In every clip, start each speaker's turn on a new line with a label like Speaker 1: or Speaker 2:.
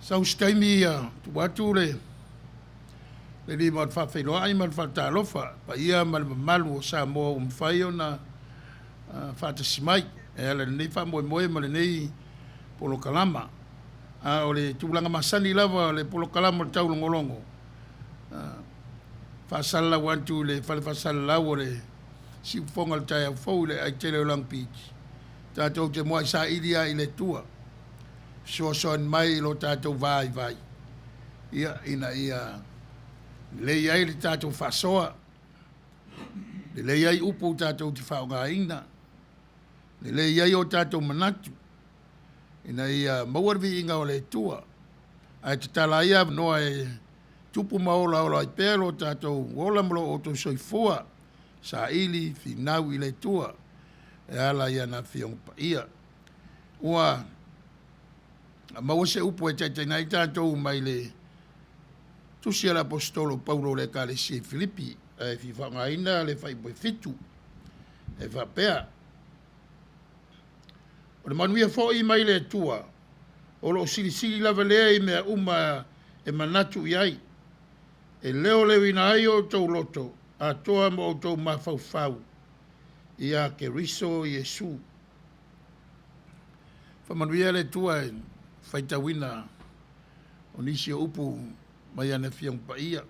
Speaker 1: Sau se taimi ia tuu atu le le lima o le faafeiloai ma le faatalofa paia ma le mamalu o Samoa ua mafai ona faatasi mai e ala i lenei faamoemoe ma lenei polokalama. A o le tulaga masani lava o le polokalama o le taulogologo, faasalalau atu i le fale faasalalau o le siufofoga o le taeao fou i le aai tele o Long Beach, tatou te muai saili lava i le Atua fesoasoani mai i lo tatou vaivai, ia, ina ia lelei ai le tatou faasoa, lelei ai upu tatou te faaaogaina, lelei ai o tatou manatu, ina ia maua le viiga o le Atua, ae tatala ai avanoa e tupu ma olaola ai pea lo tatou ola ma lo outou soifua, saili finau i le Atua e ala i ana Afioga Paia. Ua maua se upu e taitaiina ai tatou mai le Tusi a le Aposetolo o Paulo i le Ekalesia i Filipi, ae fia faaaogaina le fuaiupu e 7, e faapea, O le manuia foi mai le Atua, o lo o silisili lava lea i mea uma e manatu i ai, e leoleoina ai o outou loto atoa ma outou mafaufau ia Keriso Iesu. Faamanuia le Atua i le faitauina o nisi o upu mai ana Afioga Paia.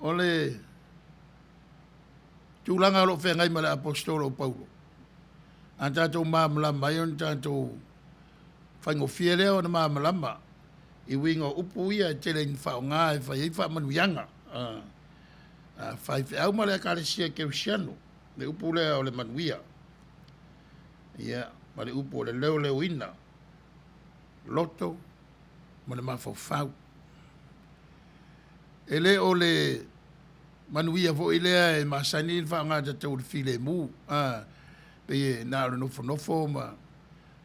Speaker 1: O le tulaga o lo o feagai ma le Aposetolo o Paulo, a tatou malamalama ai ona tatou faigofie lea ona malamalama i uiga o upu ia e tele ina faaaoga e fai ai faamanuiaga a faifeau ma le Ekalesia Kerisiano, le upu lea o le manuia, ia, ma le upu o le leoleoina loto ma le mafaufau. E le o le manuia foi lea e masani ona faaaoga e tatou o le filemu, a, pei e na o le nofonofo ma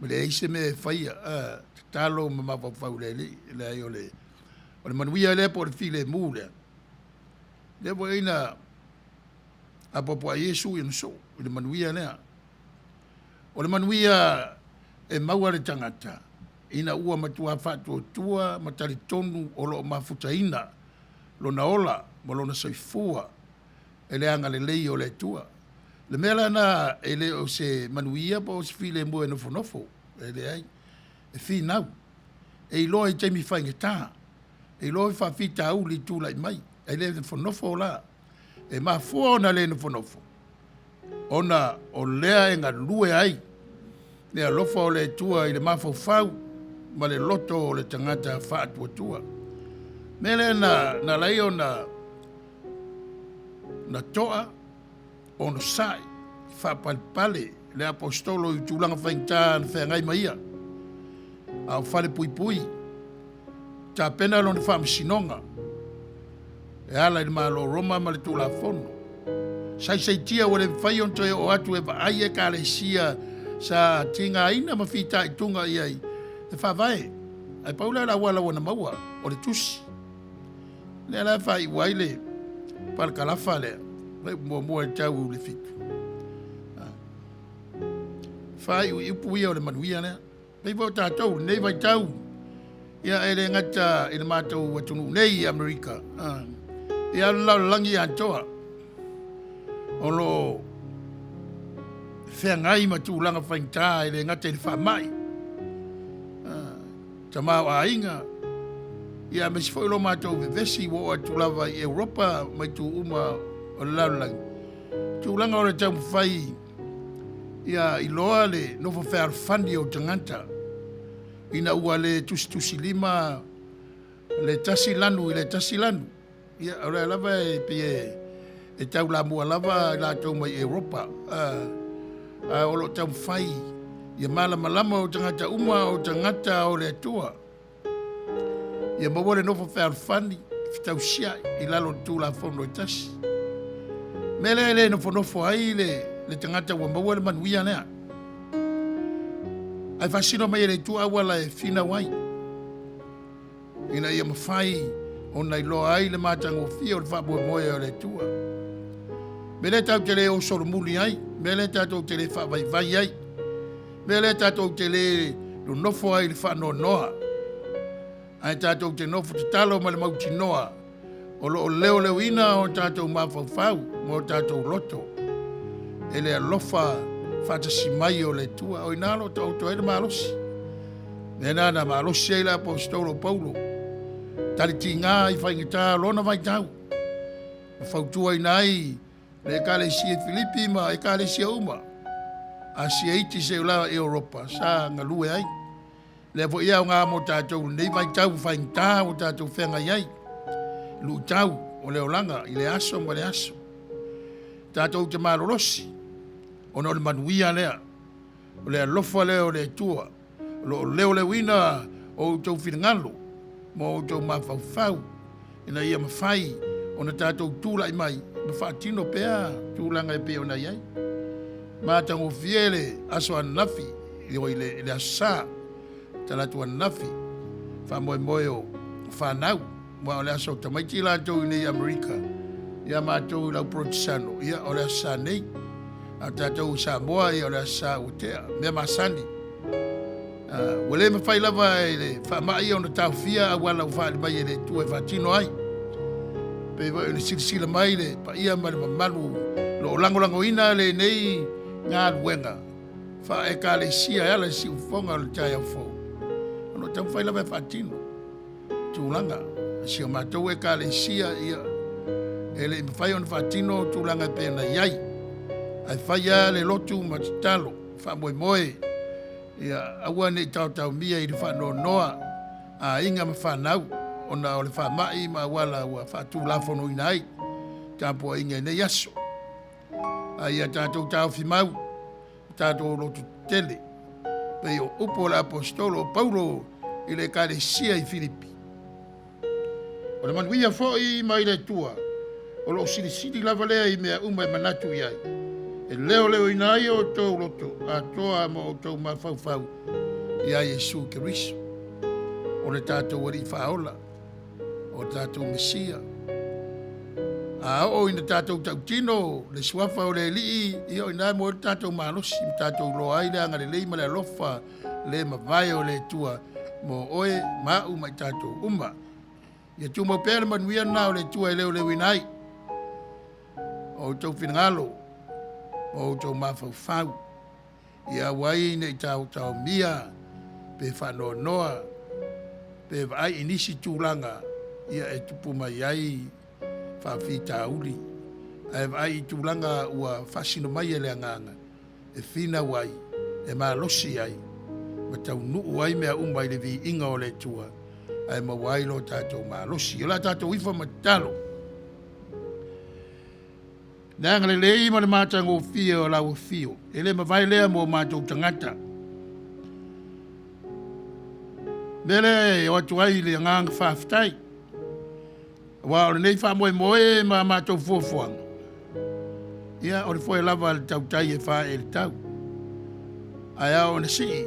Speaker 1: leai se mea e faia, a, tatalo ma mafaufau i le Alii. E leai, o le manuia lea po o le filemu lea, lea foi na apoapo ai Iesu i ona soo i le manuia lea. O le manuia e maua e le tagata ina ua matua faatuatua ma talitonu o lo o mafutaina lona ola ma lona soifua e le agalelei o le Atua. O le mea la lena e le o se manuia po o se filemu e nofonofo, e leai, e finau, e iloa i taimi faigata, e iloa i faafitauli e tulai mai, e le nofonofo la. E mafua ona le nofonofo, ona o lea e galue ai le alofa o le Atua i le mafaufau ma le loto o le tagata faatuatua. Mea lea na, na ala ai ona na toa, onosai, faapalepale le aposetolo i tulaga faigata na feagai ma ia, a o falepuipui, tapena lona faamasinoga e ala i le Malo o Roma ma le Tulafono. Saisaitia ua le mafai ona toe oo atu e vaai ekalesia sa tigaina ma fitaituga i ai e faavae. Ae pau lea o le auala ua na maua, o le tusi. Lea la e faaiu ai le palakalafa lea, muamua e tau i le 7. Faaiu i upu ia o le manuia lea. Pei foi o tatou i lenei vaitau, ia e le gata i le matou atunuu nei i Amerika, ia le lalolagi atoa o lo o feagai ma tulaga faigata e le gata i le faamai, tamaoaiga, ia aemaise foi lo matou vevesi ua oo atu lava i Europa ma itu uma o le lalolagi, tulaga o le taumafai ia iloa le nofo fealofani o tagata ina ua le tusitusilima le tasi lanu i le tasi lanu. Ia, o lea lava e pei e taulamua lava i latou mai Europa, a o lo o taumafai ia malamalama o tagata uma o tagata o le Atua. Ia maua le nofo fealofani, fetausiai i lalo o le Tulafono e tasi. Mea lea e le nofonofo ai le, le tagata ua maua le manuia lea. Ae faasino mai e le Atua auala e finau ai, ina ia mafai ona iloa ai le matagofie o le faamoemoe o le Atua. Mea lea tatou te le osolomuli ai, mea lea tatou te le faavaivai ai, mea lea tatou te le nonofo ai i le faanoanoa. Ae tatou te nofo tatalo ma le mautinoa o lo o leoleoina o tatou mafaufau ma o tatou loto e le alofa faatasi mai o le Atua. O i ina o lo o taoto ai le malosi. Mea lena na malosi ai le aposetolo o Paulo, talitiga i faigata o lona vaitau, ma fautuaina ai le ekalesia i Filipi ma ekalesia uma, Asia iti seia oo i Europa sa galue ai. Lea foi e aoga mo tatou i lenei vaitau faigata ua tatou feagai ai, luitau o le olaga i le aso ma le aso. Tatou te malolosi ona o le manuia lea, o le alofa lea o le Atua o lo o leoleoina o outou finagalo ma outou mafaufau ina ia mafai ona tatou tulai mai ma faatino pea tulaga e pei ona i ai. Matagofie le aso ananafi, oi le, le aso Sa, talaatu ananafi, faamoemoe o fanau, aua o le aso o tamaiti latou i nei Amerika, ia matou i lau Porotisano, ia o le aso Sa nei. A o tatou i Samoa, ia o le aso Sa ua tea, mea masani. Ua le mafai lava e le faamai ona taofia auala ua faaali mai e le Atua e faatino ai. Pei foi ona silasila mai le paia ma le mamalu o lo o lagolagoina lenei galuega faa-Ekalesia e ala i siufofoga o le taeao fou. O lo o taumafai lava e faatino tulaga si o matou Ekalesia, ia, e le i mafai ona faatino tulaga e pei ona i ai. Ae fai lava le lotu ma tatalo, faamoemoe, ia aua ne i taotaomia i le faanoanoa aiga ma fanau ona o le faamai ma auala ua faatulafonoina ai tapuaiga i nei aso. A ia tatou taofi mau ma tatou loto tetele, pei o upu o le aposetolo o Paulo i le Ekalesia i Filipi. O le manuia foi mai le Atua, o lo o silisili lava lea i mea uma e manatu i ai, e leoleoina ai outou loto atoa ma outou mafaufau iā Iesu Keriso, o le tatou Alii Faaola, o le tatou Mesia. A oo ina tatou tautino le suafa o le Alii, ia o i ina e maua ai le tatou malosi ma tatou iloa ai le agalelei ma le alofa le mavae o le Atua mo oe ma au ma i tatou uma. Ia tumau pea le manuia lena o le Atua e leoleuina ai o outou finagalo ma outou mafaufau, ia aua ai ne i taotaomia pe faanoanoa pe vaai i nisi tulaga ia e tupu mai ai faafitauli, ae vaai i tulaga ua faasino mai e le Agaga e finau ai, e malosi ai, ma taunuu ai mea uma i le viiga o le Atua, ae maua ai lo tatou malosi. O le a tatou ifo ma tatalo. Le agalelei ma le matagofie o lau afio, e le mavae lea mo matou tagata. Mea lea e o atu ai i le agaga faafetai, aua o lenei faamoemoe ma a matou fuafuaga, ia o le foe lava a le tautai e faaee i le tau, ae ao ona sii,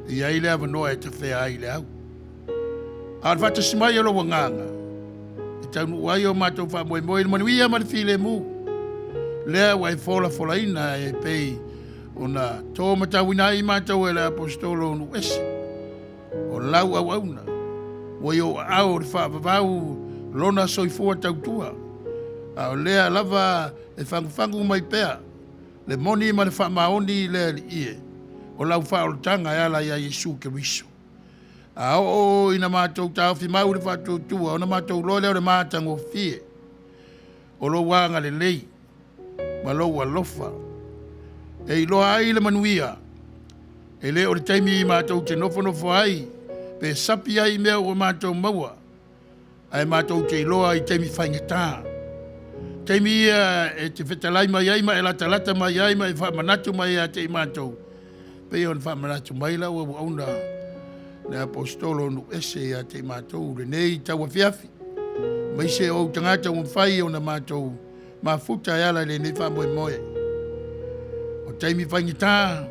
Speaker 1: e i ai le avanoa e tafea ai i le au. A o le faatasi mai o lou agaga, e taunuu ai o matou faamoemoe i le manuia ma le filemu, lea ua e folafolaina e pei ona to matauina ai matou e le Aposetolo o nuu ese, o lau auauna, ua i ou aao le faavavau lona soifua tautua, a o lea lava e fagufagu mai pea le moni ma le faamaoni i le Alii e, o lau faaolataga e ala iā Iesu Keriso. A oo ina matou taofi mau i le faatuatua, ona matou iloa lea o le matagofie o lou agalelei ma lou alofa e iloa ai le manuia. E le o le taimi matou te nofonofo ai pe sapi ai i mea ua matou maua, ae matou te iloa i taimi faigata, taimi ia e te fetalai mai ai ma e latalata mai ai ma e faamanatu mai ia te i matou, pei ona faamanatu mai lau auauna le Aposetolo o nuu ese ia te i matou lenei tauafiafi, aemaise o ou tagata ua mafai ona matou mafuta e ala i lenei faamoemoe. O taimi faigata,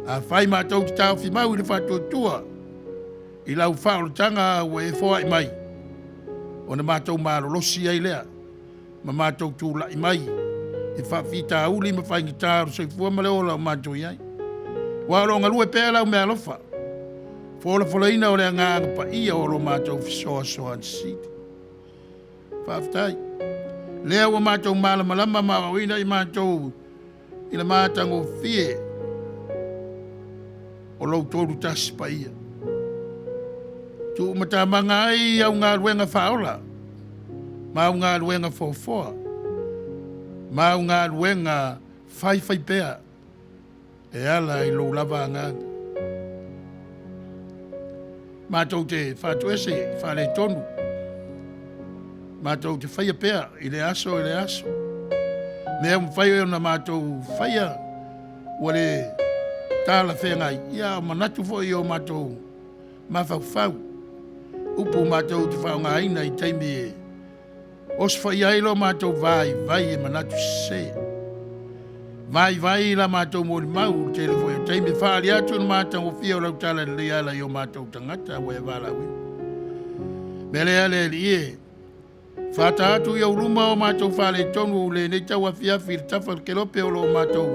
Speaker 1: afai matou te taofi mau i le faatuatua i lau faaolataga ua e foai mai, ona matou malolosi ai lea ma matou tulai mai i faafitauli ma faigata o le soifua ma le ola o matou i ai. Aua o lo o galue pea lau meaalofa. Folafolaina o le Agaga Paia o lo matou fesoasoani sili. Faafetai. Lea ua matou malamalama ma aoaoina i matou i le matagofie o lou Tolutasi Paia. Tuumatamaga ai au galuega faaola ma au galuega foafoa ma au galuega faifaipea e ala i lou lava agaga. Matou te faatuese i faaletonu, matou te faia pea i le aso i le aso. Mea ua mafai ona matou faia ua le talafeagai, ia o manatu foi o matou mafaufau, upu matou te faaaogaina i taimi e Osofaia ai lo matou vaivai e manatu sese. Vaivai la matou molimau i le tele foi o taimi e faaali atu i le matagofie o lau tala lelei ala i o matou tagata ua e valaauina. Mea lea le Alii e, fata atu i ou luma o matou faaletonu i lenei tauafiafi i le tafa o le kelope o lo o matou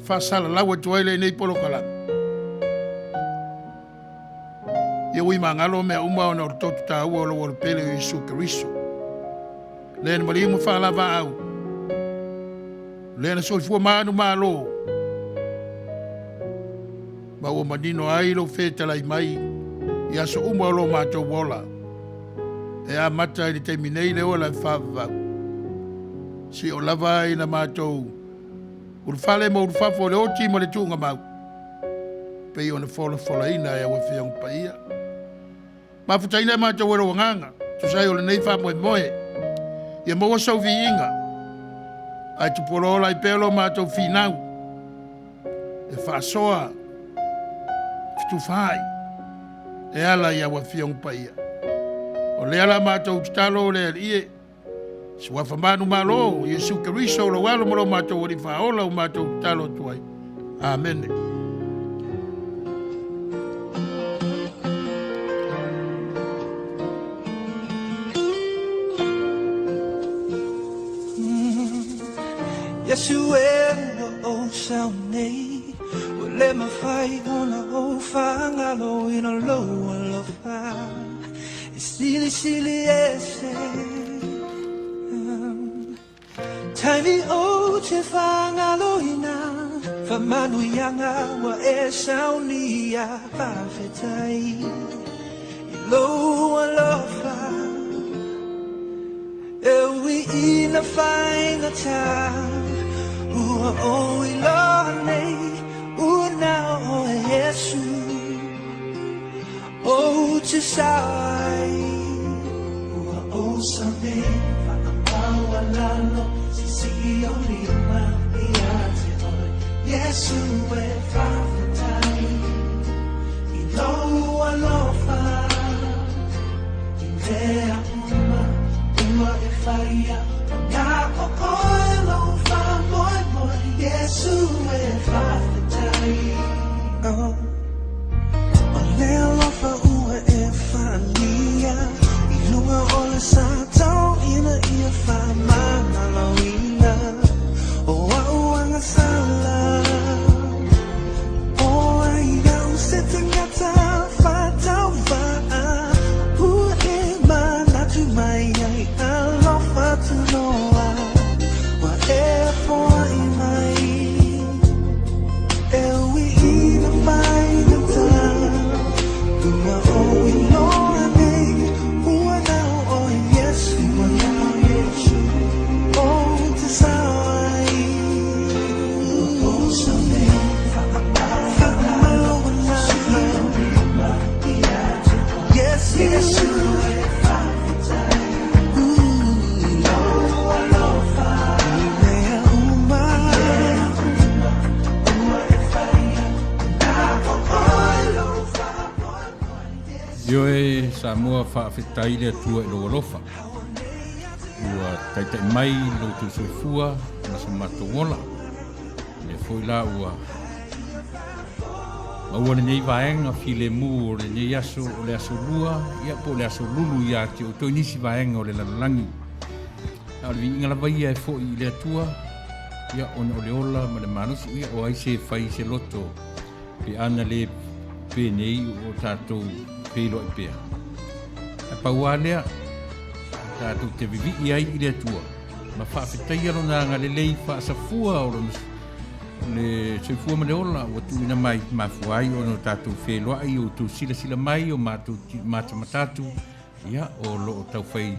Speaker 1: faasalalau atu ai lenei polokalame. Ia ui magalo mea uma ona o le toto taua o lou Alopele o Iesu Keriso. Lea na maliu ma faalavaau, lea na soifua manumalo, ma ua manino ai lou fetalai mai i aso uma o lo matou ola, e amata i le taimi nei le ola e faavavau. Sio lava ina matou ulufale ma ulufafo i le oti ma le tuugamau, pei ona folafolaina e au Afioga Paia. Mafutaina e matou e lou Agaga, tusa ai o lenei faamoemoe, ia maua sou viiga, ae tupolaola ai pea lo matou finau, e faasoa, fetufaai, e ala i au Afioga Paia. O lea la matou tatalo le Alii e, Suafa manumalo o Iesu Keriso o lou Alo ma lo matou Alii Faaola ua matou tatalo atu ai. Amene.
Speaker 2: Yesu e ua ou sao nei Ua le mafai ona ou faagaloina lou alofa E silisili ese Taimi ou te faagaloina Faamanuiaga ua e saunia Faafetai i lou alofa E ui ina faigata Ua ou iloa nei Ua na o oe Iesu Ou te sai Ua ou sao nei Whakamaualalo Sisii ou lima Ia te oe Iesu e whawhetai I lou alofa I mea uma Ua e whaia Na o oe lou whamoemoe Iesu e whawhetai Oh O le alofa ua e faaalia I luga o le sa tauina ia faamagaloina O a'u agasala O ai au se tagata faatauvaa Ua e manatu mai ai Alofa tunoa Ua e foai mai E ui ina faigata Ua ou iloa nei Ua na o oe Iesu Ua na o Iesu Ou te sao ai Ua ou sao nei Iesu e faafetai I lou alofa I mea uma
Speaker 3: Ioe Samoa faafetai le Atua i lou alofa. Ua taitai mai lo outou soifua ma so matou ola. Lea foi la ua maua lenei vaega filemu o lenei aso o le aso lua, ia po o le aso lulu ia te outou i nisi vaega o le lalolagi. A o le viiga lava ia e foi i le Atua, ia ona o le ola ma le malosi, ia o ai se fai se loto Pe ana le penei o tatou feiloai pea. Ae pau lava lea, tatou te vivii ai i le Atua ma faafetaia Lona agalelei faasafua o Lona le soifua ma le ola ua tuuina mai, mafua ai ona o tatou feloai, o outou silasila mai, o matou matamata atu, ia, o lo o taufai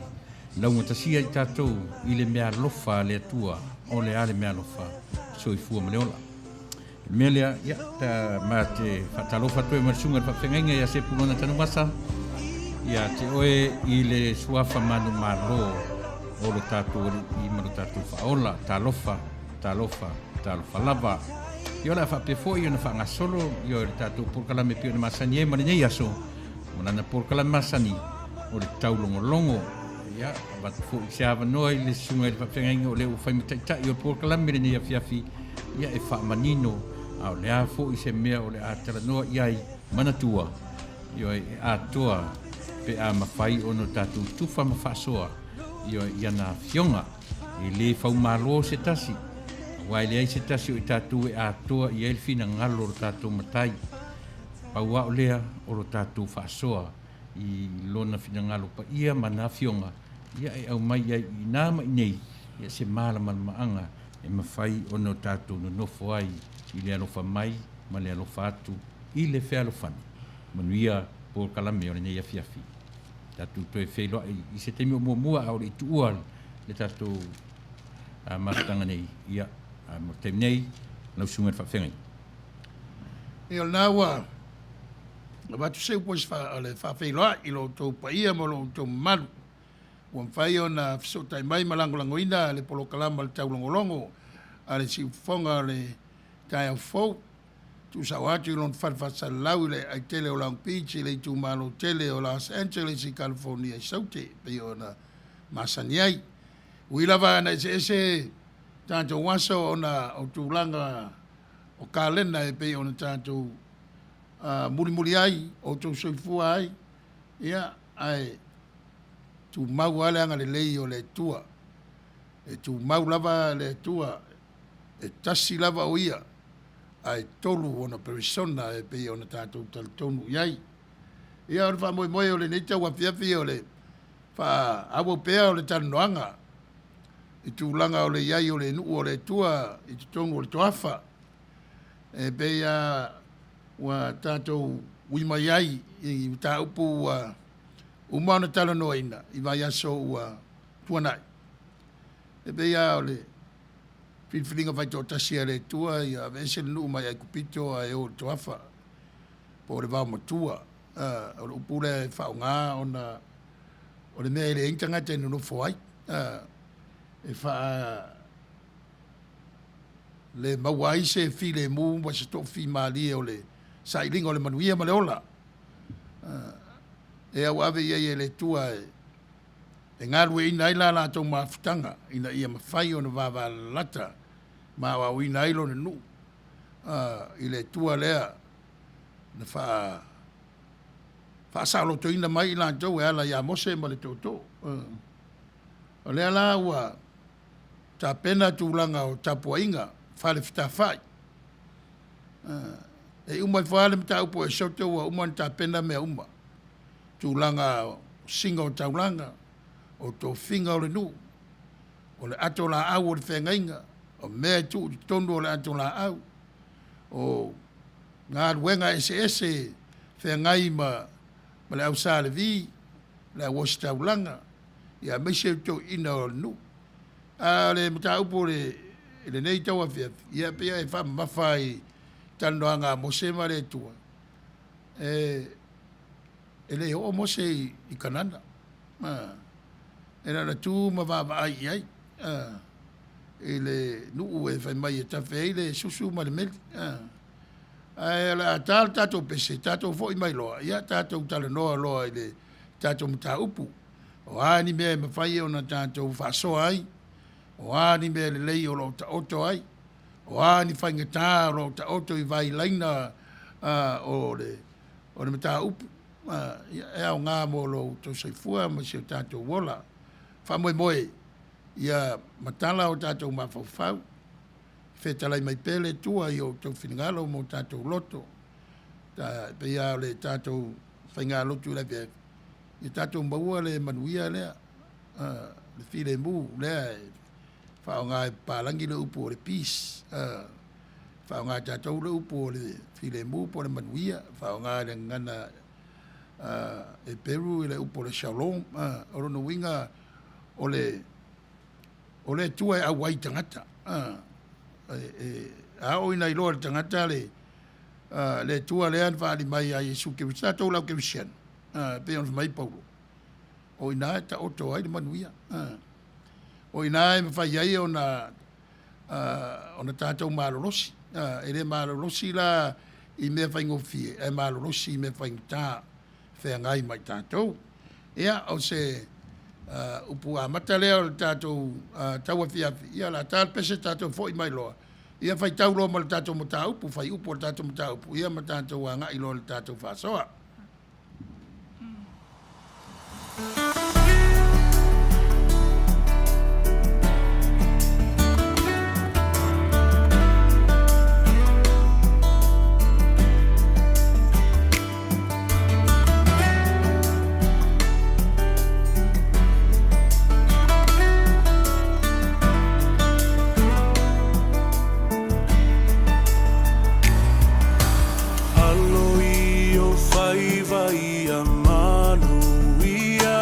Speaker 3: laugatasia i tatou i le meaalofa a le Atua, o le a le meaalofa? Soifua ma le ola. O le mea lea, ia, ta ma te faatalofa atu ai ma le susuga i le faafeagaiga ia Sepulona Tanuvasa, ia te oe i le suafa manumalo o lo tatou Alii ma lo tatou Faaola. Talofa, talofa, talofa lava. Ia o le a faapea foi ona faagasolo ia le tatou polokalame pei ona masani ai ma lenei aso, ma lana polokalame masani o le taulogologo. Ia, avatu foi se avanoa i le susuga i le faafeagaiga o lea ua fai ma taitai o le polokalame lenei afiafi, ia e faamanino, a o le a foi se mea o le a talanoa i ai, manatua, ioe, e atoa pe a mafai ona tatou tufa ma faasoa, ioe, i ana afioga. E le faumalo se tasi, aua e leai se tasi o i tatou e atoa i ai le finagalo o lo tatou Matai. Pau lava o lea o lo tatou faasoa i lona finagalo paia ma ana afioga, ia e aumai ai i ina ma inei, ia se malamalamaaga e mafai ona o tatou nonofo ai i le alofa mai ma le alofa atu i le fealofani. Manuia polokalame o lenei afiafi. Tatou toe feiloai i se taimi o muamua a o le i tuua le tatou mafutaga nei. Ia, mo le taimi nei, lau susuga i le faafeagaiga.
Speaker 1: Ia, o lena ua avatu se upu o le faafeiloai i lo outou paia ma lo outou mamalu ua mafai ona fesootai mai ma lagolagoina le polokalama o le taulogologo a le siufofoga o le taeao fou. Tuusao atu i lona fale faasalalau i le aai tele o Long Beach i le itumalo tele o Los Angeles i California i Saute e pei ona masani ai. Ui lava na eseese tatou aso ona o tulaga o kalena e pei ona tatou mulimuli ai, outou soifua ai, ia, ae tumau lava le agalelei o le Atua. E tumau lava le Atua, e tasi lava o Ia, ae tolu ona perisona e pei ona tatou talitonu i ai. Ia, o le faamoemoe o lenei tauafiafi o le faaauau pea o le talanoaga i tulaga o le i ai o le nuu o le Atua i totonu o le toafa. E pei lava ua tatou ui mai ai i mataupu ua uma ona talanoaina i vaiaso ua tuanai. E pei lava o le filifiliga faitoatasi a le Atua ia aveese le nuu mai Aikupito ae o i le toafa po o le vaomatua. O le upu lea e faaaoga ona o le mea e leai ni tagata e nonofo ai, e faa le maua ai se filemu ma se toafimalie o le sailiga o le manuia ma le ola e auave i ai e le Atua e galueaiina ai la latou mafutaga ina ia mafai ona vavalalata ma aoaoina ai lona nuu i le Atua lea na faa faasaolotoina mai i latou e ala ia Mose ma le tootoo. O lea la ua tapena tulaga o tapuaiga fale fetafai. E uma ifo lava le mataupu o Esoto ua uma ona tapena mea uma, tulaga o siga o taulaga, o tofiga o le nuu, o le ato laau o le feagaiga, o mea e tuu i totonu o le ato laau, o galuega eseese e feagai ma le au Sa Levi, le au ositaulaga, ia aemaise o toeaiina o le nuu. A o le mataupu o le, lenei tauafiafi, ia pei e faamamafa i talanoaga a Mose ma le Atua, e, e le oo Mose i, i Kanana. E na ona tu ma vaavaai i ai i le nuu e fai mai e tafe ai le susu ma le meli. Ae o le a ta le tatou pese, tatou foi mai loa, ia tatou talanoa loa i le tatou mataupu. O a ni mea e mafai ona tatou faasoa ai, o a ni mea lelei o lo o taoto ai, o a ni faigata o lo o taoto i vailaina o le, o le mataupu, ia, e aoga mo lo outou soifua ma si o tatou ola. Faamoemoe ia matala o tatou mafaufau, fetalai mai pea le Atua i o outou finagalo ma o tatou loto. Ta, e pei lava o le tatou faigalotu i le afiafi, ia tatou maua le manuia lea, le filemu lea e faaaoga e papalagi le upu o le peace, faaaoga e tatou le upu o le filemu po o le manuia, faaaoga i le gagana Heperu i le upu o le shalom. O lona uiga o le o le Atua e auai i tagata. A oo ina iloa e le tagata le le Atua lea na faaali mai ia Iesu Keriso, tatou le au kerisiano, e pei ona fai mai Paulo, o i ina e taoto ai le manuia. O i ina e mafai ai ona ona tatou malolosi. E le malolosi la i mea faigofie, ae malolosi i mea faigata feagai ma i tatou. Ia, o se upu amata lea o le tatou tauafiafi, ia o le a ta le pese tatou foi mai loa, ia faitau loa ma le tatou mataupu, fuaiupu o le tatou mataupu, ia ma tatou agai loa i le tatou faasoa.
Speaker 2: Alo i ou faiva ia manuia,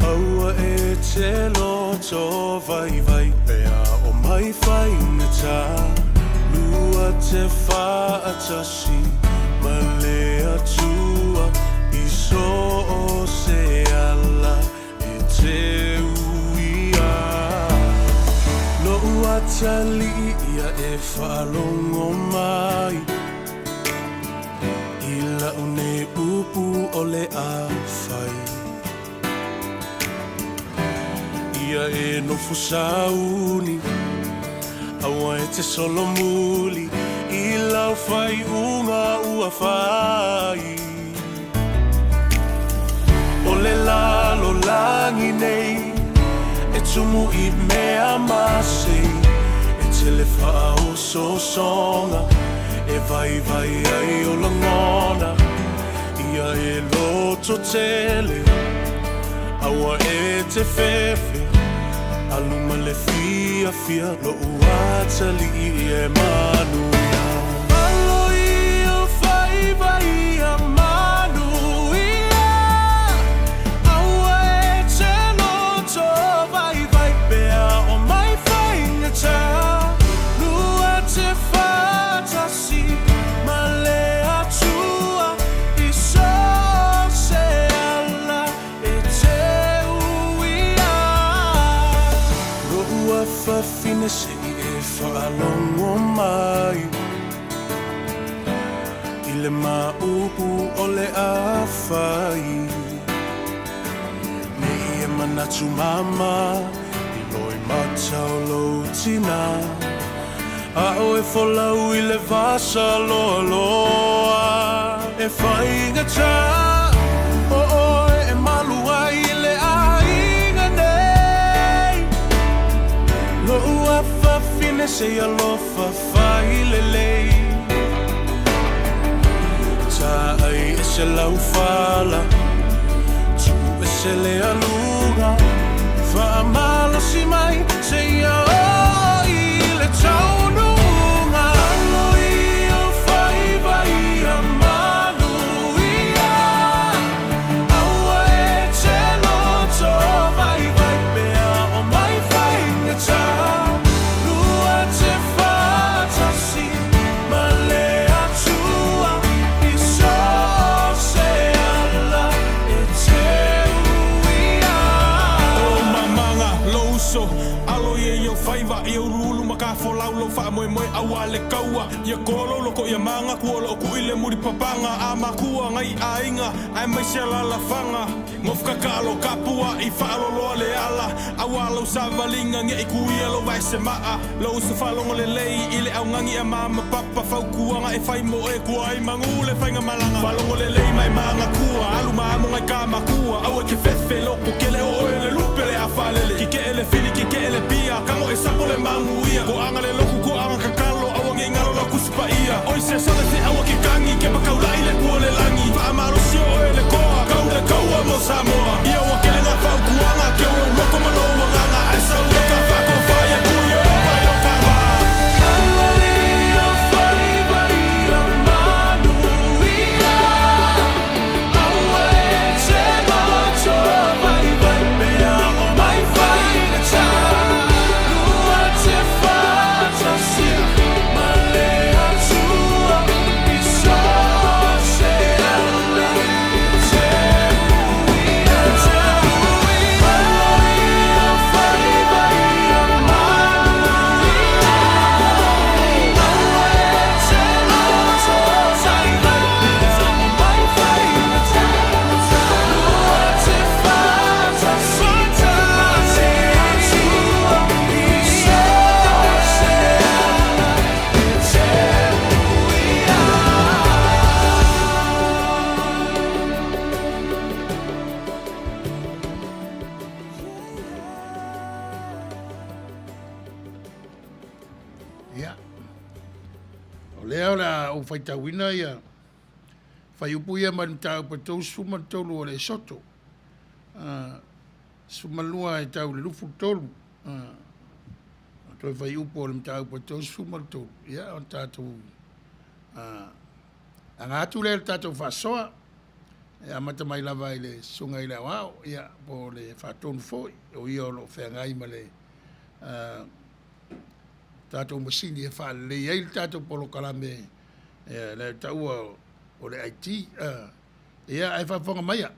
Speaker 2: Aua e te loto vaivai pea o mai faigata, Lua te faatasi ma le Atua i so o se ala e te uia. Lo'u atalii ia e faalogo mai i la'u nei upu o le a fai. Ia e nofo sauni, aua e te solomuli i lau faaiuga ua fai. O le lalolagi nei e tumu i mea masei, e tele faaosoosoga e vaivai ai o lagona. Ia e loto tele, aua e te fefe, alu ma le fiafia, lo'u atalii e manuia. Alo i ou faiva ia manuia, aua e te loto vaivai pea o mai faigata, Lua te faatasi ma le Atua i so o se ala e te uia. Lo'u afafine se i e faalogo mai i le ma upu o le a fai. Ne i e manatu māmā i loimata o lou tinā, a o e folau i le vasa loaloa. E faigata o oe e malu ai i le aiga nei. Lo'u afafine se i alofa fai lelei. Taai ese lau fala, tuu ese le aluga, faamalosi mai seia oo i le taunuuga. Alo i ou faiva ia manuia, aua e te loto vaivai pea o mai faigata, Lua te faatasi ma le Atua i so o se ala e te uia.
Speaker 4: O mamaga, lou uso, alo ia i ou faiva, ia uluulu ma ka folau lou faamoemoe aua le kaua, ia kō lou loko ia maga kua o loo kuʻi le mulipapaga a makua ngai aiga aemaise alaalafaga. Gofokakalo kapuaʻi faaloloa le ala auā lau savaliga ne i kuia lou vaesemaa. Lou uso faalogo lelei i le augani a ma papa fautuaga e fai mo oe kua ai magū le faigamalaga. Faalogo lelei ma e magakua alu ma amo ngai ka makua aua e te fefe loko kele o oe le lupe le a faalele. Kikee le fili kikee le pia kago e sapo le maguia. Toaga le loku toaga kakalo aua ne i galo lau Tusi Paia. Oi se sole se aua ke kagi ke.
Speaker 1: Ia, o lea o le a ou faitauina ia fuaiupu ia mai le mataupu e 33 o le Esoto, 12 e tau i le 23. O toe fuaiupu o le mataupu e 33, ia ona tatou aga atu lea i le tatou faasoa, e amata mai lava i le Susuga i le Aoao, ia, po o le Faatonu foi, o ia o lo o feagai ma le tatou masini e faalelei ai le tatou polokalame lea e taua o le IT. Ia, ae faafofoga maia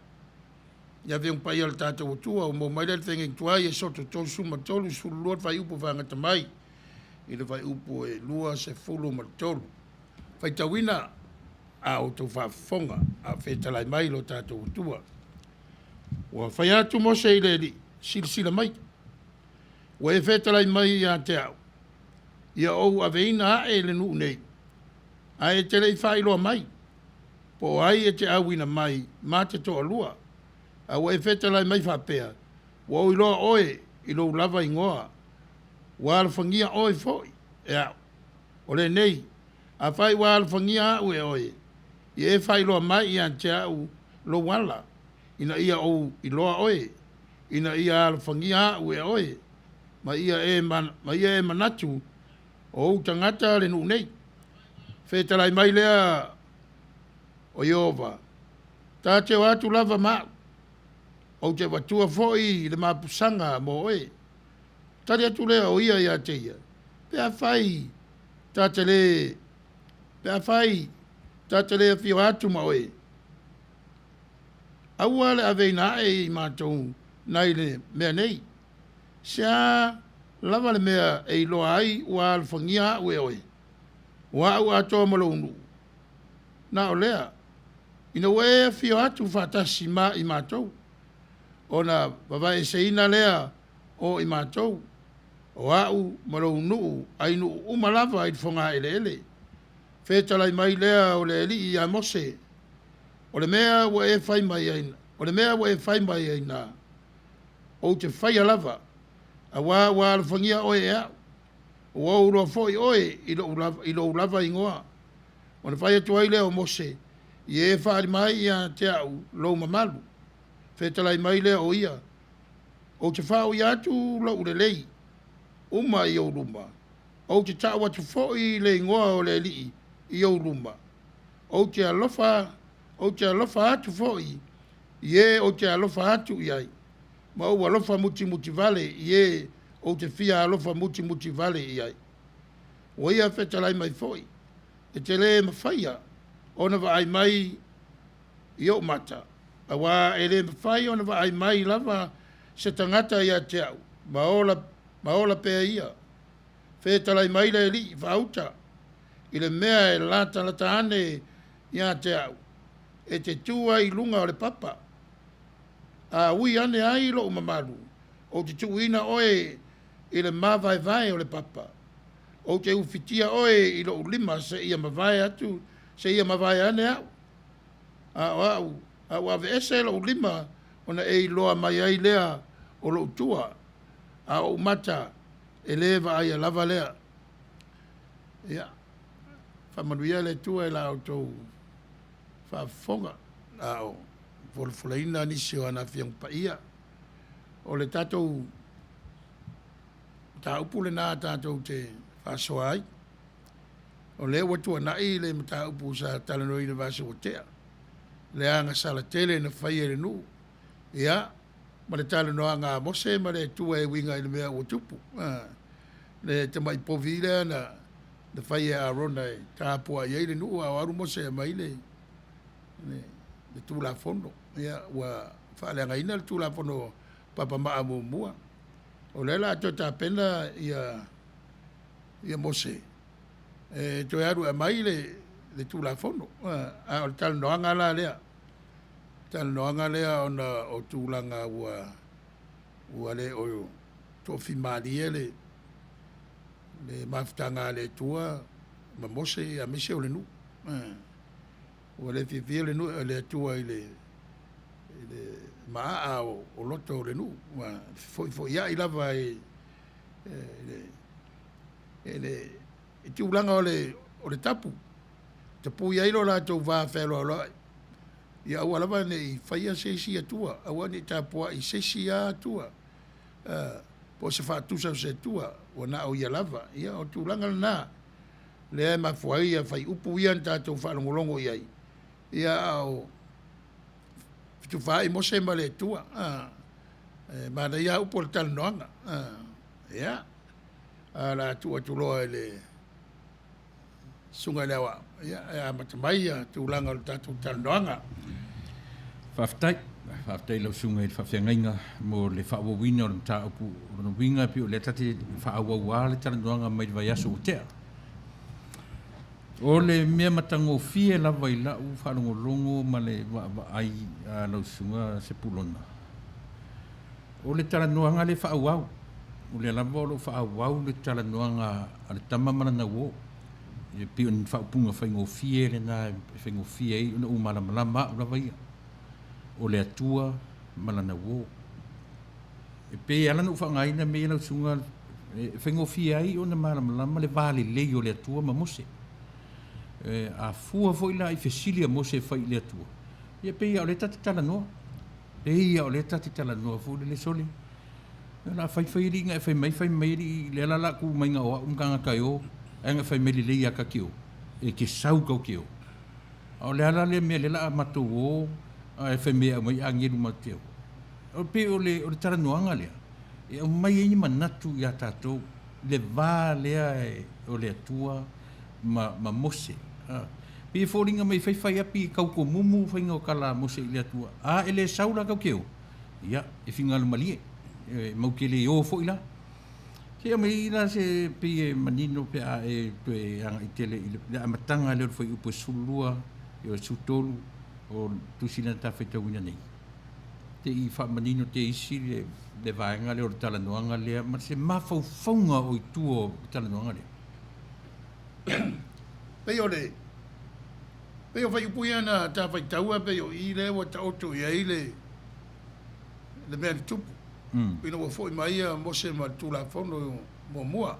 Speaker 1: i Afioga Paia a le tatou Atua, ua maua mai lea i le feagaiga tuai Esoto 33, 12 le fuaiupu e faagata mai i le fuaiupu e 23. Faitauina a outou faafofoga a o fetalai mai lo tatou Atua. Ua fai atu Mose i le Alii, Silasila mai, ua e fetalai mai ia te au, ia ou aveina ae le nuu nei, ae e te le i faailoa mai, po o ai e te auina mai ma te toalua. A ua e fetalai mai faapea, Ua ou iloa oe i lou lava igoa, ua alofagia oe foi e au. O lenei, afai ua alofagia au e oe, ia e faailoa mai ia te au lou ala, ina ia ou iloa oe, ina ia alofagia au e oe, ma ia e, ma ia e manatu o ou tagata le nuu nei. Fetalai mai lea o Ieova, Ta te o atu lava ma au, ou te avatua foi le mapusaga mo oe. Tali atu lea o ia ia te ia, Pe afai ta te lē, pe afai ta te lē afio atu ma oe, aua le aveina ae i matou nai le mea nei. Se a lava le mea e iloa ai ua alofagia au e oe, o au atoa ma lou nuu? Na o lea, ina ua e afio atu faatasi ma i matou, ona vavaeeseina lea o i matou, o au ma lou nuu ai nuu uma lava i le fogaeleele. Fetalai mai lea o le Alii ia Mose, O le mea ua e fai mai ai, o le mea ua e fai mai ai na, ou te faia lava, auā ua alofagia oe e au, ua ou iloa foi oe i lou lava, i lou lava igoa. Ona fai atu ai lea o Mose, Ia e faaali mai ia te au lou mamalu. Fetalai mai lea o ia, Ou te faaui atu lou lelei uma i ou luma, ou te tau atu foi le igoa o le Alii i ou luma. Ou te alofa, ou te alofa atu foi i e ou te alofa atu i ai, ma ou alofa mutimuti vale i e ou te fia alofa mutimuti vale i ai. Ua ia fetalai mai foi, e te lē mafaia ona vaai mai i ou mata, auā e lē mafai ona vaai mai lava se tagata ia te au, ma ola, ma ola pea ia. Fetalai mai le Alii faauta i le mea e latalata ane ia te au, e te tu ai i luga o le papa, a ui ane ai lou mamalu, ou te tuuina oe i le mavaevae o le papa. Ou te ufitia oe i lou lima seia mavae atu, seia mavae ane au. A o au, a ua aveese lou lima ona e iloa mai ai lea o lou tua, a o ou mata e lē vaaia lava lea. Ia, faamanuia le Atua i la outou faafofoga a o folafolaina nisi o ana Afioga Paia. O le tatou mataupu lena tatou te faasoa ai. O lea ua tuanai le mataupu sa talanoaina i le vaiaso ua tea, le agasala tele na faia e le nuu, ia, ma le talanoaga a Mose ma le Atua e uiga i le mea ua tupu, le tamai povi lea na fai e Arona e tapuai ai le nuu a o alu Mose e aumai le, le, le Tulafono. Ia, ua faaleagaina le Tulafono Papamaa muamua. O lea o le a toe tapena ia, ia Mose e toe alu e aumai le, le Tulafono. A o le talanoaga la lea, talanoaga lea ona o tulaga ua, ua le o toafimalie le, le mafutaga a le Atua ma Mose aemaise o le nuu. Ua le fiafia le nuu, le Atua i le, i le maaa o, o loto o le nuu, ua fefoifoiai lava i, i le, i le. i tulaga o le, o le tapu, tapui ai lo latou va fealoaloai, ia aua lava ne i faia se isi Atua, aua ne i tapuai i se isi lava Atua, po o se faatusa o se Atua, ua na o Ia lava. Ia, o le tulaga lena, lea e mafua ai ia faiupu ia na tatou faalogologo i ai, ia, a o fetufaai Mose ma le Atua. E manaia lava upu o le talanoaga. Ia, ae o le a tuu atu loa i le Susuga i le Aoao, ia, e amata mai ia tulaga o le tatou talanoaga.
Speaker 3: Faafetai. Faafetai i lau Susuga i le Faafeagaiga mo le faaauauina o le mataupu. O lona uiga e pei o lea ta te faaauau lava le talanoaga mai le vaiaso ua tea. O le mea matagofie lava i lau faalogologo ma le vaavaai a lau Susuga Sepulona, o le talanoaga lea e faaauau. O lea lava o lo o faaauau le talanoaga a le tama ma lana uo. E pei o ni faaupuga faigofie lena e faigofie ai ona ou malamalama au lava ia, o le Atua ma lana uo. E pei e ala ona ou faaaogaina mea ia lau susuga, e faigofie ai ona malamalama le va lelei o le Atua ma Mose. E, a fua foi la i fesili a Mose e fai i le Atua, ia pei lava o lea ta te talanoa. Pei lava o lea ta te talanoa foi lele sole. O le a fai fai alii na e fai mai fai mai alii lea la la ku mai na o au ma tagata e o ae na fai mai lelei ia ta te o e te sau tau te o. A o le a la lea mea lea la a matou o ae fai mai e aumai agelu ma te o. O pei o le o le talanoaga lea e aumai ai ni manatu ia tatou le va lea e o le Atua ma ma Mose. A pei e foliga mai fai fai api tau tomumu faiga o tala a Mose i le Atua a e le sau la tau te o. Ia, e finagalo malie, e mau te le o foi la. Se i aumai la se pei e manino pe a e toe agai tele i le amataga lea o le fuaiupu e 12 i le 13 o le tusi lea na ta faitauina nei. Te i faamanino te isi le, le vaega lea o le talanoaga lea ma se mafaufauga o i tua o le talanoaga lea.
Speaker 1: Pei o le pei o fuaiupu ia na ta faitaua pei o i lea ua taoto i ai le le mea na tupu ina ua foi mai ia Mose ma le Tulafono muamua.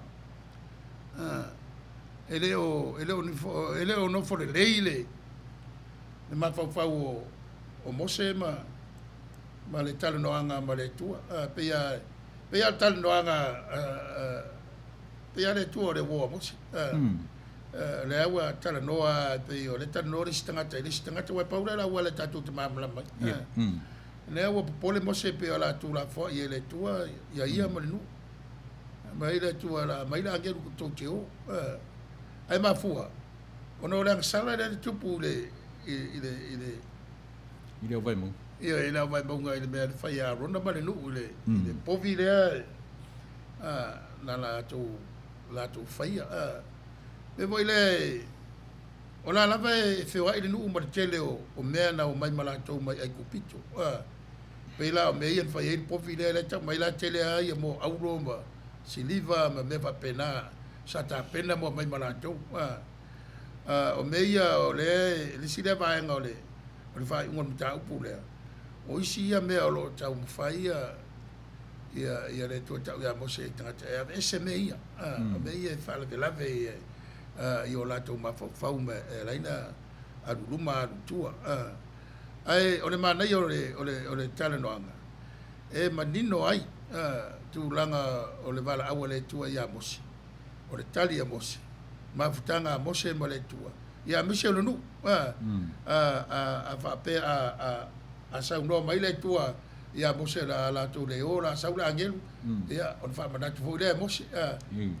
Speaker 1: E le o e le o e le o nofo lelei le le mafaufau o o Mose ma ma le talanoaga ma le Atua. Pei lava pei lava o le talanoaga pei lava le Atua o le uo a Mose. Lea ua talanoa pei o lea e talanoa le isi tagata i le isi tagata, aua e pau lea o le auala e tatou te malamalama ai. Lea ua popole Mose pei o le a tuulafoai e le Atua ia ia ma le nuu. Aumai le Atua o le a aumai le agelu tou te o. Ae mafua, ona o le agasala lea na tupu i le, i le, i le,
Speaker 3: I le auvaemauga.
Speaker 1: Ioe, i le auvaemauga i le mea na fai e Arona ma le nuu i le, i le povi lea na latou, latou faia. Mea foi lea, o la lava e feoai le nuu ma le tele o mea na omai ma latou mai Aikupito. Pei la o mea ia na fai ai le povi lea, lea e tau mai la tele lava ia mo auro ma siliva ma mea faapena sa tapena ma omai ma latou. O mea ia o lea, le isi lea vaega o le faaiuga o le mataupu lea, o isi ia mea o lo o taumafai ia ia, ia le Atua tau ia Mose i tagata e aveese mea ia, o mea ia e faalavelave i, i o latou mafaufau ma e ala ai ona alu i luma alu i tua. Ae o le manaia o le, o le, o le talanoaga, e manino ai tulaga o le valaau a le Atua ia Mose, o le tali a Mose, mafutaga a Mose ma le Atua, ia aemaise o le nuu. A, a, a faapea a, a, a saunoa mai le Atua ia Mose o le a latou le o, o le a sau le agelu, ia, ona faamanatu foi lea e Mose,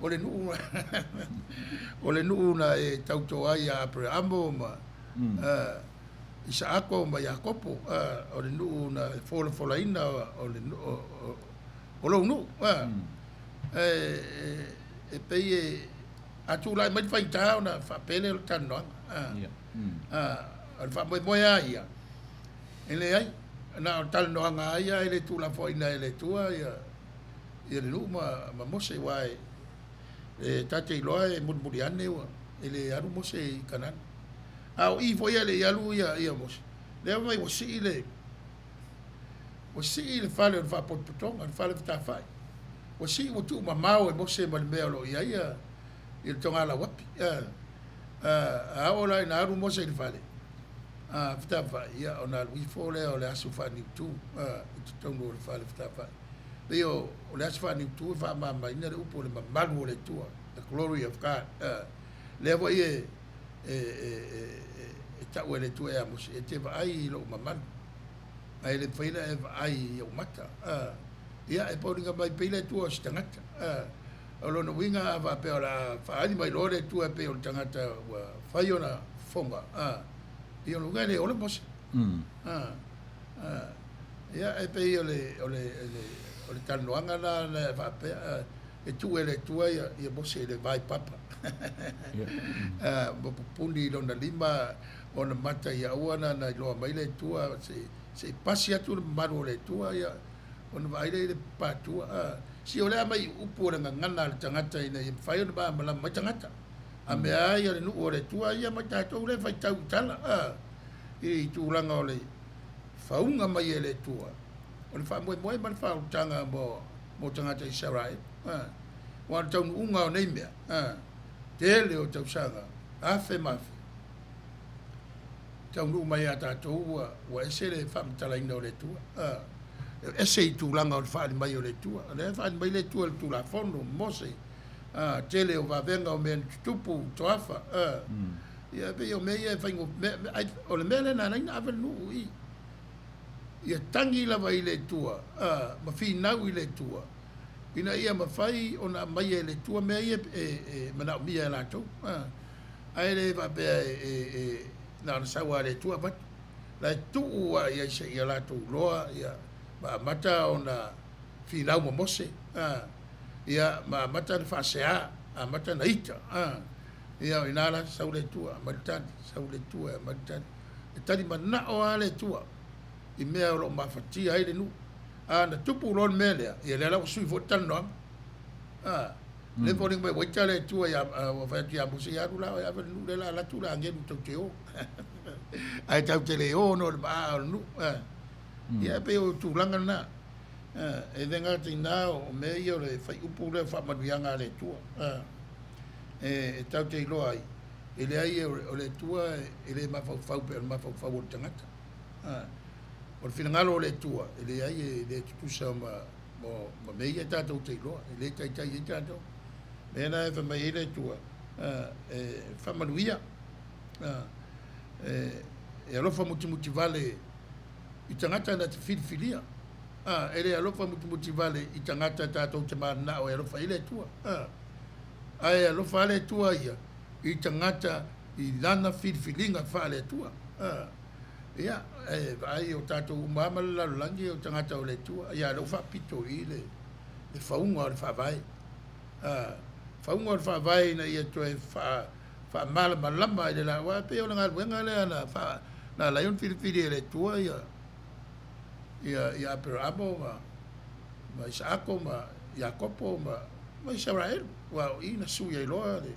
Speaker 1: o le nuu, o le nuu na e tauto ai ia Aperamo ma Isaako ma Iakopo, o le nuu na e folafolaina o le o lou nuu. E pei e, a tulai mai le faigata ona faapea lea o le talanoaga. O le faamoemoe lava ia, E leai, na o le talanoaga lava ia e le tuulafoaiina e le Atua ia le nuu ma Mose, aua e ta te iloa e mulimuli ane ua e le alu Mose i Kanana. A o i foi ia e le i alu ia Mose, lea fai mai ua sii le ua sii le fale o le faapotopotoga, le fale fetāfa'i. Ua sii ua tuumamao e Mose ma le mea o lo o i ai i le togalauapi. A oo la ina alu Mose i le fale, fetafai, ia, ona alu ifo lea o le aso faaniutu i totonu o le fale fetafai. Pei o le aso faaniutu e faamamaina le upu o le mamalu o le Atua, the glory of God. Lea foi e e tau e le Atua ia Mose, e te vaai i lou mamalu, ae le mafai ona e vaai i ou mata. Ia, e foliga mai pei le Atua o se tagata. O lona uiga a faapea o le a faaali mai loa le Atua e pei o le tagata ua fai ona fofoga, ia o lona uiga e le ola Mose. Ia, e pei o le, o le, o le talanoaga lena e faapea, e tuu e le Atua ia Mose i le vaipapa ma pupuni i lona lima ona mata ia aua na iloa mai le Atua se i pasi atu le mamalu o le Atua ia ona vaai lea i le patua. Si o le a mai upu o le gagana a le tagata ina ia mafai ona malamalama mai tagata. A mea a ia le nuu o le Atua ia ma tatou lea e faitau i tala i tulaga o le fauga mai e le Atua o le faamoemoe ma le faaolataga mo tagata Isaraelu. Aua o le taunuuga o nei mea, tele o tausaga, afe ma afe, taunuu mai ia tatou ua ese le faamatalaina o le Atua. E ese i tulaga o le faaali mai o le Atua. O lea e faaali mai le Atua i le Tulafono, Mose, tele o vavega o mea na tutupu, toafa. Ia, e pei o mea ia e faigofie. O le mea lea na ala ai ona ave le nuu i i. Ia tagi lava i le Atua ma finau i le Atua ina ia mafai ona aumaia e le Atua mea ia e manaomia e latou. Ae le faapea e na ona sau lava e le Atua avatu. La e tuu lava i ai seia latou iloa ma amata ona finau ma Mose, ia ma amata ona faasea, amata ona ita. Ia o i ina la sau le Atua aumai le tali, sau le Atua e aumai le tali. E tali manao lava le Atua i mea o lo o mafatia ai le nuu. A na tupu loa le mea lea, ia lea la ua sui foi le talanoaga. A, lea e foliga mai ua ita le Atua ia, ua fai atu ia Mose, ia alu la oe e ave le nuu lea o le a alu atu le agelu tou te o. Ae tatou te le o ona o le maa o le nuu. Ia e pei o tulaga lena. E le gata i lena, o mea ia o le faaiupu lea o faamanuiaga a le Atua. E tatou te iloa ai, e leai o le Atua e le mafaufau pei o le mafaufau o le tagata. O le finagalo o le Atua, e leai e le tutusa ma ma mea ia tatou te iloa, e le taitai ai tatou. O le mea lena e fai mai ai le Atua, e faamanuia, e alofa mutimuti vale i tagata na te filifilia. E le alofa mutimuti vale i tagata tatou te mananao e alofa i ai le Atua. Ae alofa lava le Atua ia i tagata i lana filifiliga faale-Atua. Ia, e vaai o tatou uma lava ma le lalolagi o tagata o le Atua. Ia, lea ua faapito i i le, le fauga o le Faavae. Fauga o le Faavae ina ia toe faa, faamalamalama i le la, aua e pei o le galuega lea na, faa, na ala ai ona filifili e le Atua ia, ia, ia Aperaamo ma, ma Isaako ma Iakopo ma, ma Isaraelu, aua o i na sui ai loa le,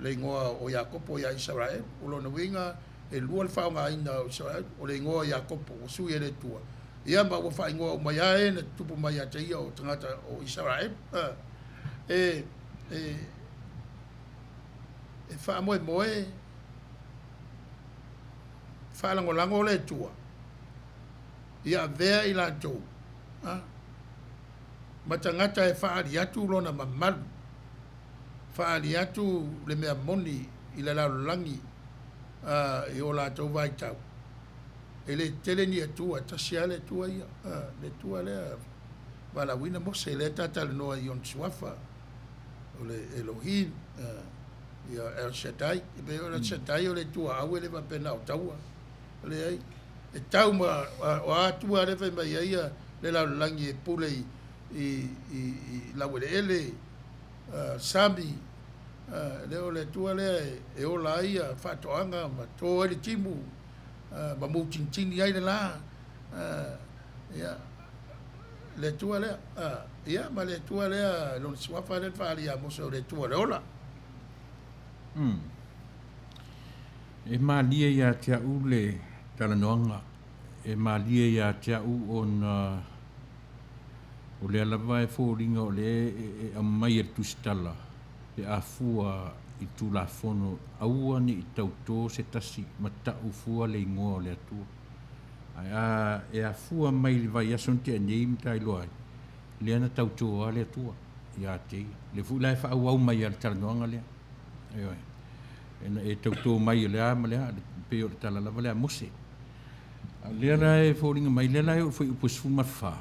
Speaker 1: le igoa o Iakopo ia Isaraelu. O lona uiga, e lua le faaaogaina o Isaraelu, o le igoa o Iakopo ua sui e le Atua, ia ma ua faaigoa uma ai lava e na tutupu mai ia te ia o tagata o Isaraelu. E, e, e faamoemoe faalagolago le Atua ia avea i latou ma tagata e faaali atu lona mamalu faaali atu le mea moni i le lalolagi i o latou vaitau, e le tele ni Atua, e tasi lava le Atua ia, le Atua lea valaauina Mose, lea ta talanoa i ona suafa, o le Elohim, ia El Shaddai, e pei o El Shaddai o le Atua au e le faapea na o taua, leai, e tau ma, o a Atua lea e fai mai ai le lalolagi e pule i laueleele, sami, lea o le Atua lea e ola ai faatoaga ma to ai le timu ma mutinitini ai le la, ia, le Atua lea, ia, ma le Atua lea, lona suafa lea na faaali ia Mose o le Atua o le ola.
Speaker 3: E malie ia te au le talanoaga, e malie ia te au ona. O lea lava e foliga o lea e aumai e le Tusitala pe a fua i le Tulafono aua ne i tautō se tasi ma ta'u fua le igoa o le Atua. Ae a e afua mai i le vaiaso na tea nei ma tailoa ai, lea na tautō lava le Atua ia te ia. Lea foi la e faaauau mai lava le talanoaga lea. Ioe. Ina e tautō mai e le a ma le a, pei o le tala lava lea a Mose. A o lea la e foliga mai, lea la e oo i le fuaiupu e 14,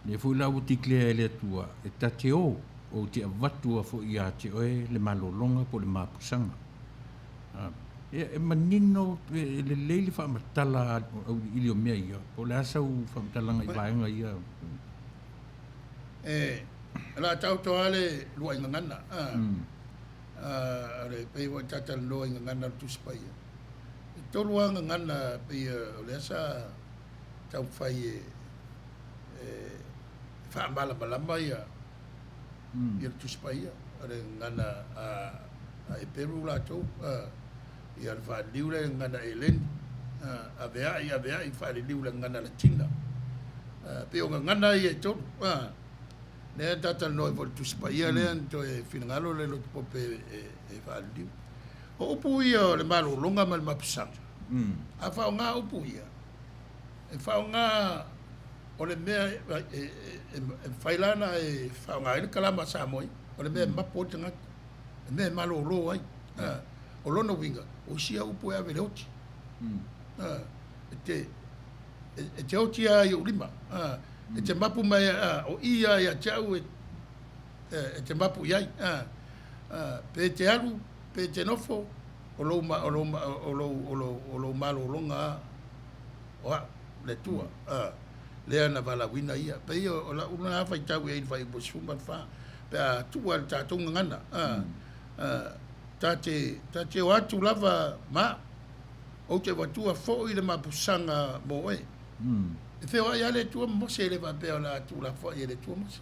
Speaker 3: lea foi la ua declare e le Atua, e ta te o, ou te avatua foi ia te oe le malologa po o le mapusaga. Ia, e manino, e lelei le faamatala auiliili o mea ia, po o le a sau faamatalaga i vaega ia?
Speaker 1: E, o le a taoto lava le luai gagana, a le pei foi ta talanoa i gagana o le Tusi Paia. E tolu lava gagana pei o lea sa taumafai e faamalamalama ia ia le Tusi Paia, o le gagana a Eperu latou, ia le faaliliu lea i le gagana Eleni, aveai, aveai faaliliu i le gagana Latina. Pei o gagana ia e tolu. Lea na talanoa ai foi i le Tusi Paia lea na toe finagalo le Lotu Pope e faaliliu. O upu ia o le malologa ma le mapusaga, a faaaoga upu ia, e faaaoga o le mea e mafai la ona e faaaoga ai le kalama a Samoa ia, o le mea e mapu ai le tagata, le mea e malolo ai. O lona uiga, o isi ia upu e ave i le oti. E te oti lava i ou lima. E te mapu mai, o i lava ia te au e te mapu i ai. Pe te alu, pe te nofo, o lou, o lou, o lou, o lou, o lou malologa lava o au, le Atua, lea na valaauina ia. Pei o lau lena faitau i ai i le fuaiupu 14, pe a tuu lava i le tatou gagana, ta te, ta te o atu lava ma au, ou te avatua foi le mapusaga mo oe. E feoai lava le Atua ma Mose, e le faapea o le a tuulafoai e le Atua Mose.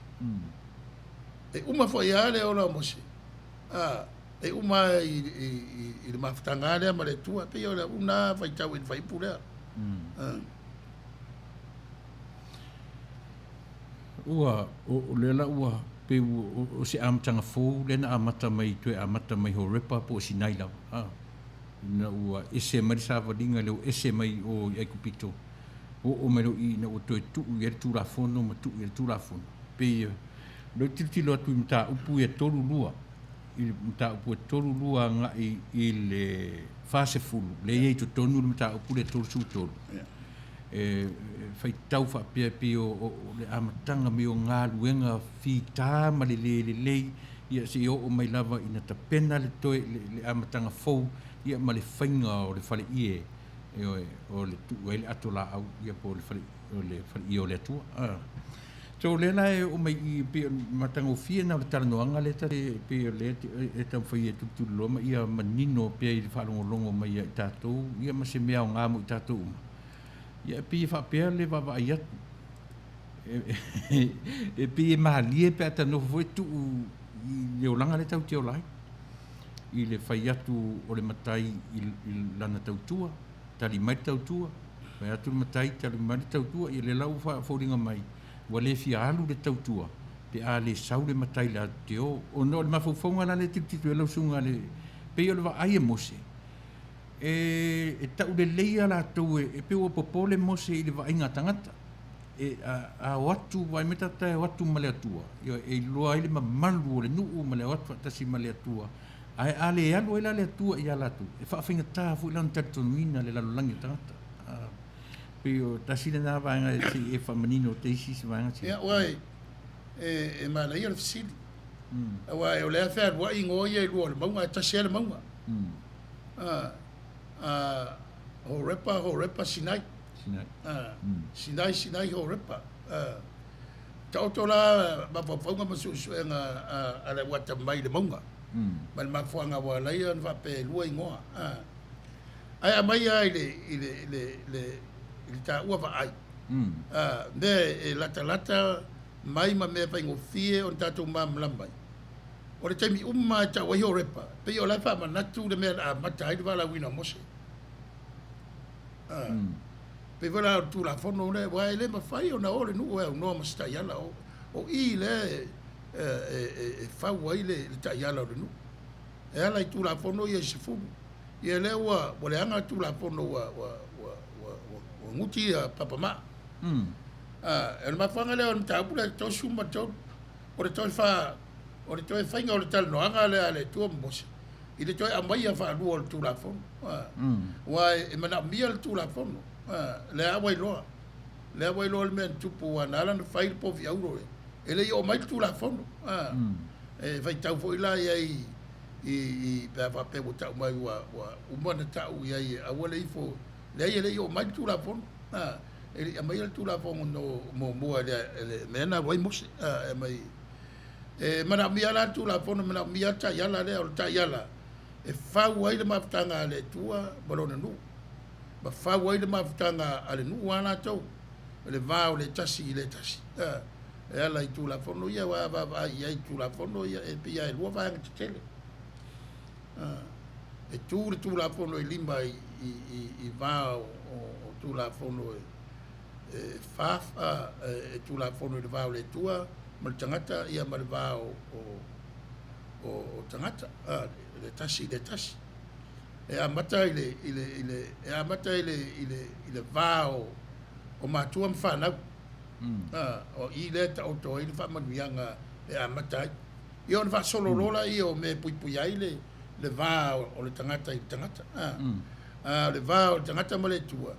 Speaker 1: E uma foi lava le ola o Mose, a, e uma lava i le mafutaga lava lea ma le Atua. E pei o lau lena faitau i le fuaiupu lea.
Speaker 3: Ua, o lea la ua pei o se amataga fou lea na amata mai, toe amata mai Horepa po o Sinai lava, a, ina ua ese mai le savaliga lea ua ese mai o i Aikupito, oo mai loa i i ina ua toe tuu i ai le Tulafono ma tuu i ai le Tulafono. Pei o lea ou te tilotilo atu i mataupu ia 32, i le mataupu e 32 agai i le 40, lea e i ai i totonu le mataupu lea 33, e faitau faapea e pei o le amataga mai o galuega fita ma le le lelei, ia seia oo mai lava ina tapena le toe le amataga fou ia ma le faiga o le faleie, ioe, o le tuu ai le ato laau ia po o le fale o le faleie o le Atua. So o lea la e oo mai i i pei o le matagofie lena o le talanoaga lea ta te pei o lea e taumafai e tulituliloa ma ia manino pea i le faalogologo mai ia i tatou ia ma se mea aoga mo i tatou uma. Ia e pei e faapea le vaavaai atu e pei e malie pe a ta nofo foi tuu i le olaga lea tatou te ola ai i le fai atu o le matai i lana tautua, tali mai le tautua, Fai atu le matai, tali mai le tautua, ia lea la ua foliga mai, ua le fia alu le tautua pe a le sau le matai la te o. Ona o le mafaufauga la lea e tilotilo ai lau susuga le, pei o le vaai a Mose, e, e tauleleia latou e, e pei ua popole Mose i le vaaiga a tagata. E, a, a o atu, vaai mai tagata e o atu ma le Atua, ia, e iloa ai le mamalu o le nuu ma le o atu faatasi ma le Atua. Ae a le alu ai la le Atua ia latou, e faafaigata foi la ona talitonuina le lalolagi o tagata. Pei o tasi lena vaega e se i e faamanino te isi isi vaega se.
Speaker 1: Ia, uai, e, e manaia le fesili. Aua o lea e fealuai igoa ia e lua o le mauga, ae tasi lava le mauga. Horepa, Horepa, Sinai.
Speaker 3: Sinai.
Speaker 1: Sinai, Sinai, Horepa. Taoto la mafaufauga ma suesuega a le au atamai i le mauga. Ma le mafuaaga ua ala ai ona faapea e lua igoa. Ae aumai lava i le, i le, i le, le, i le taua vaai, mea e latalata mai ma mea faigofie ona tatou malamalama ai. O le taimi uma lava e tau ai Horepa, pei o la e faamanatu le mea na amata ai le valaauina o Mose. Pei foi la o le Tulafono lea, aua e le mafai ona o le nuu e aunoa ma se taiala. O i lea e, e, e, e fau ai le, le taiala o le nuu. E ala i Tulafono ia e 10. Ia lea ua, ua leaga Tulafono ua, ua, ua, ua, ua, ua guti ia papamaa. A, o le mafuaaga lea o le mataupu lea 33, o le toe fa, o le toe faiga o le talanoaga lea a le Atua ma Mose, i le toe aumaia faalua o le Tulafono. A, aua e, e manaomia le Tulafono. A, lea ua iloa. Lea ua iloa le mea na tupu, aua na ala ona fai le povi auro e, e le i oo mai le Tulafono. A, e faitau foi la i ai i, i, pe a faapea ua tau mai ua, ua uma ona tau i ai e aua le ifo, leai e le i oo mai le Tulafono. A, e le i aumaia le Tulafono no, muamua e le, e le mea na alu ai Mose. A, e aumai, e manaomia la le Tulafono, manaomia le taiala lea, o le taiala e fau ai le mafutaga a le Atua ma Lona nuu, ma fau ai le mafutaga a le nuu a latou, le va o le tasi i le tasi. A, e ala i Tulafono ia, aua a vaavaai i ai i Tulafono ia, e pei lava e lua vaega tetele. E tu le Tulafono i lima i, i, i, i va o, o, o Tulafono e, e fa, e, e Tulafono i le va o le Atua ma le tagata, ia ma le va o, o, o, o tagata, a, le tasi i le tasi. E amata i le, i le, i le, e amata i le, i le, i le va o, o matua ma fanau. A, o i lea e taoto ai le faamanuiaga e amata ai. Ia ona faasolo loa laia o mea e puipui ai le, le va o le tagata i le tagata. A, a o le va o le tagata ma le Atua,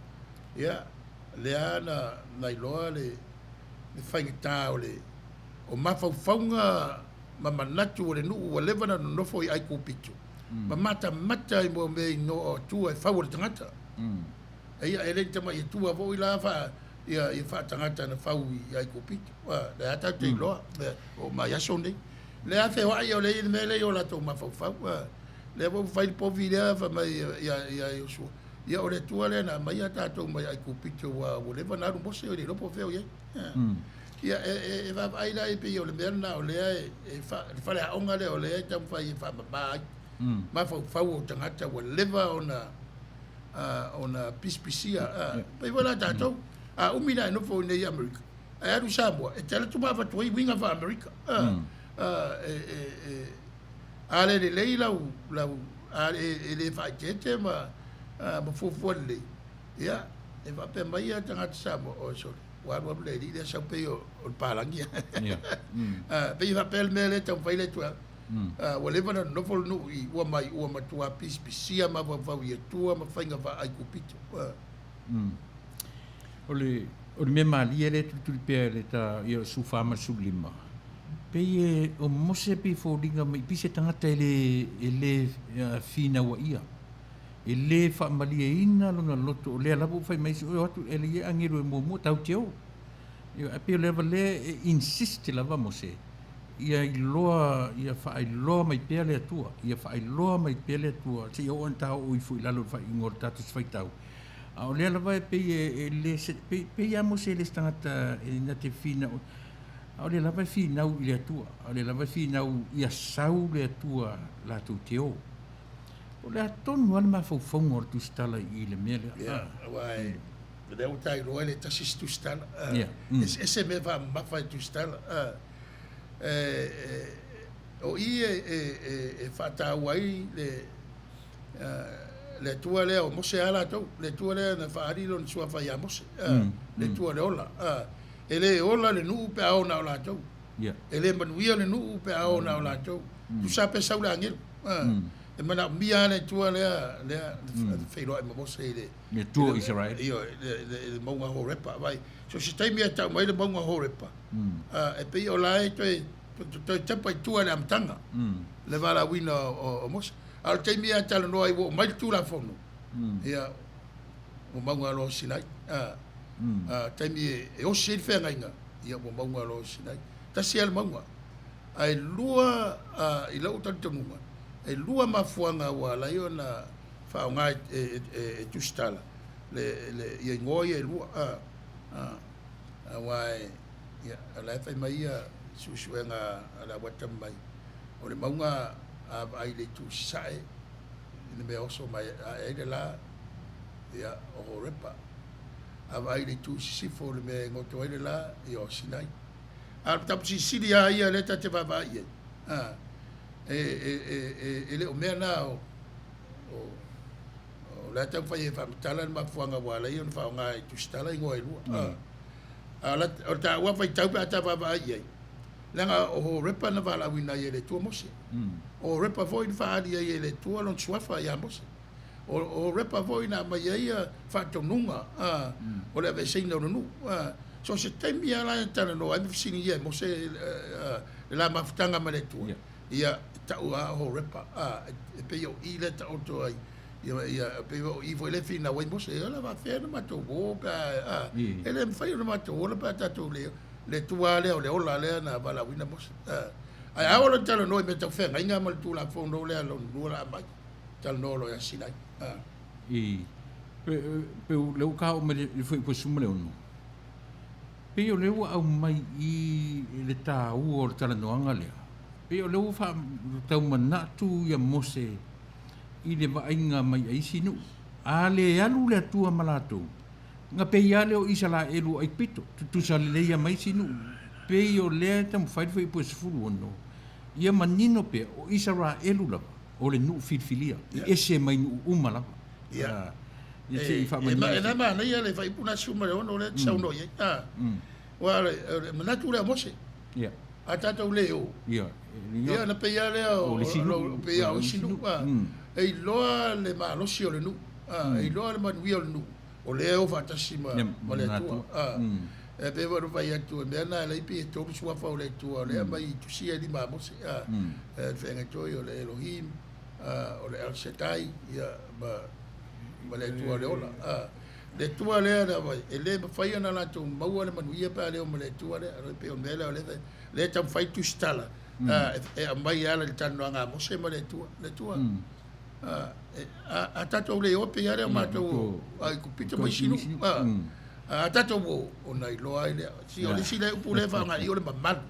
Speaker 1: ia, lea na, na iloa le, le faigata o le, o mafaufauga ma manatu o le nuu ua leva ona nonofo i Aikupito, ma matamata i mua mea i noa o Atua e fau e le tagata. Ia, e le ni tamai Atua foi la fa, ia, ia faatagata na fau i Aikupito. A, lea tatou te iloa, o mai aso nei. Lea feoai o le i le mea lea i o latou mafaufau. A, lea foi ua fai le povi lea fai mai ia, ia Iosua. Ia o le Atua lea na aumaia tatou mai Aikupito ua, ua leva ona alu Mose e le iloa po o fea o i ai. A, ia e, e, e vaavaai la e pei o le mea lena o lea e, e fa, le faleaoga lea o lea e taumafai e faamama ai mafaufau o tagata ua leva ona ona pisipisia. E pei foi la tatou, a umi ona e nofo i inei i Amerika, ae alu i Samoa, e te alu atu ma avatu ai uiga faa-Amerika. A le lelei lau, lau, a e le faaeteete ma, ma fuafua lelei, ia, e faapea mai ia tagata Samoa, oi sole, ua alu alu le alii lea sau pei o le palagi. Pei e faapea le mea lea e taumafai le Atua. Ua leva ona nonofo le nuu i ua mai ua matua pisipisia mafaufau i Atua ma faiga faa-Aikupito.
Speaker 3: O le, o le mea malie lea e tulituli pea e le ta, ia o le 14 ma le 15, pei e, o Mose pei e foliga mai pei se tagata e le, e le finauaia, e le faamalieina lona loto, o lea lava ua fai mai isi, oi o atu e le ia agelu e muamua, tau te o. Ia, ae pei o lea lava lea e insist lava Mose, Ia iloa, ia faailoa mai pea le Atua, ia faailoa mai pea le Atua, seia oo ina ta oo ifo i lalo i le faaiuga o le tatou faitau. A o lea lava e pei e, e le se, pei, pei lava Mose e le se tagata e na te finau, a o lea lava e finau i le Atua, a o lea lava e finau ia sau le Atua latou te o. O le a tonu lava le mafaufauga o le tusitala i le mea lea.
Speaker 1: Ia, aua e, lea ua ta iloa e le tasi se tusitala. Eseese mea faamamafa e tusitala. O i e faataua ai le le Atua lea o Mose a latou, le Atua lea na faaali lona suafa ia Mose, le Atua le ola. E le ola le nuu pe a o na o latou. E le manuia le nuu pe a o na o latou. Tusa pe sau le agelu. E manaomia lava le Atua lea lea feiloai ma Mose i le
Speaker 3: Le Atua o Isaraelu.
Speaker 1: Ioe, le mauga Horepa. Vai, so se taimi e tau mai le mauga Horepa, e pei o la e toe, toe tepa i tua i le amataga, le valaauina o Mose. A o le taimi e talanoa ai ua oo mai le Tulafono, ia, ua mauga loa o Sinai. A, taimi e osi ai le feagaiga, ia ua mauga loa o Sinai. Tasi lava le mauga. Ae lua, i lou talitonuga, e lua mafuaaga ua ala ai ona faaaoga e tusitala le, le, ia igoa ia e lua. Aua e, ia, o la e fai mai ia suesuega a le au atamamai, o le mauga a vaai i le itu sasae i le mea oso mai ae ai le la, ia, o Horepa. A vaai i le itu sisifo i le mea e goto ai le la, ia, o Sinai. A o le mataupu silisili lava ia lea ta te vaavaai i ai, a, e, e, e, e, e le o mea na o, o, o la e taumafai e faamatala le mafuaaga ua ala ai ona faaaoga i tusitala igoa e lua. A, a o la, o le taua faitau pe a ta vaavaai i ai, leaga o Horepa na valaauina ai e le Atua Mose. O Horepa foi na faaali ai e le Atua lona suafa ia Mose. O, o Horepa foi na aumai ai faatonuga a, o le aveeseina o le nuu. A, so o se taimi lava la e talanoa ai ma fesiligia e Mose le la mafutaga ma le Atua, ia, e tau lava o Horepa, a, e pei o i lea e taoto ai, ia, ia, e pei o i foi lea e finau ai Mose, e ola faapefea ona matou o pe a, a, e le mafai ona matou ola pe a tatou le, le Atua lava lea o le ola lea na valaauina Mose. A, ae a oo loa ina talanoa i mea tau feagaiga ma le Tulafono lea lona lua o le a aumai, talanoa loa ia Sinai. A.
Speaker 3: I, pe, pe o lea ua ka oo mai le fuaiupu e 16, pei o lea ua aumai i i le taua o le talanoaga lea, pei o lea ua faa, tau manatu ia Mose i le vaaiga mai a isi nuu, a le alu le Atua ma latou, na pei lava lea o Isaraelu o Aikupito, tutusa lelei lava ma isi nuu. Pei o lea e taumafai le fuaiupu e 16, ia manino pea, o Isaraelu lava o le nuu filifilia, i ese mai nuu uma lava.
Speaker 1: Ia. Ia se i faamanino. E la manaia le fuaiupu lena 16 lea e te saunoa i ai. Aua o le manatu lea o Mose.
Speaker 3: Ia.
Speaker 1: A tatou le o.
Speaker 3: Ia.
Speaker 1: Ia ona pei lava lea o pei lava o isi nuu. E iloa le malosi o le nuu. E iloa le manuia o le nuu. O lea e o faatasi ma le Atua. E pei foi ona fai atu, o le mea lena e ala ai pei e tolu suafa o le Atua, o lea e aumai i tusi ia e lima a Mose, le feagaiga toi o le Elohim, o le El Shaddai, ia, ma le Atua o le ola. Le Atua lea na aumai, e le mafai ona latou maua le manuia pe a le o ma le Atua lea. E pei o le mea lea o lea e taumafai le tusitala e aumai e ala i le talanoaga a Mose ma le Atua. Le Atua. A tatou le o pei lava lea o matou o Aikupito ma isi nuu. A tatou o, ona iloa ai lea. Si o le isi lea upu lea e faaaoga i i o le mamalu.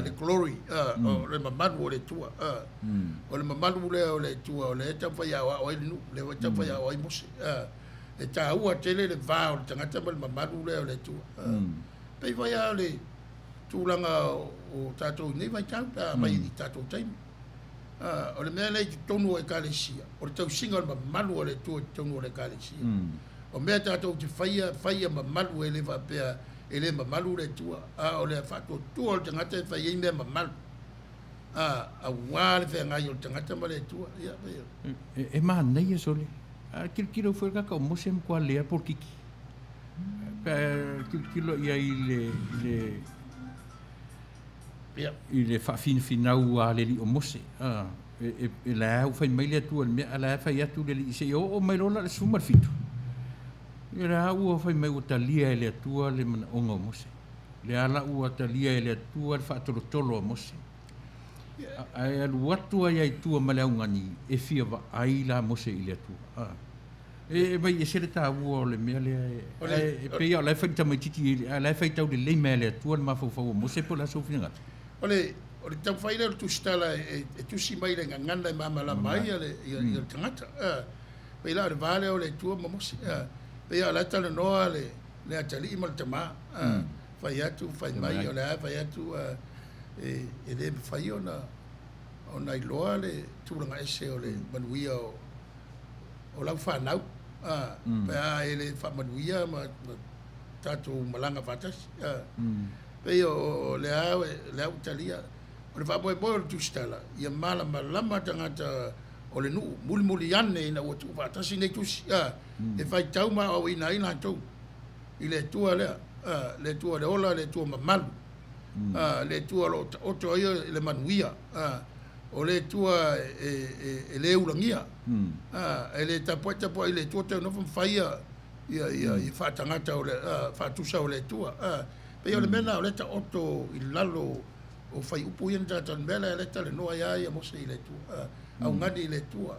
Speaker 1: Le glory, o le mamalu o le Atua. O le mamalu lea o le Atua o lea e taumafai e aoao ai le nuu, lea foi e taumafai e aoao ai Mose. E taua tele le va o le tagata ma le mamalu lea o le Atua. Pei foi lava o le tulaga o tatou i nei vaitau pe a aumai i tatou taimi. O le mea lea i totonu o Ekalesia, o le tausiga o le mamalu o le Atua i totonu o le Ekalesia. O mea tatou te faia, fai ia mamalu, e le faapea e le mamalu le Atua, a o le faatuatua o le tagata e fai ai mea mamalu, aua le feagai o le tagata ma le Atua. Ia, pei
Speaker 3: o. E manaia sole. A tilotilo foi le tagata o Mose e matua lea polokiki. Pe a tilotilo i ai i le, i le i le faafinafinau a le alii o Mose, a, e, e, la ua fai mai le Atua i le mea, a la e fai atu le alii seia oo mai loa la le 17. Ia la ua fai mai ua talia e le Atua le manaoga o Mose. Lea la ua talia e le Atua le faatolotolo a Mose. Ae alu atu ai i tua ma le augani e fia vaai la Mose i le Atua. A. E mai ese le taua o le mea lea e, e pei o la e fai tamaitiiti a la e faitau lelei mai e le Atua le mafaufau o Mose po o le a sou finagalo.
Speaker 1: O le o le taumafai lea o le tusitala e, e tusi mai le gagana e malamalama ai le, ia, ia le tagata. Pei la o le va lea o le Atua ma Mose. Pei o la e talanoa le, le atalii ma le tama. Fai atu, fai mai, o le a fai atu, e, e le mafai ona, ona iloa le tulaga ese o le manuia o, o lau fanau, a, pe a e le faamanuia ma, ma tatou malaga faatasi. A, pei o, o lea lea ua talia. O le faamoemoe o le tusitala, ia malamalama tagata o le nuu, mulimuli ane ina ua tuufaatasi nei tusi, a, e faitau ma aoaoina ai latou i le Atua lea, a, le Atua le ola, le Atua mamalu, a, le Atua o lo o taoto ai le manuia, a, o le Atua e le ulagia, e le tapuai tapuai i le Atua toe nofo ma fai ia faatagata o le faatusa o le Atua. Pei o le mea lena o lea e taoto i lalo o fuaiupu ia na talatalanoa, o le mea lea e talanoa ai lava ia Mose i le Atua, augani i le Atua,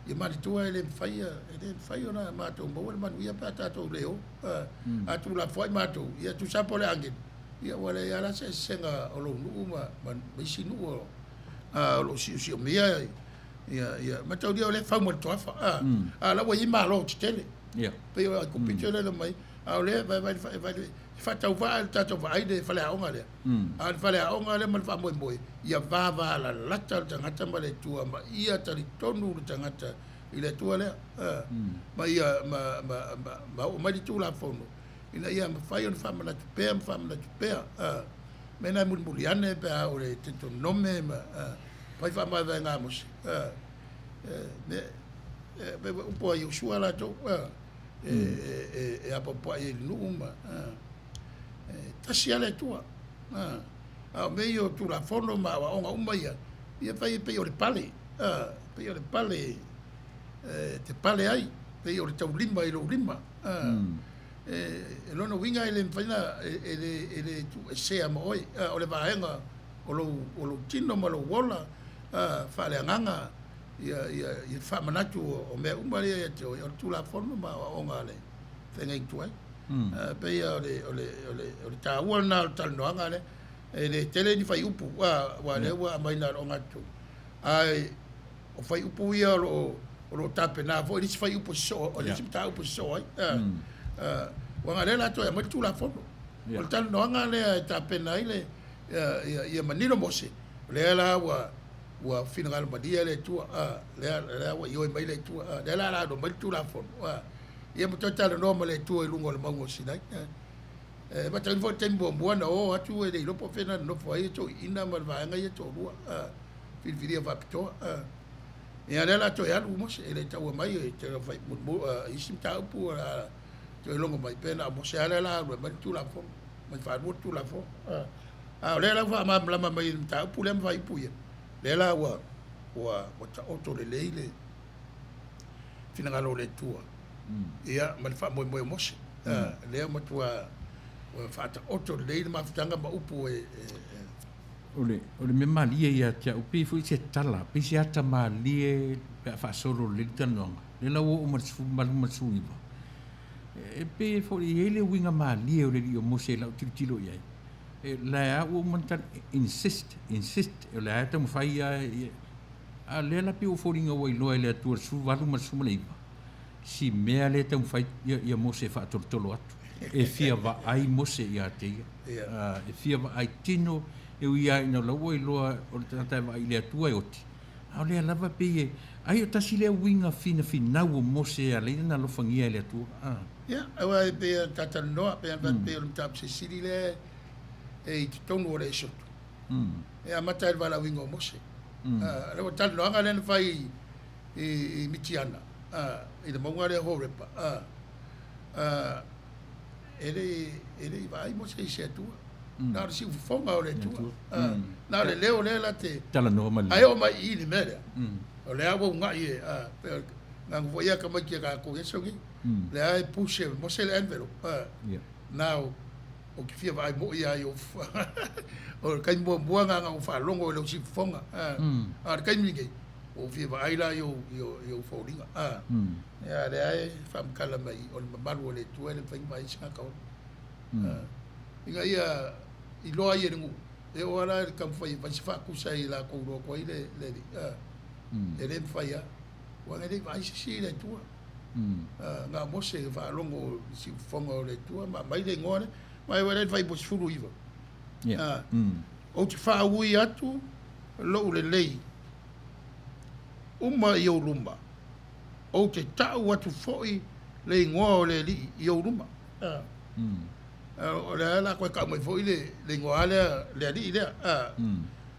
Speaker 1: ia manatua e le mafai, e le mafai ona matou maua le manuia pe a tatou le o. A tuulafoai matou, ia tusa lava po o le agelu, Ia ua leai lava la se eseesega o lou nuu ma, ma, ma isi nuu o, a, o lo o siosiomia ia, ia, mataulia o lea e fau ma le toafa, a, a o la ua i ai malo tetele.
Speaker 3: Ia.
Speaker 1: Pei o Aikupito lea na mai, a o lea e vaevae, vaevae, E faatauvaa i le tatou vaai le faleaoga lea. A o le faleaoga lea ma le faamoemoe, ia vavalalata le tagata ma le Atua ma ia talitonu le tagata i le Atua lea. Ma ia ma, ma, ma, ma oo mai le Tulafono ina ia mafai ona faamanatu pea ma faamanatu pea. Mea na e mulimuli ane pe a o le Teutoronome ma fai faamaevaega a Mose. Me, pe upu a Iosua latou, e apoapoai ai i le nuu ma e tasi lava le Atua. A o mea ia o Tulafono ma aoaoga uma ia, ia fai e pei o le pale, pei o le pale e te pale ai, pei o le taulima i lou lima. E lona uiga e le mafai ona, e le tuuesea ma oe, o le vaega o lou tino ma lou ola faaleagaga ia faamanatu o mea uma ia ia te oe, o le Tulafono ma aoaoga a le feagaiga tuai. E pei o le taua lena o le talanoaga lea. E le tele ni fuaiupu, aua o lea ua aumai na o le ogatotonu, ae o fuaiupu ia o lo o tapena foi le isi fuaiupu e sosoo, o le isi mataupu e sosoo ai. Aua o lea o le a toe aumai le Tulafono. O le talanoaga lea e tapena ai le, ia manino Mose, o lea la ua ua finagalo malie le Atua, a, lea, lea ua ioe mai le Atua, a, lea la la alu mai le Tulafono, a, ia ma toe talanoa ma le Atua i luga o le mauga o Sinai. A, e matauina foi le taimi muamua na o atu e le iloa po o fea na nonofo ai toeaiina ma le vaega ia toalua, a, filifilia faapitoa. A, ia lea la toe alu Mose, e le taua mai e te fai mulimuli, a, isi mataupu a toe logo mai pe na o Mose lava lea la alu e aumai le Tulafono, mai faalua le Tulafono. A, A o lea la ua faamalamalama mai i le mataupu lea ma faaiupu ia, lea la ua, ua, ua taoto lelei le finagalo o le Atua, ia, ma le faamoemoe o Mose. Lea ua matua ua faataoto lelei le mafutaga ma upu e, e, e.
Speaker 3: O le, o le mea malie ia te au, pei foi se tala, pei se ata malie pe a faasolo lelei le talanoaga. Lea la ua oo mai le 18 ma le 19. E pei foi e i ai le uiga malie o le alii o Mose i lau tilotilo i ai. E la ua uma ona insist, insist, o lea e taumafai lava, a o lea la pei ua foliga ua iloa e le Atua i le 18 ma le 19, si mea lea e taumafai ia Mose e faatolotolo atu. E fia vaai Mose ia te ia. E fia vaai tino, e ui lava ina o la ua iloa o le tagata e vaai i le Atua e oti, a o lea lava pei e, ai o tasi lea uiga finafinau o Mose e ala ai ona alofagia e le Atua.
Speaker 1: Ia, aua e pei ona ta talanoa, pei ona fai atu pei o le mataupu silisili lea e i totonu o le Esotu, e amata ai le valaauina o Mose. O le talanoaga lea na fai i Mitiana, i le mauga lea o Horepa, e le i vaai Mose i se Atua. Na o le siufofoga o le Atua. Na o le leo lea la te
Speaker 3: talanoa mai.
Speaker 1: Ae oo mai i i le mea lea, o lea ua uga'i e, gagau foi ia tamaiti a tatou i aso nei. Lea e push e Mose le envelope. Now, ou te fia vaai moi lava i ou O le taimi muamua na ona ou faalogo i lou siufofoga. A o le taimi lenei, ua ou fia vaai la i ou foliga. Ia, lea e faamatala mai o le mamalu o le Atua e le mafai ona vaai se tagata ola. Ina ia iloa ai e le nuu, e oo lava la i le taumafai e fai se faatusa i latou iloa atu ai le Alii. E le mafai lava, aua e le i vaai se isi i le Atua. Na o Mose e faalogo i le siufofoga o le Atua ma aumai le igoa lea. Ma e ua le fuaiupu 19. Ou te faaui atu lou lelei uma i ou luma, ou te tau atu foi le igoa o le Alii i ou luma. O lea o le a toe tau mai foi le igoa lea, le Alii lea.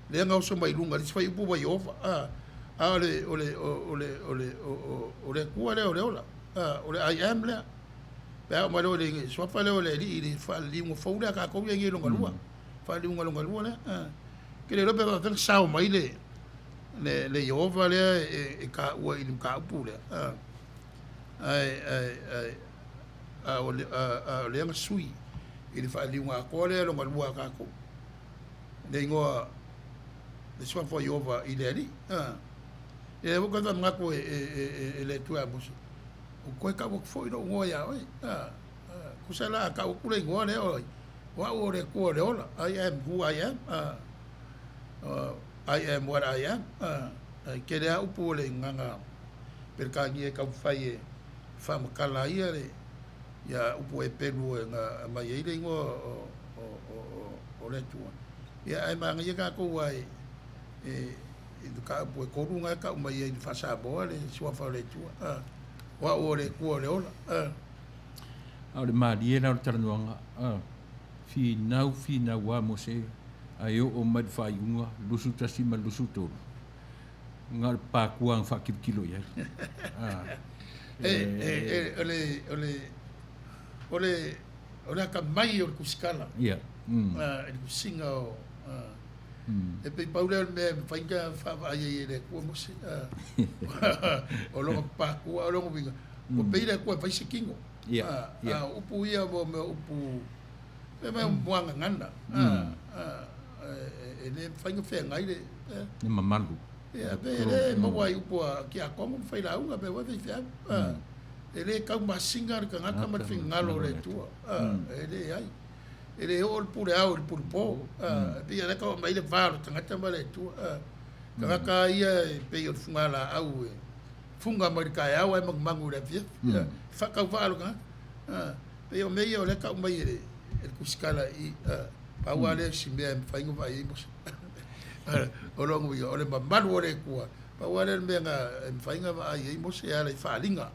Speaker 1: Lea na oso mai luga i le isi fuaiupu ua Ieova, a o le, o le, o le, o le, o le Atua lea o le ola, o le I am lea. Pe a oo mai loa i le suafa lea o le Alii i le faaliliuga fou lea a tatou ia i lona lua, faaliliuga lona lua lea. Ou te le iloa pe faapefea ona sao mai le, le, le Ieova lea e taua i le mataupu lea, ae, ae, ae, a o lea na sui i le faaliliuga atoa lea lona lua a tatou. le igoa le suafa o Ieova i le Alii. Ia ua toe faamanatu e le Atua ia Mose, ua toe tau atu foi lou igoa ia oe. Tusa la a tau atu le igoa lea o ai, o au o le Atua o le ola, I am who I am, I am what I am. E tele lava upu o le agaga Peretania e taumafai e faamatala ai le. Ia upu Hepelu e na aumai ai le igoa o le Atua. Ia ae manaia tatou aua e i mataupu e kolu na e tau mai ai i le faa-Samoa le suafa o le Atua. A, o au o le Atua o le ola. A.
Speaker 3: A o le malie la o le talanoaga, a, finau, finau a Mose, ae oo mai i le faaiuga 21 ma le 23, na o le pakua na faatilotilo i ai. A.
Speaker 1: E, e, e, o le, o le, o le, o le atamai o le kusikala.
Speaker 3: Ia.
Speaker 1: A, i le kusiga o, a, E pei pau lea o le mea e mafai ona faavaai ai e le Atua Mose. O lona pakua, o lona uiga, ua pei le Atua e fai se kino. A o upu ia mo mea o upu, mea mai o muagagana. E le mafai ona feagai le...
Speaker 3: Le mamalu.
Speaker 1: Ia, pe e le maua ai upu a tiakono ma failauga, mea foi faifeau. E le taumasina le tagata ma le finagalo o le Atua. E leai. E le oo le pule ao i le pule po. E pei o lea e tau aumai le va o le tagata ma le Atua. O tagata lava ia e pei o le fugalaau e fuga mai le taeao ae manumanu i le afiafi. E faatauvaa le tagata. E pei o mea ia o lea e tau mai e le tusitala i i. Pau lava lea o si mea e mafai ona vaai ai Mose. O lona uiga, o le mamalu o le Atua, pau lava lea o le mea e mafai ona vaai ai Mose e ala i faaaliga.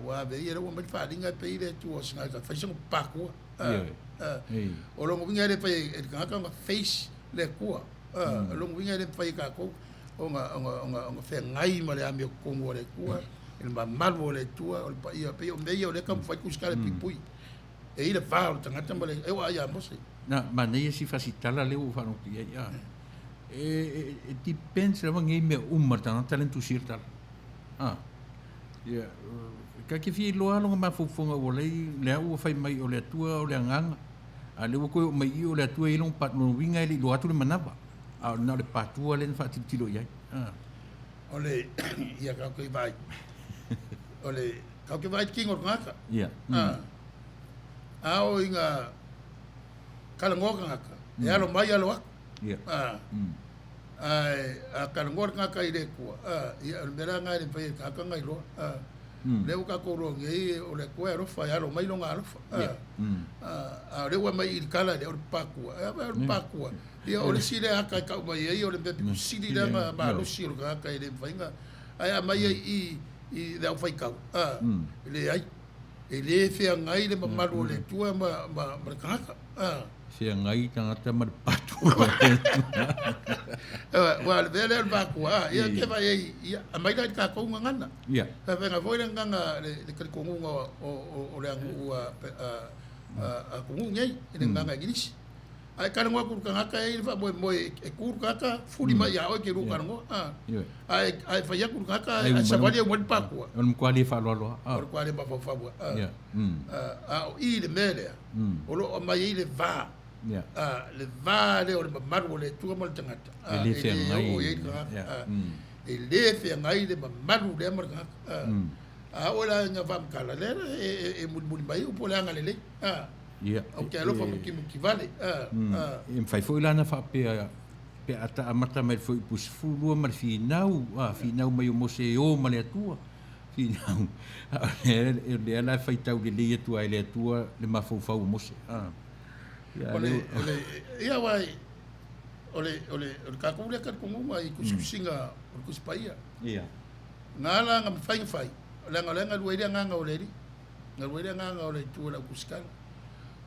Speaker 1: Ua ave ia lea ua aumai le faaaliga e pei le Atua o se tagata e fai sona papakua. O lona uiga e le mafai e le tagata ona face le Atua. O lona uiga e le mafai e tatou ona feagai ma le amiotonu a le Atua, i le mamalu o le Atua, o le paia. E pei o mea ia o lea e taumafai le tusitala e puipui. E i ai le va o le tagata ma le, e oo lava ia Mose.
Speaker 3: Na, manaia si fasitala lea ua ou faalogo i ai, a. E depends lava nei mea uma le tagata lea na tusia le tala. A. Ia, ka te fia iloa lona mafaufauga ua leai, lea ua fai mai o le Atua o le agaga, a o lea ua toe oo mai i i o le Atua e i ai lona lona uiga e le i iloa atu le manava, a o na o le patua lea na faatilotilo i ai. A.
Speaker 1: O le, ia tatou te vaai, o le, tatou te vaai i le tino o le tagata.
Speaker 3: Ia.
Speaker 1: A. A oo ina talanoa tagata, e alo mai alo atu.
Speaker 3: Ia.
Speaker 1: A. Ae a talanoa le tagata i le Atua, ia o le mea la lena e le mafai e le tagata ona iloa. O lea ua tatou iloa nei o le Atua e alofa, e alo mai lona alofa. A o lea ua aumai i le tala lea o le patua, e o le patua, ia o le isi lea ata e tau mai ai o le mea pito sili lea ona malosi o le tagata e le mafai ona, ae a aumai ai i i le aufaitau, e leai. E le feagai le mamalu o le Atua ma le tagata.
Speaker 3: Feagai tagata ma le patu.
Speaker 1: Aua o le mea lea o le vatua, ia te vaai ai, ia, aumai la i le tatou gagana.
Speaker 3: Ia.
Speaker 1: Faafeagai foi le gagana, le talitonuga o le aganuu a atunuu nei, i le gagana Igilisi. Ae talanoa atu i le tagata e i ai le faamoemoe e tu le tagata, fuli mai ia oe te lua talanoa. Ae fai atu le tagata ae savali au mai le patua.
Speaker 3: O le matua le faaaloalo
Speaker 1: lava. O le matua le mafaufau lava. A o i i le mea lea, o lo o aumai ai le va, le va lea o le mamalu o le Atua ma le tagata.
Speaker 3: E le feagai.
Speaker 1: E le oo i ai le tagata. E le feagai le mamalu lea ma le tagata. A oo la ina faamatala, lea e mulimuli mai upu o le agalelei.
Speaker 3: Ia.
Speaker 1: Ou te alofa mukimuki vale.
Speaker 3: E mafai foi la ona faapea pe a ta amata mai le fuaiupu 12 ma le finau, a, finau mai o Mose e o ma le Atua, finau, a o lea la e faitau lelei atu ai e le Atua le mafaufau o Mose. A.
Speaker 1: Ia, o le, o le, ia aua o le, o le, o le tatou lea talitonuga i tusitusiga o le Tusi Paia.
Speaker 3: Ia.
Speaker 1: Na ala ona mafai ona fai, leaga o lea e galue ai le agaga o le Alii. Galue ai le agaga o le Itu o le au tusitala.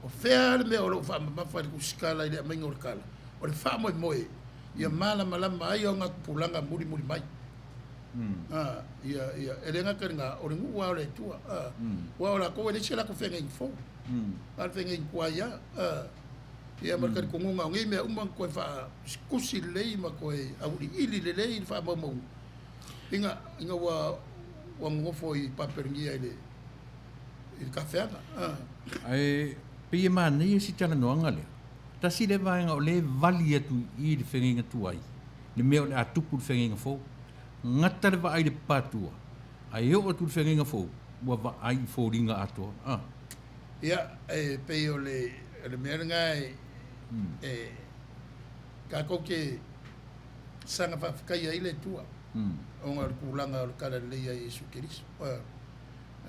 Speaker 1: O fea le mea o lo o faamamafa i le tusitala i le aumaiga o le tala? O le faamoemoe ia malamalama ai ona tupulaga mulimuli mai. Ia, ia, e le gata i lena, o le nuu lava o le Atua. Aua o latou e leai se latou feagaiga fou. A o le feagaiga tuai lava. Ia ma le talitonuga o nei mea uma na toe faatusitusi lelei ma toe auiliili lelei le faamaumauga ina, ina ua, ua nonofo i Papelonia i le i le tafeaga.
Speaker 3: Ae pei e manaia si talanoaga lea. Tasi lea vaega o lea e vali atu i i le feagaiga tuai, le mea o le a tupu i le feagaiga fou. Gata le vaai i le patua, ae oo atu i le feagaiga fou, ua vaai i foliga atoa. A.
Speaker 1: Ia, e pei o le, o le mea lena e, e tatou te saga faafetaia ai le Atua, ona o le tulaga o le talalelei a Iesu Keriso.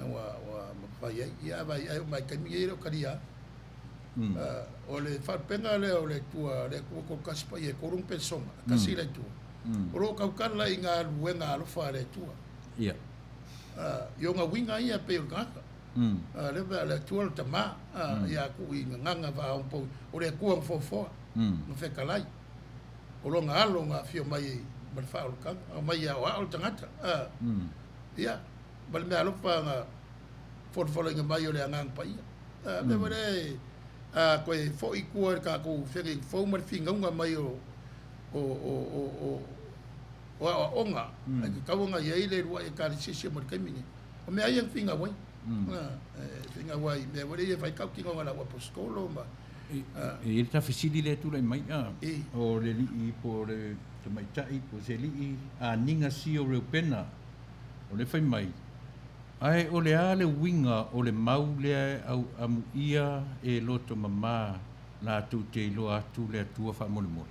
Speaker 1: Ua ua mafai ai. Ia a vaai ae oo mai taimi nei e le o talia. O le faalupega lea o le Atua, le Atua Toatasi Paia e tolu ona pesona, tasi le Atua. O lo o tautala i galuega alofa a le Atua.
Speaker 3: Ia.
Speaker 1: I ona uiga ia pei o le tagata. Lea pei o le Atua o le Tama, ia tuu i gagana faaompou, o le Atua na foafoa, na fetalai. O lona Alo na afio mai ma le faaolataga, aumai e aoao le tagata. Ia, ma le mea alofa na folafolaina mai o le Agaga Paia. A mea foi lea, a toe foi i tua i le tatou feagaiga fou ma le finauga mai o o o o o o aoaoga, e tatau ona i ai le uluai Ekalesia si mo le taimi nei. O mea ia na finau ai. E finau ai i mea foi lea e fai tautinoga a le au aposetolo ma
Speaker 3: E i ai le ta fesili lea e tulai mai, o le alii po o le tamaitai po o se alii aniga si o Reupena, o lea fai mai, Ae o le a le uiga o le mau lea e amuia e loto mama latou te iloa atu le Atua faamolemole?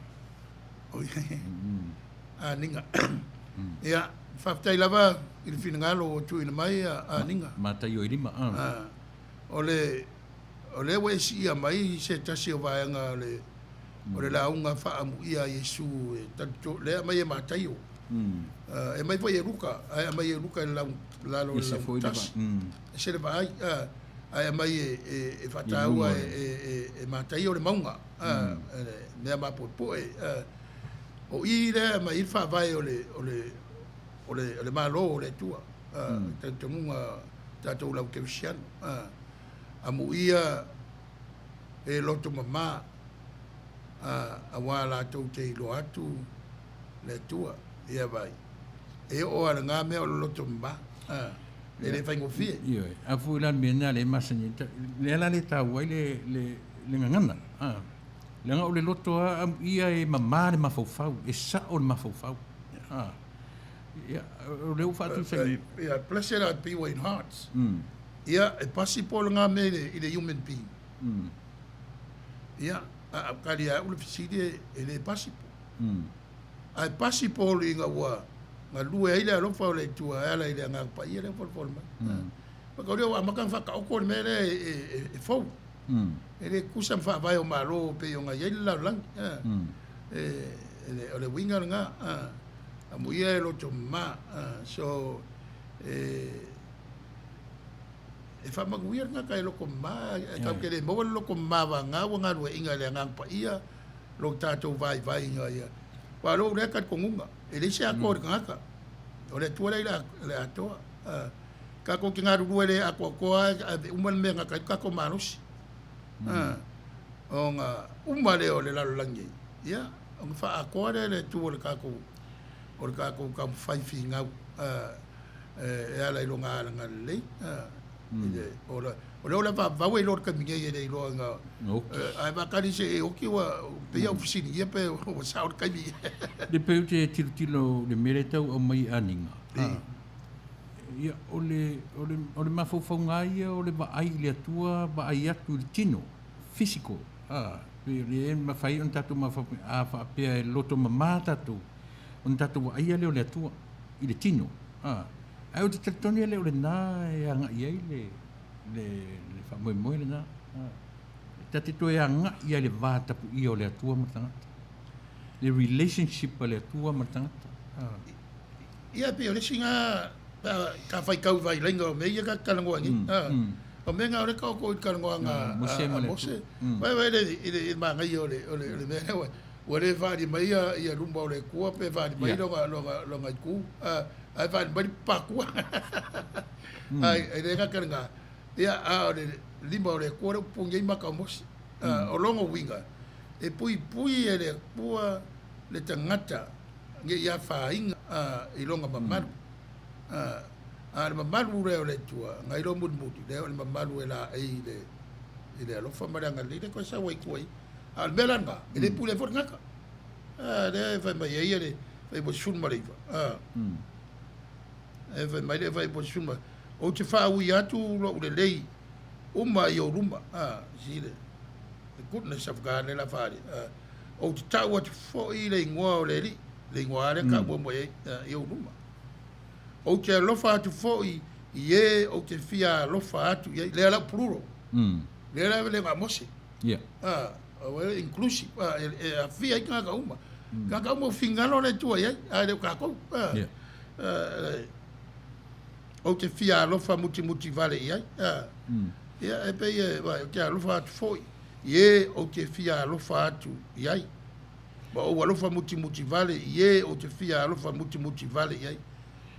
Speaker 1: Oi, Aniga. Ia, faafetai lava i le finagalo ua tuuina mai Aniga.
Speaker 3: Mataio e lima, a.
Speaker 1: O le, o lea ua e siia mai se tasi o vaega o le, o le lauga faaamuia a Iesu e talitonu, lea e aumai e Mataio. E aumai foi e Luka, ae aumai e Luka i le lalo o le laugitasi. Ese le vaai, ae aumai e faataua e Mataio le mauga, le mea mapoepoe. O i lea e aumai ai le faavae o le Malo o le Atua, le talitonuga o tatou lau kerisiano. Amuia e loto mama, aua latou te iloa atu le Atua, ia vai. E oo lava i lena mea o le loto mama, e le faigofie.
Speaker 3: Ioe, a foi la le mea lena lea e masani ai, lea la le taua ai le, le, le gagana, a. Leaga o le loto lava amuia e mama le mafaufau, e sao le mafaufau, a. Ia, o lea ua faatusa i.
Speaker 1: Ia, blessed are the pure in hearts. Ia, e pasi po lena mea i le human being. Ia, a tali ia au le fesili e le pasi po. Ae pasi po ina ua galue ai le alofa o le Atua e ala i le Agaga Paia lea ua folafola mai. Maka o lea ua amata ona faataoto le mea lea e fou. E le tutusa ma faavae o Malo pei ona i ai le lalolagi. O le uiga lena, amuia e loto mama. So, e faamanuia le tagata e loto mama, ae tatou te le maua le loto mama vagana ua galueaiina e le Agaga Paia lo tatou vaivaiga ia. Aua o lou lea talitonuga, e leai se atoa o le tagata, o le Atua lea i le atoa. Tatou te galulue le atoatoa ae ave uma le mea e gata ai lo tatou malosi. Ona uma lea o le lalolagi nei, ia, ona faaatoa lea e le Atua o le tatou, o le tatou taumafai finau e ala i lona alagalelei. O lea o le a vavau ai loa le taimi nei e le iloa ina ae faatali se i oti ua pei a ua fesiligia pe ua sao le taimi.
Speaker 3: Le pei ou te tilotilo i le mea lea e tau aumai e Aniga. Ia, o le, o le, o le mafaufauga lava ia o le vaai i le Atua, vaai atu i le tino, physical, a, pei o lea e mafai ai ona tatou mafaufau, a faapea e loto mama tatou, ona tatou vaaia lea o le Atua i le tino, a. Ae ou te talitonu e le o lena e agai ai le, le, le faamoemoe lena. E ta te toe agai lava i le va tapuia o le Atua ma le tagata. Le relationship a le Atua ma le tagata.
Speaker 1: Ia, e pei o le isi na, pe a ta faitau i vailaina o mea ia ta te talanoa ai nei. O mea na o lea e taoto i le talanoaga a Mose. Vaai i le manaia o le mea lea, ua le faaali mai ia luma o le Atua pe faaali mai lona itu, ae faaali mai le patua. Ae le gata i lena, ia, a o le lima o le Atua lea ua pupuni ai mata o Mose. O lona uiga, e puipui e le Atua le tagata ne i afaina i lona mamalu. A o le mamalu lea o le Atua, na iloa mulimuli, lea o le mamalu e laei i le alofa ma le agalelei lea e toe sau ai i tua i. A o le mea la lena, e le pule ai foi le tagata. A lea e fai mai ai le fuaiupu 19. A. E fai mai le fuaiupu 19, ou te faaui atu lou lelei uma i ou luma. A, see the, the goodness of God lea la faaali. A, ou te tau atu foi le igoa o le Alii, le igoa lea taua mai ai i ou luma. Ou te alofa atu foi i e ou te fia alofa atu i ai. Lea la ua plural. Lea la e le na o Mose. Ua inclusive, e aafia ai tagata uma. Tagata uma ua finagalo le Atua i ai, ae le o tatou. Ou te fia alofa mutimuti vale i ai. Ia, e pei e, ou te alofa atu foi i e ou te fia alofa atu i ai. Ma ou alofa mutimuti vale i e ou te fia alofa mutimuti vale i ai.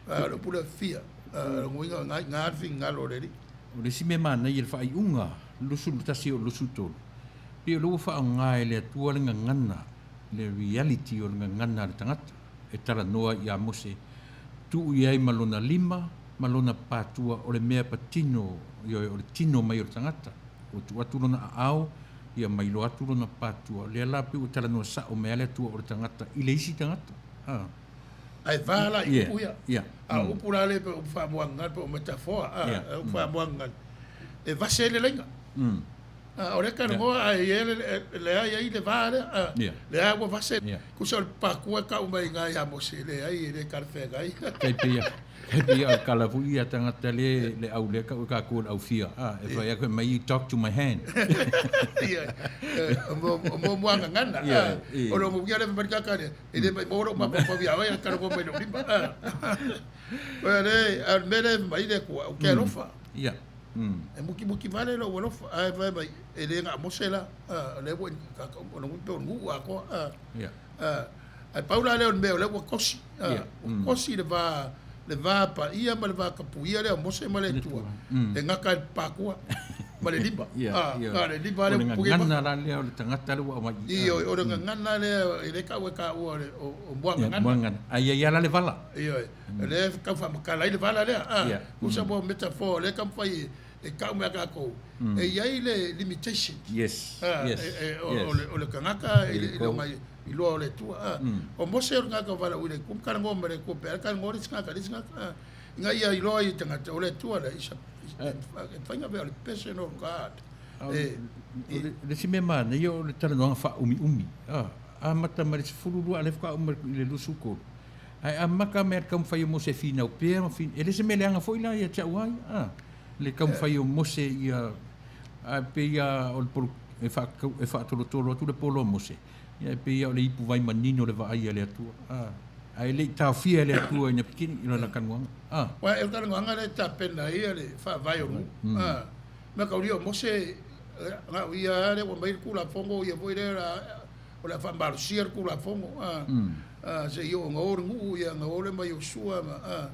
Speaker 1: O le upu lea fia, o lona uiga o lena le finagalo o le Alii.
Speaker 3: O le isi mea manaia i le faaiuga 21 e oo i le 23, pei o lea ua faaaoga e le Atua le gagana, le reality o le gagana a le tagata e talanoa ia Mose, tuu i ai ma lona lima ma lona patua o le mea patino, ioe, o le tino mai o le tagata. Ua tuu atu lona aao, ia ma iloa atu lona patua. O lea la pei ua talanoa sao mai lava le Atua o le tagata i le isi tagata. A.
Speaker 1: Ae va la i upu ia. A o upu la lea pei o upu faamuagagali po o metaphor, a, upu faamuagagali, e vase ai le laina. A, o lea e talanoa ae i ai lea e i ai le va lea, a, lea ua vase. Tusa o le patua e tau mai i ina ia Mose, e leai, e le talafeagai.
Speaker 3: Tai pei a, tai pei a o le tala foi ia tagata le, le au lea tau e tatou o le au fia, a, e fai atu e mai, you talk to my hand.
Speaker 1: Ia, o moamoagagana, a, o lona uiga lea fai mai le tagata lea, E le maumau lou mafaufau ia oe, ae talanoa mai i lou lima. Oe le, a o le mea lea e fai mai le Atua, ou te alofa.
Speaker 3: Ia.
Speaker 1: E mukimuki vale lou alofa, ae fai mai, e le na o Mose la, o lea ua o lona uiga pei o le nuu atoa.
Speaker 3: Ia.
Speaker 1: Ae pau la lea o le mea o lea ua kosi, ua kosi le va, le va paia ma le va tapuia lea o Mose ma le Atua, e gata i le patua ma le lima.
Speaker 3: A,
Speaker 1: le lima
Speaker 3: lea. O le gagana la lea o le tagata lea ua aumai
Speaker 1: i i. Ioe, o le gagana lea e le tau e taua o muagagana.
Speaker 3: Muagagana. Ae i ai lava la le vala.
Speaker 1: Ioe, o lea e tau faamatala ai le vala lea. A, tusa mo metaphor lea e taumafai e tau mai ia tatou, e i ai le limitation.
Speaker 3: Yes, yes, yes.
Speaker 1: O le tagata i lona iloa o le Atua. A, o Mose o le tagata o valaauina i le Atua ma talanoa ma le Atua pe a talanoa le isi tagata i le isi tagata. Ina ia iloa ai e tagata o le Atua lea, e faiga mea o le personal God.
Speaker 3: O le isi mea manaia o le talanoaga faaumiumi. A, amata mai le 12 a o lea faatoa uma i le 23. Ae amata mai lava i le taumafai o Mose e finau pea ma finau, e le o se mea leaga foi la ia te au lava ia, a, le taumafai o Mose ia, ae pei lava o le polo, e e faatolotolo atu le polo a Mose, ia e pei lava o le ipu vai manino le vaai a le Atua, a, ae le i taofia e le Atua ina pikini i lana talanoaga,
Speaker 1: a. Aua o le talanoaga lea e tapena ai le faavae o le nuu, a, mea taulia o Mose, na o ia lava lea ua aumai le Tulafono, ia foi lea o le a faamalosia le Tulafono, a, seia oo ina o le nuu, ia ona o lea ma Iosua ma, a,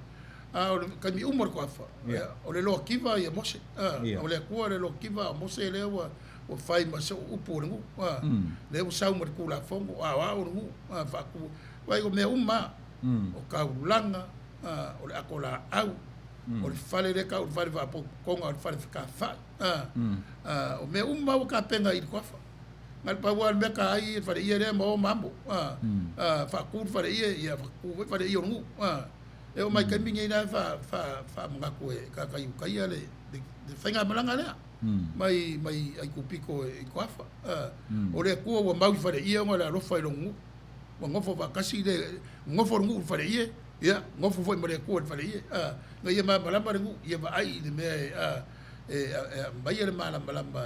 Speaker 1: a o le taimi uma o le toafa, o le loakiva ia Mose, a, o le Atua le loakiva, a o Mose lea ua, ua fai ma soo upu o le nuu, a, lea ua sau ma le Tulafono, a o au le nuu, a, faatu, vaai o mea uma lava, o taulaga, a, o le ato laau, o le fale lea e tau o le fale faapotopotoga, o le fale fetafai, a, a, o mea uma lava ua tapena i le toafa. Na o le pau lava o le mea ta ai le faleie lea ma o ma amo, a, a, faatu le faleie, ia faatu foi le faleie o le nuu, a. E oo mai i le taimi lenei la e faa, faa, faamanatu e tagata Iutaia le, le, le faigamalaga lea, mai, mai Aikupito i Toafa, a. O le Atua ua mau i faleie ona o le alofa i lona nuu. Ua nofo faatasi le, nofo le nuu i le faleie, ia, nofo foi ma le Atua i le faleie, a. Ina ia malamalama le nuu, ia vaai i le mea e, a, e aumaia le malamalama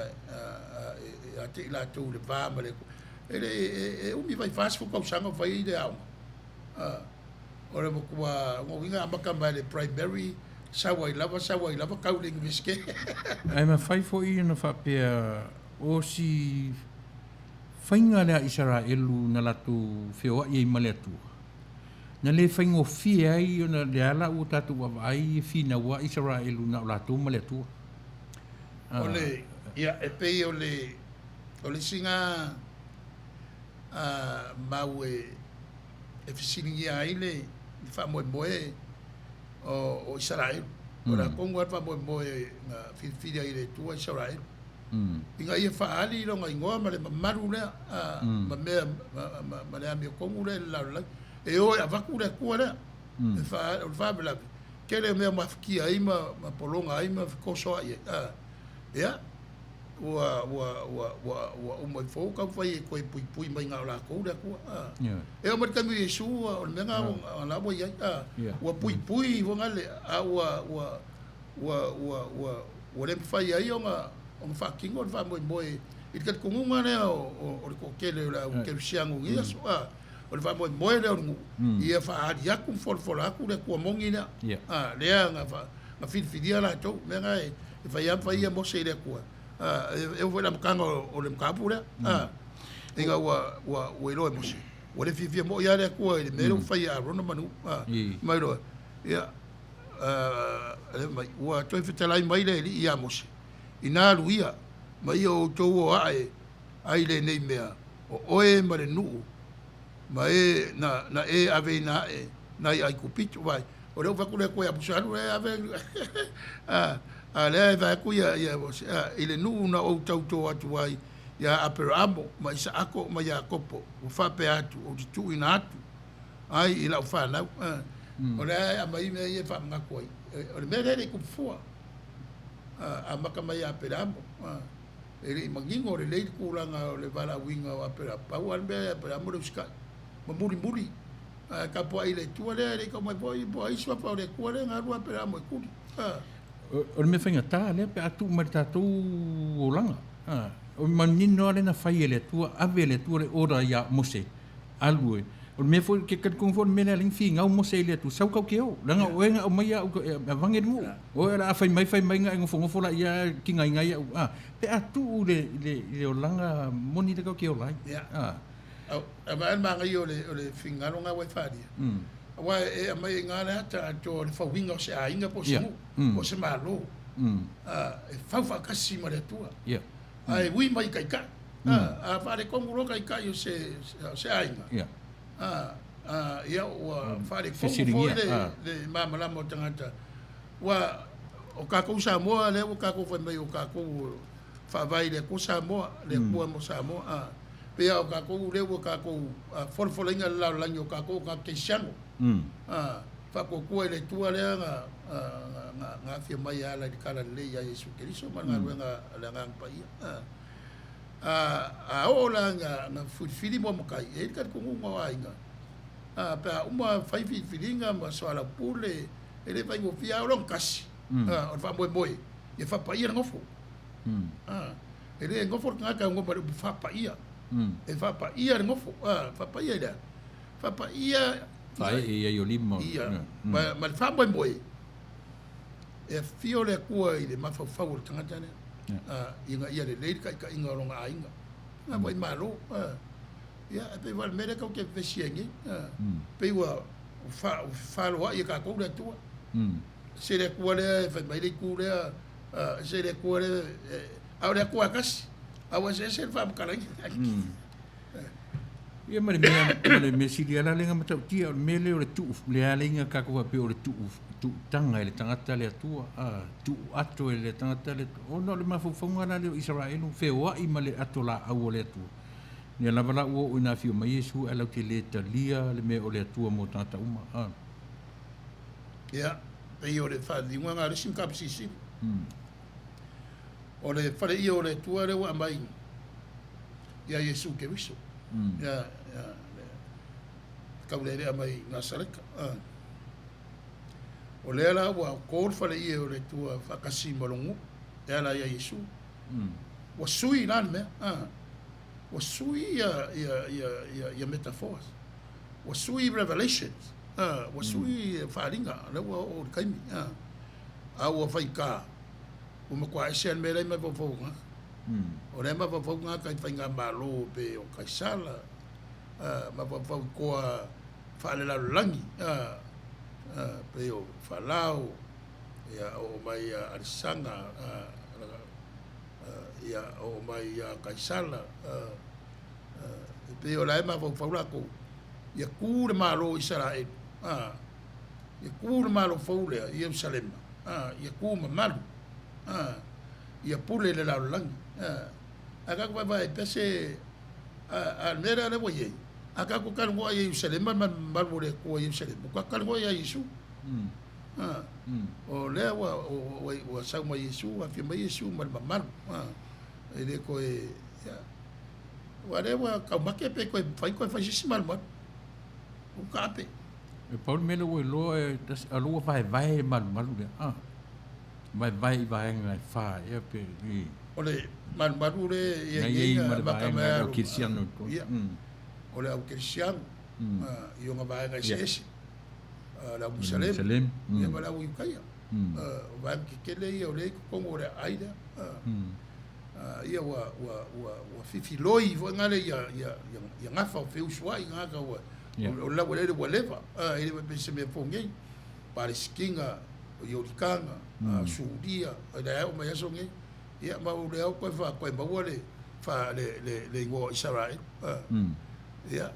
Speaker 1: ia te i latou i le va ma le Atua. E le, e umi vai 40 tausaga o fai ai le aoga. O le matua, o lona uiga amata mai le primary, sau ai lava, sau ai lava, tau i le Iunivesite.
Speaker 3: Ae mafai foi ona faapea o si faiga lea a Isaraelu na latou feoai ai ma le Atua, Na le faigofie ai ona lea la ua tatou vaavaai e finau lava Isaraelu na o latou ma le Atua.
Speaker 1: O le, ia, e pei o le, o le isi na mau e, e fesiligia ai le, le faamoemoe o, o Isaraelu. O le a tonu lava le faamoemoe na filifili ai e le Atua Isaraelu. Ina ia faaali lona igoa ma le mamalu lea, ma mea, ma le amiotonu lea i le lalolagi. E o e avatu le Atua lea. E faaali, o le faalavelave, tele o mea mafatia ai ma, ma pologa ai ma fetosoai ai. Ia, ua, ua, ua, ua, ua uma ifo ua taumafai e toe puipui mai na o latou le Atua. E oo mai le taimi o Iesu, o le mea lena la ua i ai. Ua puipui ihoga le, a ua, ua. Ua, ua, ua, ua le mafai ai ona, ona faatino le faamoemoe i le talitonuga lea o, o, o le toatele o le au kerisiano i nei aso, a, o le faamoemoe lea o le nuu, ia faaali atu ma folafola atu le Atua moni lea, a, lea na, fa, na filifilia latou, mea na e, e fai lava ma fai ia Mose i le Atua, a, e, e oo foi i le amataga o, o le mataupu lea, a, ina ua, ua, ua iloa e Mose, ua le fiafia moi lava le Atua i le mea lea ua fai e Arona ma nuu, a, ma iloa, ia, Ua toe fetalai mai le Alii iā Mose, Inā alu ia, ma ia outou o aʻe ai lenei mea, o oe ma le nuu, ma e na, na e aveina aʻe nai Aikupito. Vai, o lea ua fai atu le Atua ia Mose, Alu e ave, a, a lea e vae atu ia, ia Mose, a, i le nuu na ou tautō atu ai iā Aperaamo ma Isaako ma Iakopo, ua faapea atu, ou te tuuina atu ai i lau fanau. O lea e aumai mea ia e faamanatu ai. O le mea lea e le i tupu fua, amata mai ia Aperamo. E le i manino lelei le tulaga o le valaauina o Aperamo. Pau lava le mea ia Aperamo le usitai ma mulimuli. Ae tapuai i le Atua lea e le i tau mai foi po o ai suafa o le Atua lea na alu Aperamo e tuli.
Speaker 3: O le mea faigata lea pe a tuu mai i le tatou olaga. O le manino lava lea na fai e le Atua, ave e le Atua le order ia Mose alu e. O le mea foi, ke talitonu foi o le mea lea alai finau Mose i le Atua, sau kau ke o, leaga o oe na aumai au e avange le nuu. O oe o le a fai mai fai mai na e nofonofo laia e tigaina au, a, pe a tuu i le, i le olaga moni lea kau ke ola ai.
Speaker 1: A. A vaai le manaia o le, o le finagalo na ua e faaalia, aua e aumai ai i ina le ata atoa o le fauina o se aiga po o se nuu, po o se Malo, a, e fau faatasi ma le Atua. Ae ui mai i taitai. A faaletonu loa taitai o se, o se aiga, a, a, ia ua faaletonu foi le, le malamalama o tagata. Ua, o tatou Samoa lea ua tatou fai mai o tatou faavae i le Atua Samoa, le Atua mo Samoa. A, pei lava o tatou lea ua tatou folafolaina i le lalolagi o tatou o tagata kerisiano. A, faatuatua i le Atua lea na, na, na afio mai e ala i le Talalelei ia Iesu Keriso ma le galuega a le Agaga Paia. A, A, a oo la ina, na filifili muamatai, e i ai le talitonuga o aiga, a, pe a uma fai filifiliga ma soalaupule, e le faigofie lava o lona tasi, a, o le faamoemoe, ia faapaia le nofo. A, e le nofo le tagata e ogo ma le upu faapaia. E faapaia le nofo, a, faapaia i le a? Faapaia.
Speaker 3: Faaee i ai o lima.
Speaker 1: Ia, ma, ma le faamoemoe, E afio le Atua i le mafaufau o le tagata lea, ina ia lelei le taitaiga o lona aiga. Na foi malo. Ia, e pei foi o le mea lea tatou te vevesi ai nei. Pei ua fefaloai e tatou le Atua. Ese le Atua lea e fai mai le itu lea, ese le Atua lea, a o le Atua lava e tasi, a ua eseese le faamatalaina.
Speaker 3: Ia ma le mea, ma le mea sili lava la lea na matautia, o le mea lea o le tuu, lea ala ina tatou faapea o le tuu, tuutaga e le tagata le Atua, a, tuu ato e le tagata le Atua, ona o le mafaufauga la lea o Isaraelu, feoai ma le ato laau o le Atua. Lea lava la ua oo ina afio mai Iesu ae latou te le talia le mea o le Atua mo tagata uma, a.
Speaker 1: Ia, pei o le faaliliuga lena a le isi mataupu silisili. O le faleia o le Atua lea ua aumai ia Iesu Keriso, ia, ia, le taulealea mai Nasareta. O lea la ua to le faleie o le Atua faatasi ma lona nuu, e ala ia Iesu. Ua sui la le mea, ua sui ia, ia, ia, ia, ia metaphors, ua sui revelations, ua sui faaaliga, lea ua oo i le taimi, a ua faigata, ua matua ese lava le mea la e mafaufau ai tagata. O lea e mafaufau tagata i faigamalo pei o Kaisala, mafaufau i toa faalelalolagi, pei o Falao, ia oo mai ia Alesaga, ia oo mai ia Kaisala. E pei o la e mafaufau latou, ia tu le Malo o Isaraelu, ia tu le Malo fou lea i Ierusalema, ia tu mamalu, ia pule le lalolagi. Ae tatou vaavaai pea se, a o le mea lea lea ua i ai, a tatou talanoa ia Ierusalema ma le mamalu o le Atua i Ierusalema, ua tatou talanoa ia Iesu. O lea ua, ua, ua sau mai Iesu, ua afio mai Iesu ma le mamalu. E le toe, ia, aua o lea ua taumate pe toe mafai toe fai se isi malumalu. Ua taape.
Speaker 3: E pau le mea lea ua iloa, a o lea ua vaevae le malumalu lea. Vaevae i vaega e fa ea pe i.
Speaker 1: O le malumalu le i
Speaker 3: ai nei ma le vaega o le au kerisiano i totonu.
Speaker 1: Ia, o le au kerisiano i ona vaega eseese, le au Musalemu, ia ma le au Iutaia. O vaega tetele ia o lea i totonu o le aai lea. Ia ua ua ua ua fifiloi foi nale ia ia ia gafa o feusuai tagata ua o le laueleele ua leva, e le faapea se mea fou nei. Palesitina, o Ioritana, Suria, o lea e oo mai aso nei. Ia ma o lea toe fa toe maua le fa le le le igoa o Isaraelu. Ia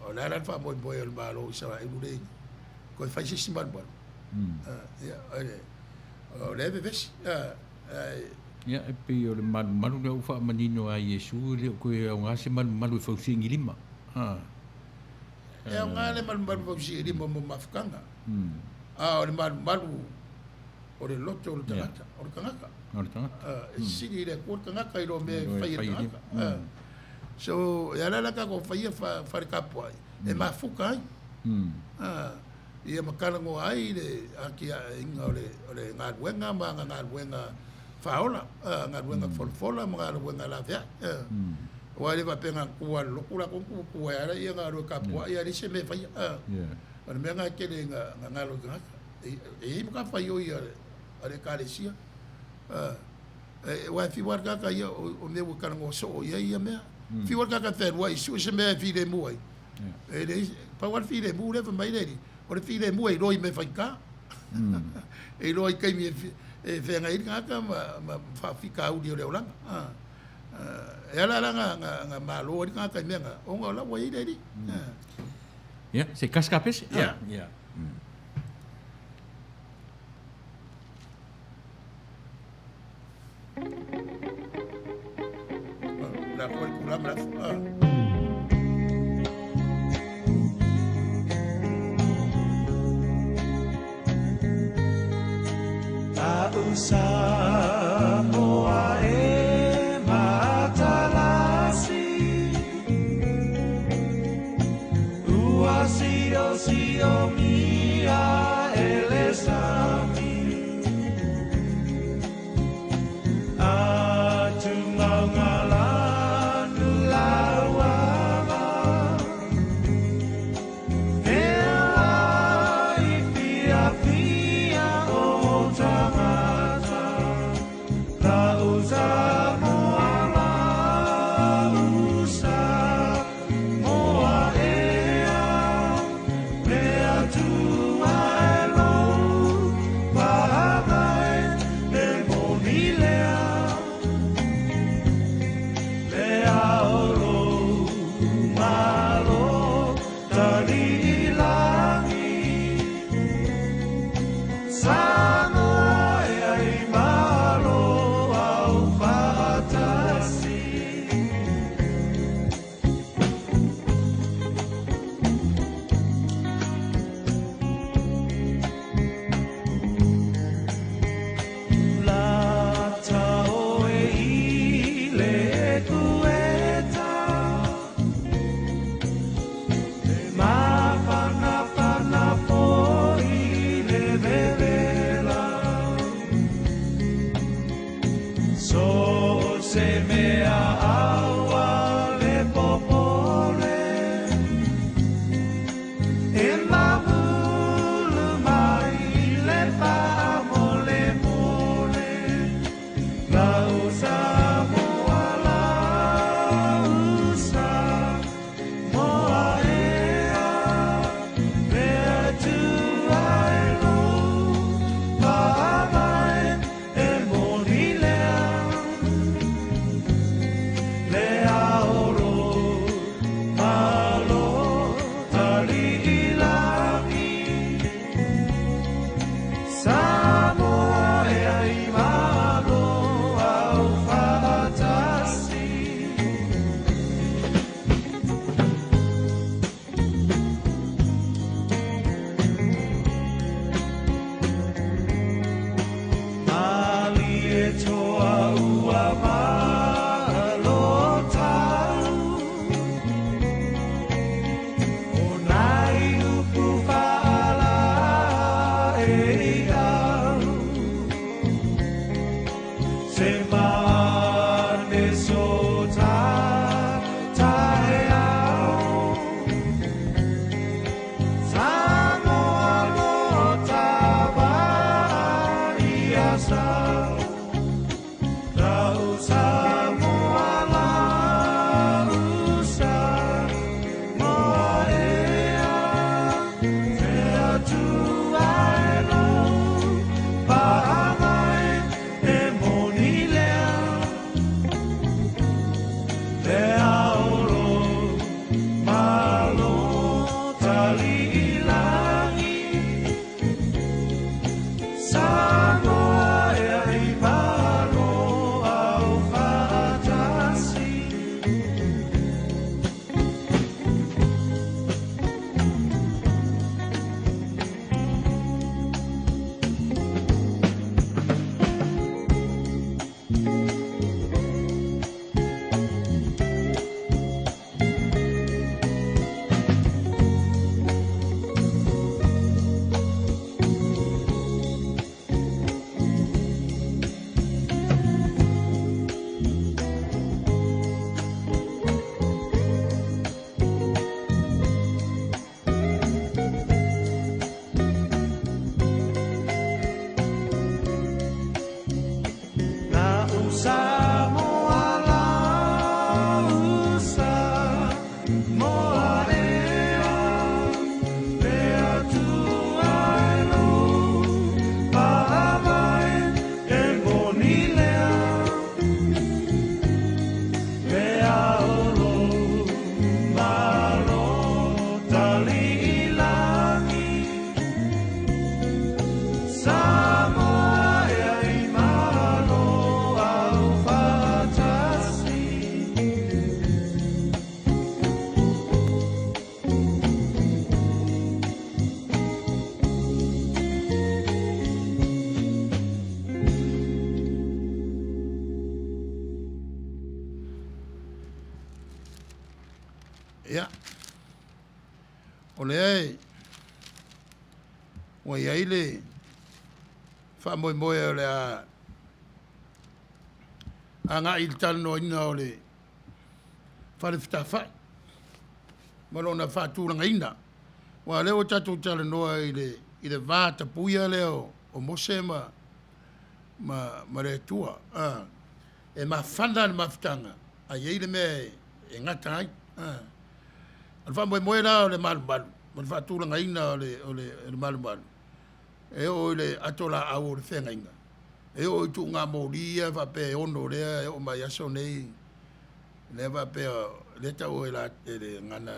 Speaker 1: o le a la le faamoemoe o le Malo o Isaraelu lea i toe fai se isi malumalu. Ia o lea e vevesi.
Speaker 3: Ia e pei o le malumalu lea ua faamanino a Iesu e le o toe aoga se malumalu e fausi'i lima.
Speaker 1: E aoga le malumalu fausi'i lima mo mafutaga. A o le malumalu o le loto o le tagata, o le tagata.
Speaker 3: O le tagata.
Speaker 1: E sili i le Atua le tagata i lo mea e fai e le tagata. So, e ala la tatou faia fale tapuai, e mafuta ai. Ia ma talanoa ai le atiaeina o le, o le galuega ma ana galuega faaola, galuega folafola ma galuega laveai. Aua e le faapea na tu lava i le lotu latou na tu ai lava lea na galue tapuai ae leai se mea e faia. O le mea lena e tele ina galo i tagata. E i ai matafaioi a le Ekalesia. Aua e fiu lava le tagata ia o mea ua talanoa soo i ai ia mea. Fiu lava le tagata e fealuai e sue se mea e filemu ai. E leai, pau lava le filemu lea fai mai le alii, o le filemu e iloa i mea faigata. E iloa i taimi e feagai ai le tagata ma faafitauli o le olaga. E ala la na malo ai le tagata i mea na, ona o la ua i ai le alii.
Speaker 3: Ia, se tasi ka pese. Ia. Ia.
Speaker 1: La koe kula ma la.
Speaker 2: Samoa e matalasi Ua sio sio mia e le sami Atu maungalanu lauava E lai fia fia o tagata.
Speaker 1: Ia, o lea e ua i ai le faamoemoe o le a agai i le talanoaina o le fale fetafai ma lona faatulagaina. Aua o lea ua tatou talanoa i le, i le va tapuia lea o, o Mose ma, ma, ma le Atua. A, e mafana le mafutaga, a i ai le mea e gata ai. A, o le faamoemoe la o le malumalu ma le faatulagaina o le, o le, o le malumalu, e oo i le ato laau o le feagaiga, e oo i tuuga moli ia faapea e ono lea e oo mai aso nei, lea faapea lea tau e la e le gagana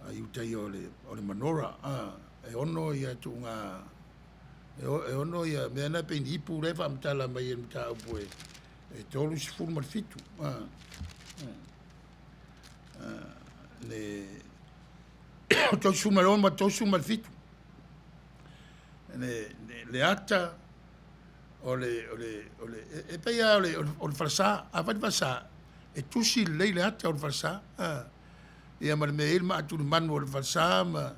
Speaker 1: a Iutaia o le o le manora a e ono ia tuuga e ono ia mea na pei ni ipu lea e faamatala mai e le mataupu e e 37 a le 36 ma 37 le le ata o le, o le, o le, e, e pei lava o le, o le falesa. A fai le falesa, e tusi lelei le ata o le falesa. A, ia ma le mea e i ai le maatulimanu o le falesa ma,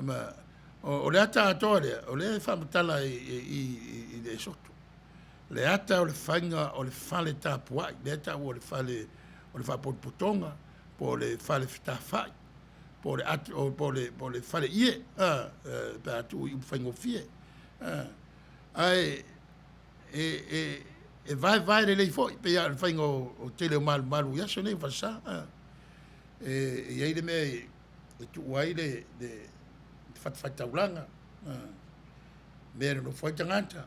Speaker 1: ma o, o le ata atoa lea, o lea e faamatala i, i, i, i le Esoto. Le ata o le faiga o le fale tapuai, lea e taua o le fale o le faapotopotoga, po o le fale fetafai, po o le, at, o, po o le, po o le fale ie, a, pe a tuu i upu faigofie. A, ae e, e, e vaevae lelei foi, pei lava o le faiga o, o tele o malumalu i aso nei o falesa. A, e, e i ai le mea e, e tuu ai le, le, le fatafaitaulaga, a, mea e nonofo ai tagata,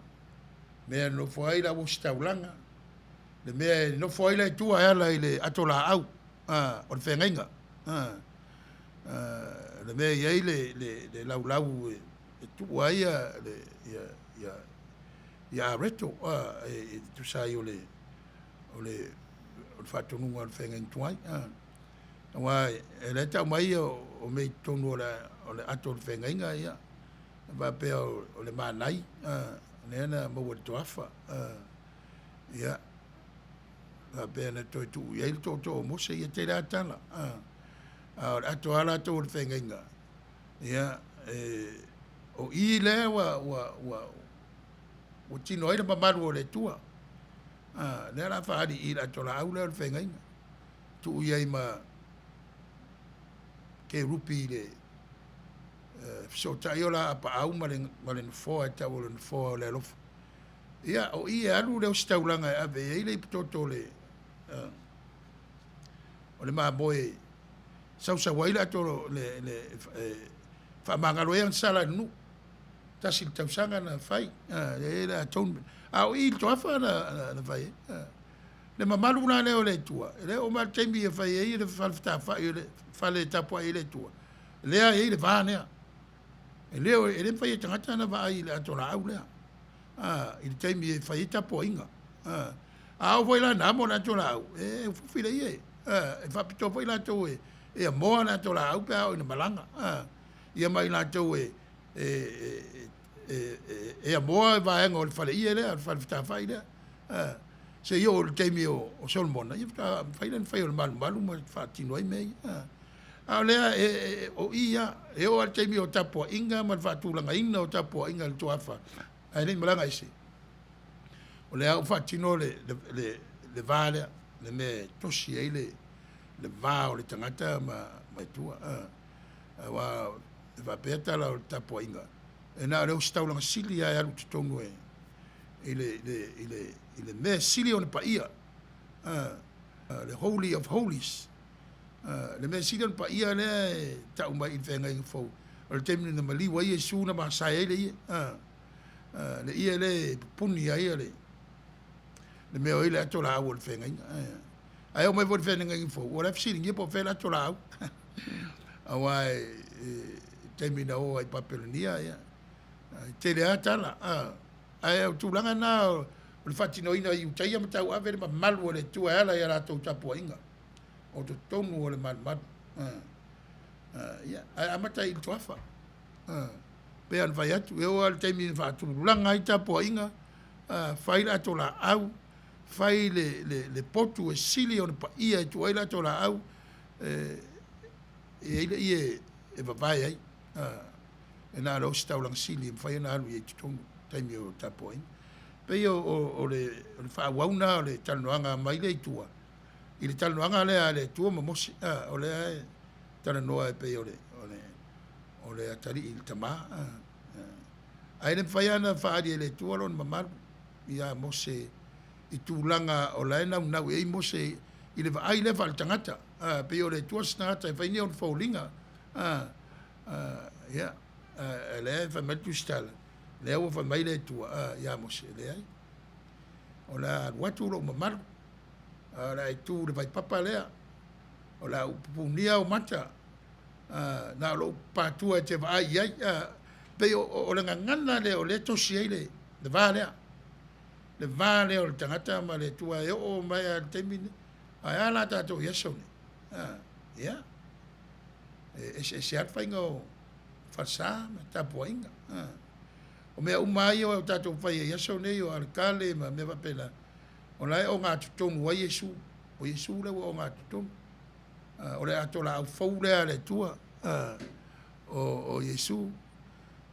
Speaker 1: mea e nonofo ai le auositaulaga, le mea e nofo ai le Atua e ala i le ato laau, a, o le feagaiga, a, a, le mea e i ai le, le, le laulau e, e tuu ai ia, le, ia, ia, ia areto, a, e, e tusa ai o le, o le, o le faatonuga o le feagaiga tuai. A. Aua e lea tau mai o, o mea i totonu o le, o le ato o le feagaiga, ia, e faapea o, o le manai, a, lea na maua i le toafa, a, ia, faapea na toe tuu i ai le tootoo o Mose, ia tele lava tala. A, a o le ato lava latou o le feagaiga, ia, e, o i lea ua, ua, ua, ua tino ai le mamalu o le Atua. A, lea la faaali i le ato laau lea o le feagaiga. Tuu i ai ma kerupi i le fesootai o la apaau ma le, ma le nofoa e tau o le nofoa o le alofa. Ia, o i e alu le ositaulaga e ave i ai le iputoto o le, uh, o le mamoe sausau ai le ato le, le, e, faamagalo ai ana sala i le nuu. Tasi le tausaga na fai, e le atonement. A o i le toafa na, na, na fai ai. Le mamalu la lea o le Atua, e le oo mai le taimi e fai ai le fale fetafai o le fale e tapuai ai le Atua, lea e i ai le va lea. E le, e le mafai e tagata ona vaai i le ato laau lea, a, i le taimi e fai ai tapuaiga. A, a oo foi la ina amo le ato laau, e ufiufi le ie. A, e faapitoa foi latou e, e amoa le ato laau pe a oo ina malaga. A, ia ma i latou e, e, e, e, e amoa vaega o le faleie lea, o le fale fetafai lea. A, se i oo i le taimi o, o Solomona, ia faatoa mafai lea ona fai o le malumalu ma faatino ai mea ia. A, a o lea, e, e, o i ia, e oo lava i le taimi o tapuaiga ma le faatulagaina o tapuaiga i le tuafa, ae le i malaga ese. O lea ua faatino le, le, le, le va lea, le mea e tosi ai le, le va o le tagata ma, ma Atua. A, aua e faapea tala o le tapuaiga, e na o le ositaulaga sili lava e alu i totonu e, i le, le, i le, i le mea sili ona paia, a, le Holy of Holies, a, le mea sili ona paia lea e tau mai i le feagaiga fou, o le taimi na maliu ai Iesu na masae ai le ie, a, a, le ie lea e pupuni ai le, le mea o i le ato laau o le feagaiga. Ae oo mai foi i le feagaiga fou, ua la e fesiligia po o fea le ato laau. Aua e, e, taimi na o ai i Papelonia, ia, e tele lava tala. A, ae o tulaga na o le faatinoina i Iutaia ma tauave le mamalu o le Atua e ala i a latou tapuaiga o totonu o le malumalu. A, a, ia, ae amata i le toafa. A, pei ona fai atu, e oo lava i le taimi na faatulaga ai tapuaiga, a, fai le ato laau, fai le, le, le potu e sili ona paia e tuu ai le ato laau. E i ai le ie e vavae ai, e na o le ositaulaga sili e mafai ona alu i ai i totonu i taimi o tapuaiga. E pei o le faaauau lena o le talanoaga mai lea i tua i le talanoaga lea a le Atua ma Mose, o lea e talanoa e pei o le atalii i le tama. Ae le mafai lava ona faaali e le Atua lona mamalu ia Mose i tulaga o la e naunau i ai Mose i le vaai lea faaletagata, a, pei o le Atua se tagata e fai ni ona foliga, a, a, ia, a, lea e fai mai le Tusitala, lea ua fai mai le Atua, a, ia Mose, e leai, o le a alu atu lou mamalu, a, o le a e tu i le vaipapa lea, o le a ou pupunia ou mata, a, na o lou patua e te vaai i ai, a, pei o, o le gagana lea o lea e tosi ai le, le va lea. Le va lea o le tagata ma le Atua e oo mai lava i le taimi lenei. Ae a la tatou i aso nei? A, ia, e eseese lava le faiga o falesa ma tapuaiga. A, o mea uma lava ia o tatou faia i aso nei, o aletale ma mea faapena, o la e ogatotonu ai Iesu. O Iesu lea ua ogatotonu. A, o le atolaau fou lea a le Atua, a, o, o Iesu.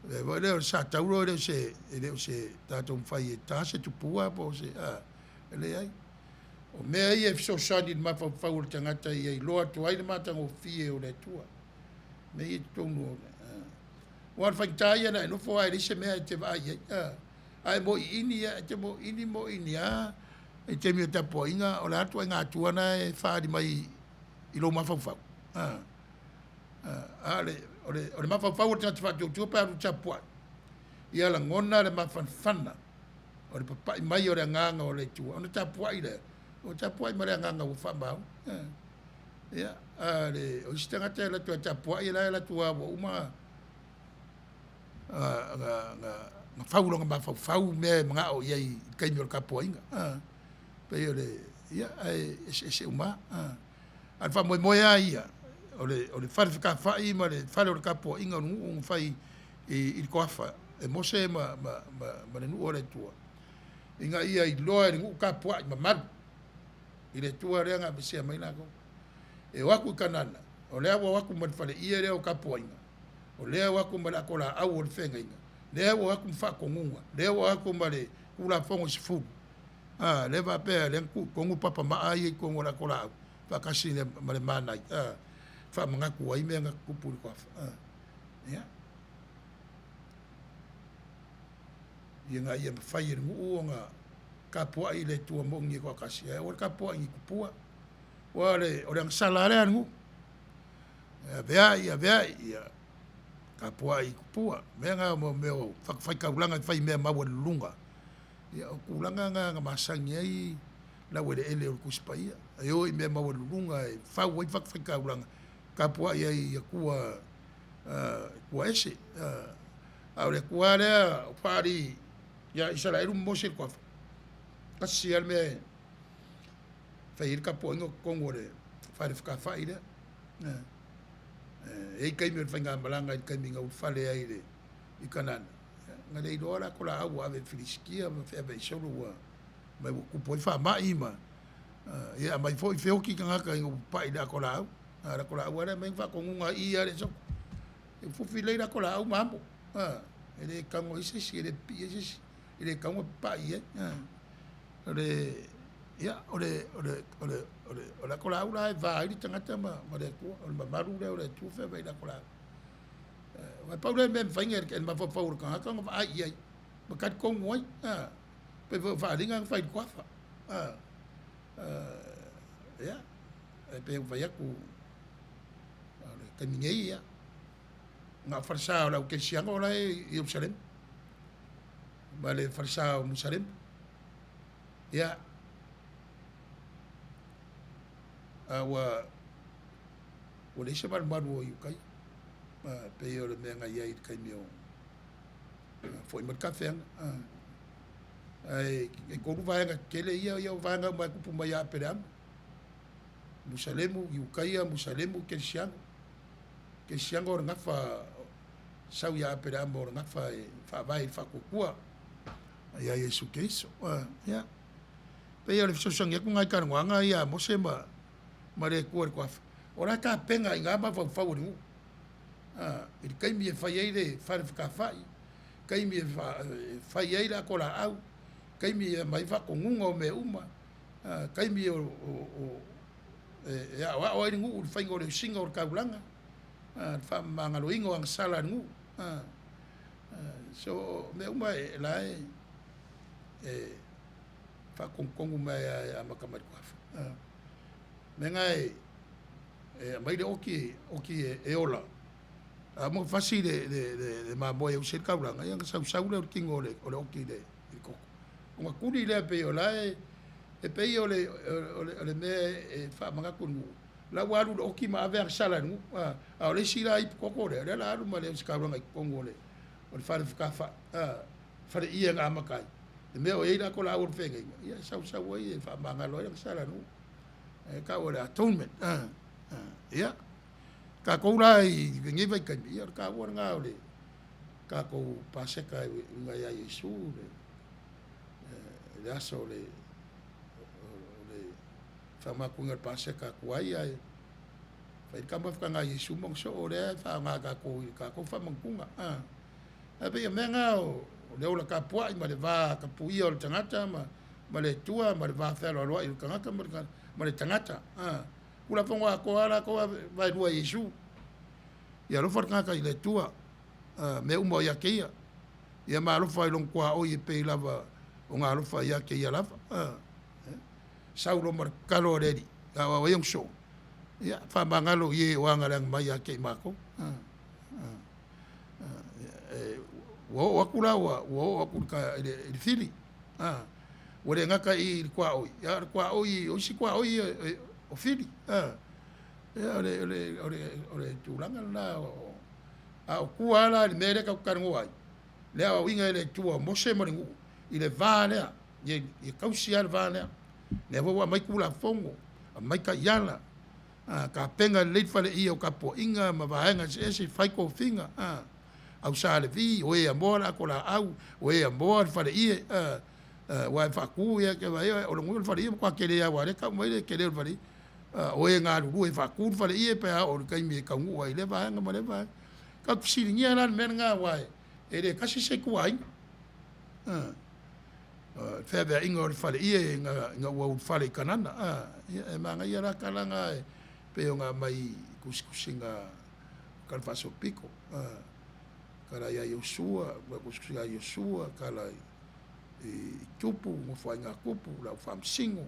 Speaker 1: Le foi lea o le satauro e le o se, e le o se tatou mafai e ta se tupua po o se, a, e leai. O mea ia e fesoasoani i le mafaufau o le tagata ia iloa atu ai le matagofie o le Atua. Mea ia i totonu o le, a. Aua o le faigata ia ona e nofo lava e leai se mea e te vaai i ai, a. A e moiini ia, e te moiini moiini lava i le taimi o tapuaiga, o le a le ituaiga Atua lena e faaali mai i lou mafaufau, a. A o le, o le, o le mafaufau o le tagata faatuatua pe alu tapuai, ia lagona le mafanafana o le papai mai o le agaga o le Atua, ona tapuai lea, ua tapuai ma le agaga ua faamaoni. Ia, a le, o isi tagata e alu atu e tapuai, la e alu atu lava ua uma na fau lona mafaufau mea e manao i ai i le taimi o le tapuaiga. Pei o le, ia, ae eseese uma lava. A o le faamoemoe lava ia, o le, o le fale fekafai ma le fale o le tapuaiga o le nuu na fai i, i le toafa e Mose ma, ma, ma, ma le nuu o le Atua, ina ia iloa e le nuu tapuai mamalu i le Atua lea na aveesea mai latou. E o atu i Kanana, o lea ua o atu ma le faleie lea o tapuaiga, o lea ua o atu ma le atolaau o le feagaiga, lea ua o atu ma faatonuga, lea ua o atu ma le Tulafono e 10, A, lea faapea, lea na tuu i totonu papamaa ia i totonu o le atolaau, faatasi ma le manai, a, faamanatu ai mea na tutupu i le toafa. A, ia. Ina ia mafai e le nuu ona tapuai i le Atua moni e toatasi, ae aua le tapuai i ni tupua. Aua o le, o le agasala lava lea a le nuu. E aveai, aveai, ia tapuai i tupua. Mea na o mea o fatafaitaulaga e fai i mea maualuluga. Ia, o tulaga na na masani ai laueleele o le Tusi Paia, e o i mea maualuluga e fau ai fatafaitaulaga, tapuai ai i Atua, Atua ese. A o le Atua lava lea o faaali ia Isaraelu ma Mose i le toafa, tasi lava le mea e fai ai le tapuaiga o totonu o le fale fekafai lea. E i ai taimi o le faigamalaga i le taimi na ulufale ai i Kanana, Na le iloa la ko laau ua ave i Filisitia ma feaveai solo ua mai ua tupu ai faamai ma ia aumai foi feoti tagata ina ua papai i le ato laau. A o le ato laau lava lea aumai faatonuga i i lava le soko. E fufi lelei le ato laau ma amo. E le tago ai se isi, e le pipii ai se isi, e le tatau ona papai i ai. O le, ia, o le, o le, o le, o le, o le ato laau la e va ai le tagata ma, ma le Atua. O le mamalu lea o le Atua feaveai i le ato laau. Aua e pau lea mea e mafai e le mafaufau o le tagata ona vaai i ai ma talitonu ai, a, pei foi o faaaliga na fai i le toafa. A, a, ia, e pei ona fai atu, o le taimi nei, ia, na o falesa o le au kerisiano la e i Ierusalema, ma le falesa o Musalema. Ia, a ua, ua leai se malumalu o Iukaia, e pei o le mea na i ai i le taimi o foi mai le tafeaga. Ae e tolu vaega tetele ia, ia o vaega uma e tupu mai ia Aperehama, Musalemu, Iukaia, Musalemu, Kerisiano. Kerisiano o le gafa sau ia Aperehama o le gafa e faavae i le faatuatua ia Iesu Keriso. Ia, pei o le fesoasoani atu nai talanoaga ia a Mose ma ma le Atua i le toafa. O la e tapena i na mafaufau o le nuu, i le taimi e fai ai le fale fetafai, taimi e fai ai le atolaau, taimi e aumai ai faatonuga o mea uma, taimi e aoao ai le nuu i le faiga o le usiga o le taulaga, le faamagaloina o agasala a le nuu. So, o mea uma o la e faatonutonu mai lava e amata mai i le tuafa. O le mea lena e aumai le oti, oti e ola, a uma ona fasi le mamoe e usi ai le taulaga, ia ona sausau lea o le tino o le oti i le toto. Ona tuli lea pei o la e, e pei o le mea e faamanatu i le nuu, la ua alu le oti ma ave agasala i le nuu, a o le isi la ipu toto lea, lea o le a alu ma le ositaulaga i totonu o le fale fetafai, faleie na amata ai, le mea o i ai le atolaau o le feagaiga, ia e sausau ai e faamagalo ai agasala a le nuu. E tau o le atonement. Ia, tatou la i lenei vaitaimi, ia o le taua lena o le tatou Paseka e uiga ia Iesu, le aso o le faamatuina o le Paseka tuai ae fai le taumafaga a Iesu ma ona soo lea e faaaoga e tatou i le tatou faamagatuga. Ae pei o mea na o le ola tapuai ma le va tapuia o le tagata ma le Atua ma le va fealoaloai o le tagata ma le tagata. Tulafono atoa lava latou vaelua e Iesu. Ia alofa le tagata i le Atua, mea uma o ia te ia. Ia ma alofa i lona tuaoi e pei lava ona alofa ia te ia lava. Sau loa ma le tatalo a le Alii, a o ai ona soo? Ia, faamagalo i e o agaleaga mai ia te i matou. Ua oo atu la, ua oo atu i le fili. Ua le gata i le tuaoi, a o le tuaoi, o isi tuaoi o fili. Ia, o le tulaga lena. A o tua lava la i le mea lea tatou te talanoa ai, le aoaoina e le Atua o Mose ma le nuu i le va lea, ia tausi lava le va lea. Lea foi ua aumai Tulafono, aumai taiala, tapena lelei le faleie o tapuaiga ma vaega eseese, fai tofiga, au Sa Levi, o e amoa le atolaau, o e amoa le faleie, aua e faatu, ia e vaai, o lona uiga o le faleie e matua tele lava aua o lea e tau mai le tele o le faleie. O e galulue e faatu le faleie pe a oo i le taimi e taunuu ai i lea vaega ma lea vaega. Tatou fesiligia la le mea lena aua e le tasi se ituaiga. Feaveaiga o le faleie ina ua ulufale i Kanana. Ia e manaia la tala na e pei ona aumai i tusitusiga o Tala Faasolopito, tala ia Iosua, tusitusiga a Iosua, tala i Tupu, Nofoaiga a Tupu, lau Faamasino.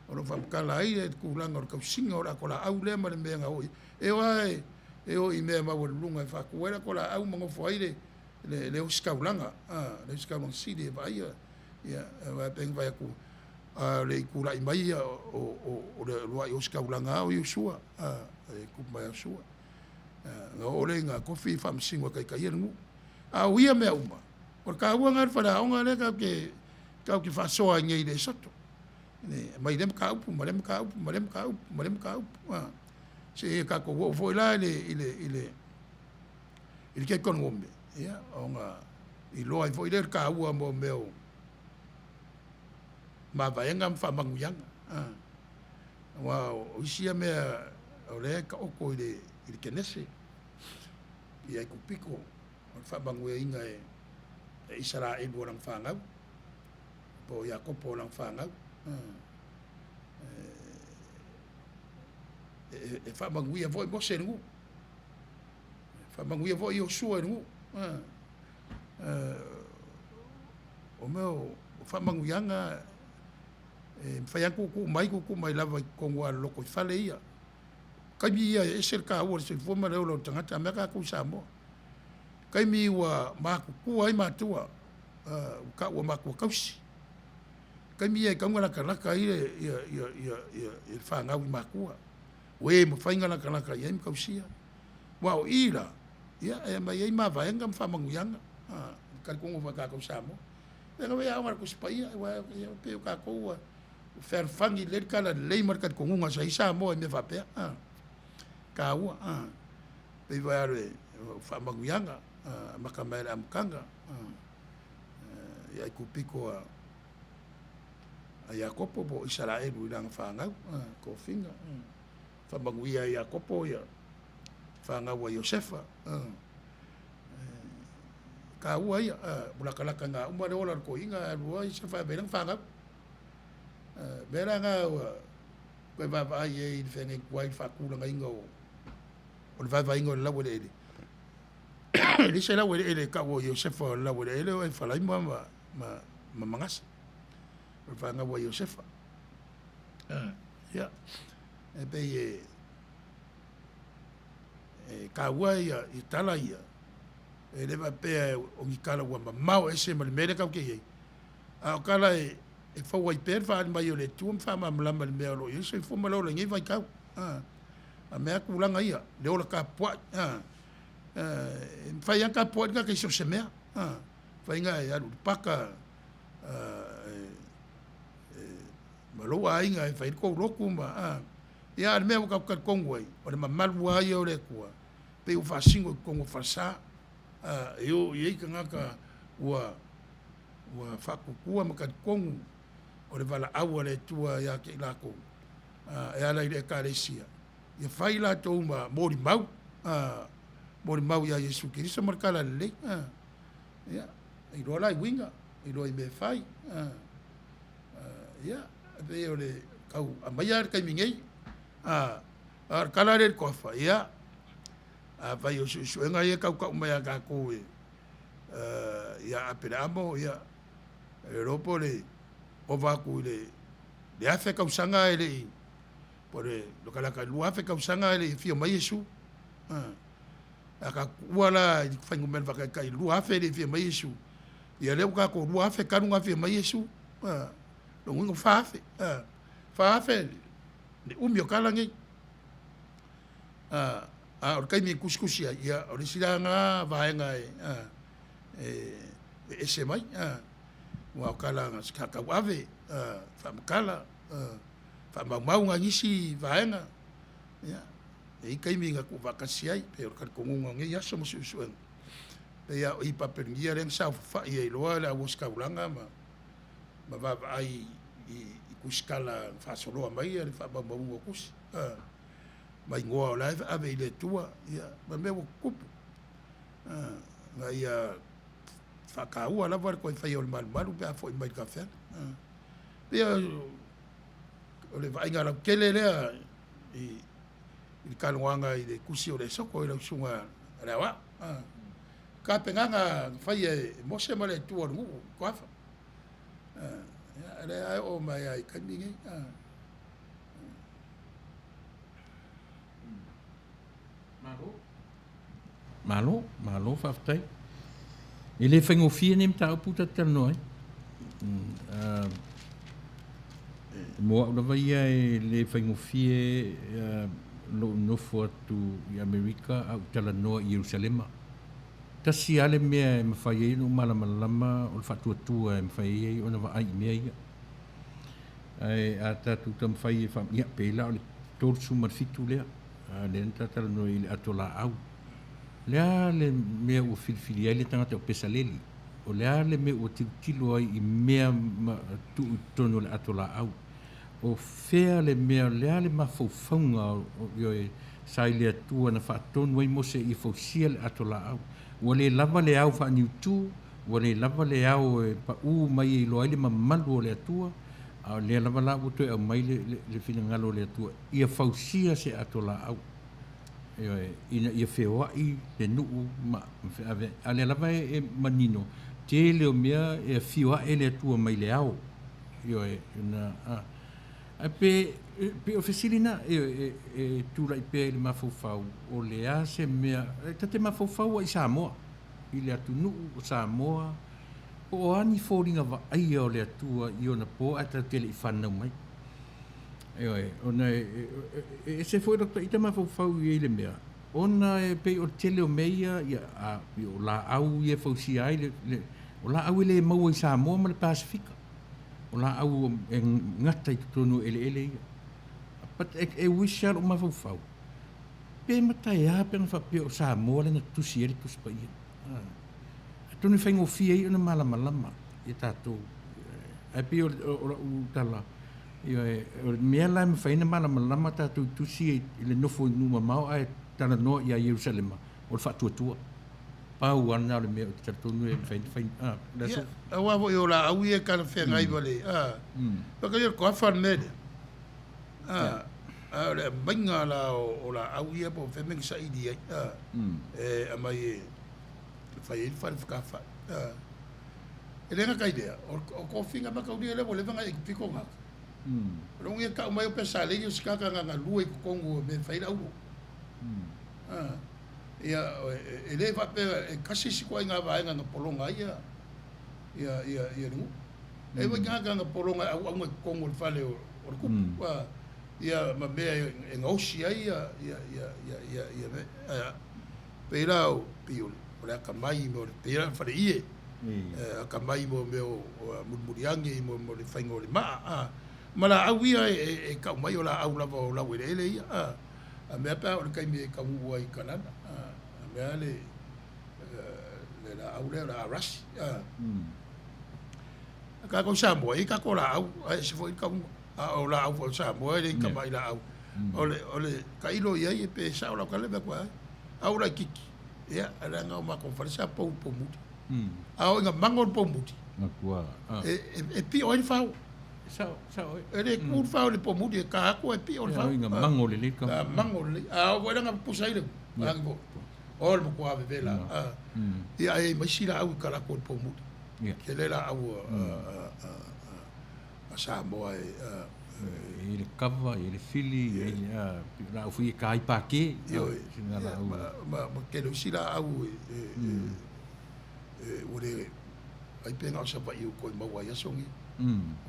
Speaker 1: O lo o faamatala ai le tulaga o le tausiga o le atolaau lea ma le mea na oo i ai. E o lava e o i mea maualuluga e faatu ai le atolaau ma nofo ai le le ositaulaga, le ositaulaga sili e vaaia, ia, aua e pei ona fai atu, a o le i tulai mai ia o le uluai ositaulaga lava o Iosua, e tupu mai ia Iosua, ona oo lea ina tofi faamasino e taitaia le nuu. A o ia mea uma, o le taua lena o le faleaoga lea tatou te faasoa ai nei i le Esoto, mai lea mataupu ma lea mataupu ma lea mataupu ma lea mataupu, seia tatou oo foi la i le i le kekonome, ia, ona iloa ai foi lea o le taua mo mea o mavaega ma faamanuiaga. Aua o isi ia mea o lea e taoto i le Kenese, i Aikupito, o le faamanuiaina e Isaraelu o lana fanau, po o Iakopo o lana fanau. E faamanuia foi Mose i le nuu. Faamanuia foi Iosua i le nuu. O mea o faamanuiaga e mafai lava ona tuutuu mai, tuutuu mai lava i totonu lava o le lotoifale ia. O taimi ia e ese le taua o le soifua ma le ola o le tagata, a mea tatou i Samoa. O taimi ua matutua ai matua, ua tau ua matua tausi. O taimi ia e tatau ona latalata ai le fanau i matua. O e mafai ona latalata i ai ma tausia. Aua o i la, ia, e aumai ai mavaega ma faamanuiaga, i le talitonuga foi a tatou Samoa. Lea lava e aoga i le Tusi Paia, aua e pei o tatou ua fealofani lelei le talalelei ma le talitonuga sa i ai Samoa i mea faapea, e taua. Pei foi lava o faamanuiaga, amata mai lava i le amataga, i Aikupito a Iakopo po o Isaraelu i lana fanau, tofiga. Faamanuia ai Iakopo ia fanau a Iosefa. Taua ia, ua latalata ina uma le ola o le toeaina ae alu loa Iosefa e ave ai lana fanau. Mea la na ua toe vaavaai i ai i le feagai tuai i le faatulagaina o le vaevaeina o le laueleele. E leai se laueleele e tau o Iosefa o le laueleele o Efalaima ma Manase, o le fanau a Iosefa. Ia, e pei e e taua ia tala ia, e le faapea o ni tala ua mamao ese ma le mea lea tatou te i ai, a o tala e fou ai pea le faaali mai o le Atua ma faamalamalama i le mea o lo o i ai le soifua ma le ola i nei vaitau. A mea lava tulaga ia, le ola tapuai. E mafai lava ona tapuai le tagata i so o se mea. E mafai ona e alu i le paka ma lou aiga e fai ai le tou lotu ma, ia, a o le mea ua tatou talitonu ai, o le mamalu lava ia o le Atua, pei ua faasino i totonu o falesa, e o i ai tagata ua faatuatua ma talitonu o le valaau a le Atua ia te i latou e ala i le Ekalesia, ia fai latou ma molimau, molimau ia Iesu Keriso ma le Tala Lelei. Ia, e iloa la i uiga, iloa i mea e fai. Ia, e pei o le tau aumaia le taimi nei. A o le tala lea i le toafa, ia, afai o suesuega ia e tautau mai ia tatou e ia Aperaamo, ia, e iloa po o le ova atu i le 1000 tausaga e le i, po o le latalata i le 2000 tausaga e le i afio mai Iesu. A tatou tuua la i le fuainumera faataitai i le 2000 e le i afio mai Iesu, ia lea ua tatou 2000 talu ona afio mai Iesu. Lona uiga ua 4000. 4000 le umi o tala nei. A o le taimi e tusitusi ai, ia o le isi la lena vaega e ese mai. Aua o tala sa tauave, faamatala, faamaumau nai nisi vaega. Ia, e i ai taimi na tuufaatasi ai, pei o le talitonuga o nei aso ma suesuega. Pei lava o i Papelonia lea na saofafai ai loa le auositaulaga ma vaavaai i tusitala na faasoloa mai le faamaumauga o tusi ma igoa o la e ave i le Atua, ia, ma mea ua tutupu, ina ia faataua lava le toe faia o le malumalu pe a foi mai i le tafeaga. Pei o le vaaiga lautele lea i le talanoaga i le tusi o le Esoto i lau susuga a le Aoao. Tapenaga na faia e Mose ma le Atua o le nuu, Toafa. Ia, lea e oo mai lava i taimi nei.
Speaker 3: Malo. Malo, malo faafetai. E le faigofie nei mataupu ta te talanoa ai. Mo au lava ia e le faigofie lou nofo atu i Amerika a ou talanoa i Ierusalema. Tasi lava le mea e mafai ai ona ou malamalama o le faatuatua e mafai ai ona vaai i mea ia. Ae a tatou taumafai e faa... ia, pei la o le 37 lea, lea na ta talanoa i le ato laau. O le a le mea ua filifili ai le tagata o Pesaleli? O le a le mea ua tilotilo ai i mea ma tuu i totonu o le ato laau? O fea le mea, o le a le mafaufauga ioe, sa i le Atua na faatonu ai Mose ia fausia le ato laau? Ua le lava le ao faaniutu, ua le lava le ao e paū mai e iloa ai le mamalu o le Atua, a o lea lava la ua toe aumai le, le, le finagalo o le Atua ia fausia se ato laau, ioe, ina ia feoai le nuu ma, ma feaveai. A o lea lava e, e manino, tele o mea e afio ae le Atua mai le ao, ioe, na, a, ae pe, pei o fesili na, ioe, e, e tulai pea i le mafaufau, o le a se mea, e ta te mafaufau lava i Samoa, i le atunuu o Samoa, po o a ni foliga vaaia o le Atua i ona po ae tatou te le i fanau mai. Ioe, ona e, e ese foi lou ita mafaufau i ai le mea, ona e pei o le tele o mea ia, ia a, o laau ia e fausia ai le, le, o laau e le maua i Samoa ma le Pasefika. O laau e gata i totonu o eleele ia. But e, e wish lava lou mafaufau, pe mataia pe ana faapea o Samoa lea na tusi ai le Tusi Paia. Atonu e faigofie ai ona malamalama ia tatou. Ae pei o, o, o lau tala, Ioe, o le mea la e mafai ai ona malamalama tatou i tusi ia i le nofo i nuu mamao ae talanoa ia Ierusalema, o le faatuatua. Pau lava lena o le mea ou te talitonu e mafai ona fai. Ah, le aso.
Speaker 1: Ia, aua foi o laau ia e talafeagai ma le, ah, baka ia o le toafa le mea lea. Ah, a o le aumaiga la o laau ia po o fea mea na saili ai, ah, e aumai e fai ai le fale fekafai. Ah. E le gata i lea, o tofiga mataulia lea ua leva ona e pito gata. O lona uiga e tau mai o Pesalei o se tagata na galue i totonu o mea e fai ai le auro. Ia, e le faapea e tasi isi ituaiga vaega na pologa ai ia le nuu. E i ai tagata na pologa e auauna i totonu o le fale o le tupu, ia ma mea e gaosi ai ia mea. Pei la o, pei o le atamai ma o le, pei la o le faleie, atamai mo mea o mulimuliagi mo le faiga o le maa, a. Ma laau ia e tau mai o laau lava o laueleele ia, a. A mea pe a oo i le taimi e taunuu ai i Kanana, a, a mea le, le laau lea o le arasi, a. A tatou i Samoa, e i ai tatou laau, ae ese foi le tauga. A o laau foi o Samoa e le i tamai laau. O le, o le tailo i ai pe sao lau tala e vaai atu ai, a ua laitiiti, ia, leaga o matou fale sa pou i le poumuli. A oo ina mago le poumuli, e pio ai le fao. E le tu le fao i le poumuli, e ta atu ae pio le fao. Ina
Speaker 3: mago lelei.
Speaker 1: Mago lelei. A oo foi la ina pusa ai le agi foi, o le matua vevela. Ia, ae i ai ma isi laau i talaatu o le poumuli. Tele laau a Samoa e.
Speaker 3: E i ai le kava, e i ai le fili, e i ai le laau foi e ta ai pākē.
Speaker 1: Ioe, ma tele o isi laau e ua le ai pe na o Savaii ua toe maua ai aso nei.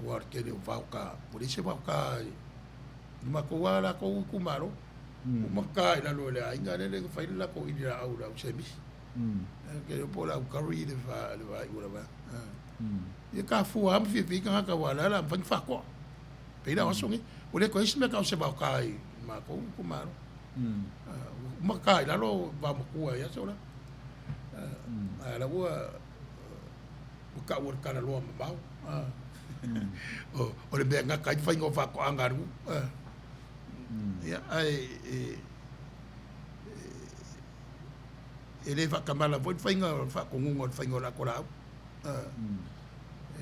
Speaker 1: Aua o le tele o vaoka, ua leai se vaoka i le matou lava latou itumalo. Uma ta i lalo e le aiga lele na fai le latou ililaau i le au semisi. Ke iloa po o le au curry le vaaiu o la vaega. Ia ka fua lava ma fiafia ai tagata aua o le a o le a mafai ona faatoa. Pei la o aso nei, ua le toe i ai se mea tau o se vaoka i matou itumalo. Ua uma ta i lalo vaomatua i aso la. A o la ua tau o le talaloa mamao. O le mea e gata ai le faiga o faatoaga a le nuu. Ia, ae e le faatamala foi le faiga o le faatonuga o le faiga o le atoa laau.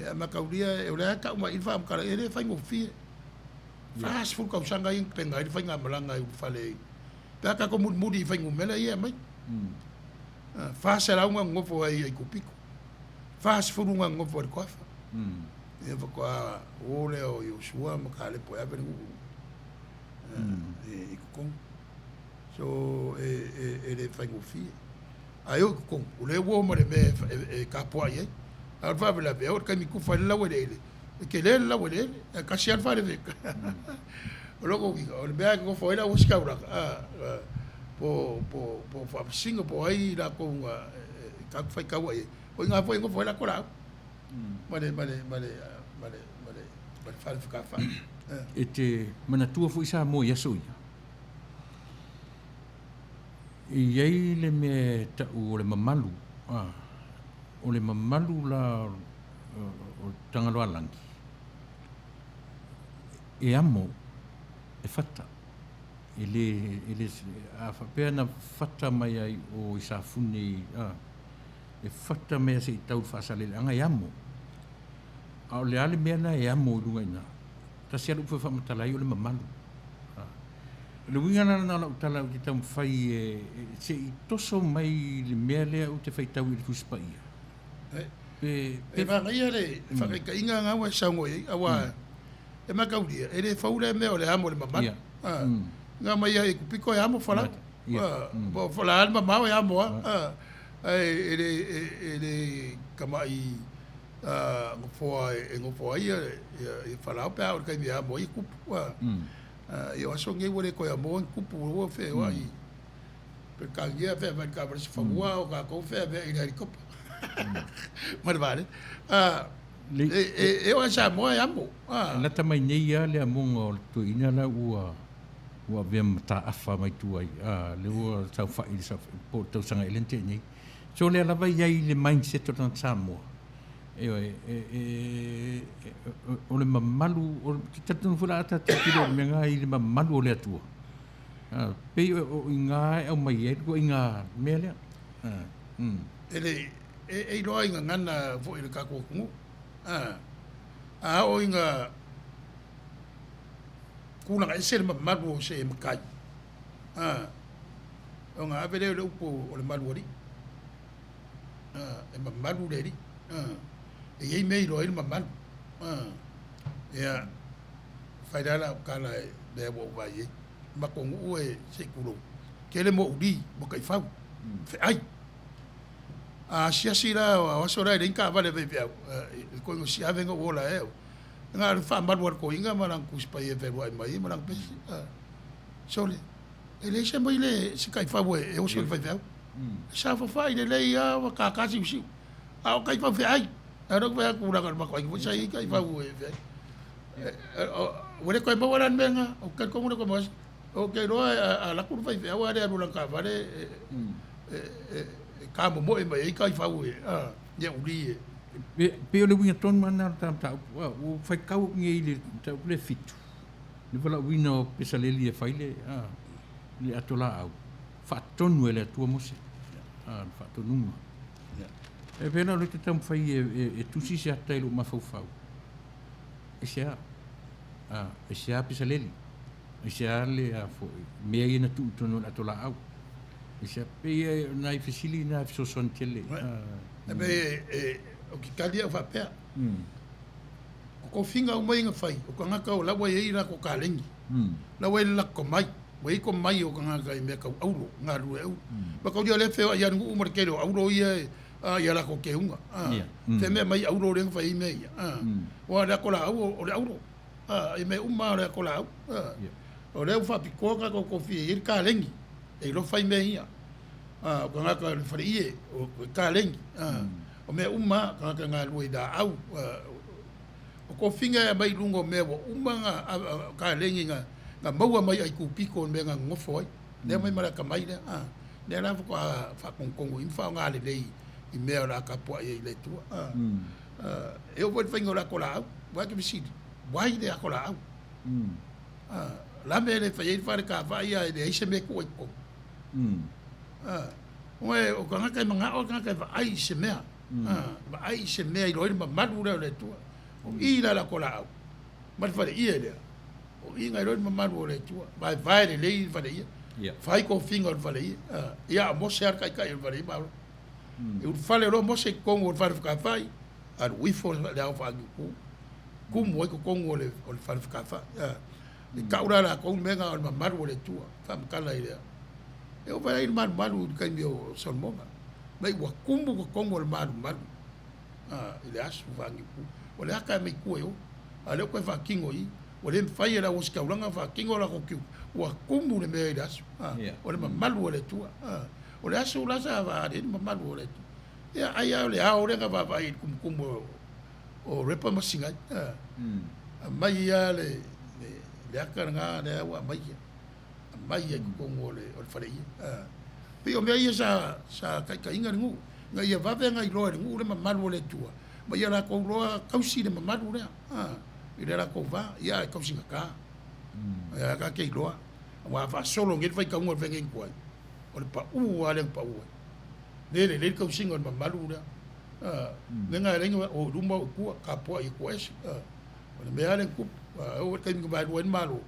Speaker 1: Ia, mataulia, o lea e tau mai i le faamatalaga, e le faigofie. 40 tausaga ia na pega ai le faigamalaga i ulufale pe a tatou mulimuli i fuainumera ia e aumai. 400 na nonofo ai i Kupito, 40 na nonofo ai i le Toafa. Ia faatoa o lea o Iosua ma Kalepo e ave le nuu i totonu. So e le faigofie. Ae oo i totonu, o lea ua oo ma le mea e tapuai ai. A o le faalavelave, e oo i le taimi e tufa ai le laueleele, e tele le laueleele, ae tasi lava le fale. O lona uiga, o le mea e nonofo ai le auositaulaga, po o faamasino po o ai i latou na tatou faitaua i ai, o i ina foi e nofo ai latou laau ma le fale fekalafai.
Speaker 3: E te manatua foi Samoa i aso ia? E i ai le mea e tau o le mamalu, a, o le mamalu la o le Tagaloaalagi, e amo, e fata. E le, e le, a faapea na fata mai ai o i Safune i, a, e fata mai lava se i tau i le faasaleleaga e amo. A o le a le mea lena e amo i luga i ina? Tasi lava le upu e faamatala ai o le mamalu. O le uiga la lena o lau tala ou te taumafai e, se i toso mai le mea lea ou te faitau i le Tusi Paia.
Speaker 1: Pe, pe... E manaia le faataitaiga lena ua e saunoa i ai, aua e mataulia, e le fou lea mea o le amo i le mamalu. Na aumai lava i Kupito e amo Folau. Po o le a le mamao e amo lava. Ae e le, e le tamai nofoa e nofo ai ia Falao pe a oo i le taimi e amo ai e kupu. Ia o aso nei ua le toe amoa ni kupu ua feoai i Peretania feaveai i le taavale sifanua a o tatou feaveai i le helicopter ma le vaalele. E oo lava i Samoa e amo.
Speaker 3: E lata mai nei lava le amoga o le toeaina la ua ua avea ma mataafa mai tua i lea ua saofai i le po o le tausaga ea lea na tea nei. So o lea lava e i ai le mindset o le tagata Samoa. Ioe, e, e, e, o le mamalu, o le talitonu foi la a tatou tilotilo i le mea lena i le mamalu o le Atua. A, pei o, o i ina e aumai ai le ituaiga mea lea. A, mm.
Speaker 1: E le, e, e iloa i gagana foi i le tatou atunuu. A, a oo ina tulaga ese le mamalu o se matai, a, ona ave lea o le upu o le malualii. E mamalu le alii. E i ai mea e iloa ai le mamalu. Ia, fai la lau tala i mea ua ou vaai ai. Matou nuu e se i tulou, tele mouli ma taifau, feai. A asiasi la, o aso la e leai ni taavale a faifeau, i le siave na ou ola ai au, na o le faamalu a le toeaina ma lana Tusi Paia e fealuai mai ai ma lana pesi. Sole, e leai se maile se taifau e oso i le faifeau. E saofafai lelei lava ua kākā siusiu. A o taifau feai, a o lea ou te vaai atu leaga o le matou aiga foi sa i ai taifau e feai. Ua le toe maua la le mea lena, ou te talitonu ua le toe maua. Ou te iloa a alu atu le faifeau a le alu i lana taavale e tamomoe mai ai taifau e, ia uli e.
Speaker 3: Pei o le uiga tonu lava lena o le ta mataupu. Ua ou faitau atu nei i le mataupu lea e fitu, le valaauina o Pesaleli e fai le, le ato laau. Faatonu e le Atua Mose, a, le faatonuga. E pei la o lea e te taumafai e, e, e tusi se ata i lou mafaufau. Aisea? A, aisea Pesaleli? Aisea le a foi, mea ia na tuu i totonu o le ato laau? Aisea? Pei e o nai fesili na e fesoasoani tele. A,
Speaker 1: E pei e, e, o ke tali au faapea. O tofiga uma ia na fai, o tagata o la ua i ai latou kaleni. La ua i ai le latou tomai. Ua i ai tomai o tagata i mea tau auro, galulue auro. Mataulia o lea e feoai lava le nuu ma le tele o auro ia i a latou keuga. Fea mea aumai auro lea na fai ai mea ia. Aua o le ato laau o le auro. I mea uma lava o le ato laau. O lea ua faapitoa tatou tofia e i ai le kaleni e iloa fai mea ia. O tagata o le faleie, o le kaleni. O mea uma lava, tagata e galulue i laau. O tofiga e aumai i luga o mea ua uma ona kaleni na maua mai Aikupito i mea na nonofo ai. Lea aumai ma le atamai lea. A, lea la faatoa faatonutonu i ma faaaoga lelei i mea o le a tapuai ai i le Atua. A, e oo foi i le faiga o le ato laau, aua e te fesili, why le ato laau? A, o le a mea e le fai ai le fale kavaai a e leai se mea e tuu ai i totonu? A, o tagata e manao le tagata e vaai i se mea. Vaai i se mea iloa ai le mamalu lea o le Atua. O i la le atolaau ma le faleie lea, o i na iloa ai le mamalu o le Atua. Vaevae lelei le faleie, fai tofiga o le faleie. Ia a o Mose lava le taitai o le faleie ma Arona. E ulufale loa Mose i totonu o le fale fetalafai, alu ifo le ao faaniutu, tumu ai totonu o le fale fetalafai. E tau la e latou le mea lena o le mamalu o le Atua, faamatala i le E oo mai ai le malumalu i le taimi o Solomona, mai ua tumu totonu o le malumalu i le aso faaniupu. O le ata e aumai tua i o, a o lea ua toe faatino i i. Ua le mafai e le au ositaulaga ona faatino a latou tiute, ua tumu le mea i le aso. O le mamalu o le Atua. O le aso la sa faaali ai le mamalu o le Atua. Ia, ai lava o le ao lea na vaavaai i le tumutumu o Horepa ma Sinai. Aumai lava le ata lena lea ua aumai. Aumai ai i totonu o le faleie. Pei o mea ia sa sa taitaiga le nuu, ina ia vave ona iloa e le nuu le mamalu o le Atua, ma ia latou iloa tausi le mamalu lea i le latou va, ia ae tausi gata. Ae ta te iloa, aua a faasolo nei le faitauga o le faiga tuai, o le pau lava lea na pau ai. Le lelei le tausiga o le mamalu lea. Mea na e ala ai ona o i luma o i tua, tapuai i Atua ese. O le mea lava lea na tupu. E oo i le taimi na vaelua ai le Malo,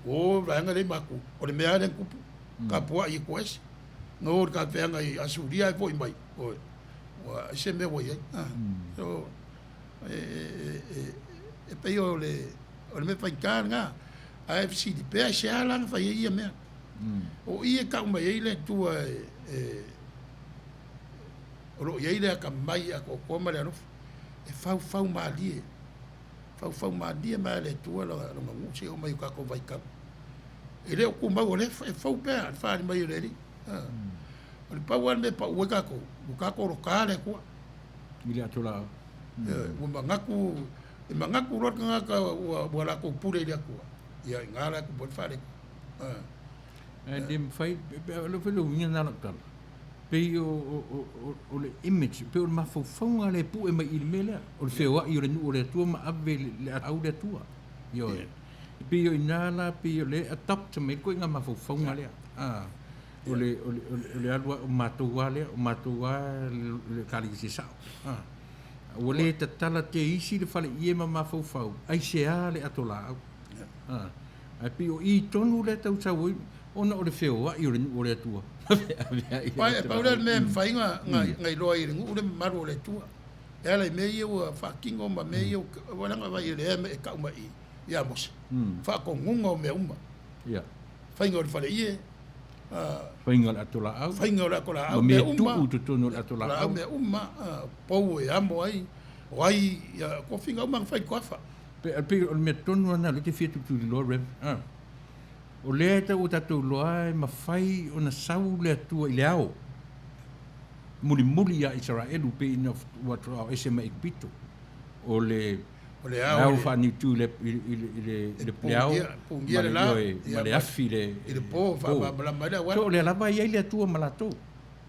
Speaker 1: o le vaega lea i matou, o le mea lava lea na tupu, tapuai i Atua ese. Na o i le tafeaga i Asuria ae foi mai, oi, ua ai se mea ua i ai. So, e pei o le mea faigata lena, ae fesili pea aisea la na fai ai ia mea. O i e tau mai ai le Atua e, o lo o i ai le atamai atoatoa ma le alofa, e faufau malie, faufau malie mai lava e le Atua lona nuu seia oo mai i o tatou vaitau. E le o tumau o lea e fou pea le faaali mai o le Alii. O le pau lava le mea e pau ai tatou, ua tatou lota le Atua.
Speaker 3: I le ato laau.
Speaker 1: Ua manatu, e manatu loa le tagata ua latou pule i le Atua, ia i ina la e tupu ai le faaletonu.
Speaker 3: Ae le mafai, o le uiga lena o lau tala. Pei o, o, o, o, o le image, pei o le mafaufauga lea e pue mai i le mea lea, o le feoai o le nuu o le Atua ma ave le, le aau le Atua. Ioe. E pei o i ina la, pei o lea e adopt mai ai le ituaiga mafaufauga lea. A, o le, o le, o le, o le alu a, o matou lava lea, o matou lava le Ekalesia sao. A, ua le tatala te isi le faleie ma mafaufau, aisea le ato laau. A, ae pei o i tonu lea e tau sau ai, ona o le feoai o le nuu o le Atua.
Speaker 1: Aua e pau lea o le mea e mafai ona iloa ai e le nuu le mamalu o le Atua. E ala i mea ia ua faatino ma mea ia ua leaga vaai o lea e tau mai ia Mose, faatonuga o mea uma. Faiga o le faleie,
Speaker 3: faiga o le ato laau,
Speaker 1: faiga o le ato laau,
Speaker 3: ma mea tuu i totonu o le ato laau,
Speaker 1: mea uma, pou e amo ai, o ai, tofiga uma na fai i toafa.
Speaker 3: Pei o le mea tonu lava lena o lea e te fia tulituliloa Rev. O lea e tau ua tatou iloa e mafai ona sau le Atua i le ao mulimuli ia Isaraelu pei ina ua ao ese mai Ekipito. O le
Speaker 1: o le ao
Speaker 3: faaniutu i le i le le ao
Speaker 1: ma le
Speaker 3: ioe ma le afi i
Speaker 1: le po faamalamalama ai le auala.
Speaker 3: So o lea lava e i ai le Atua ma latou.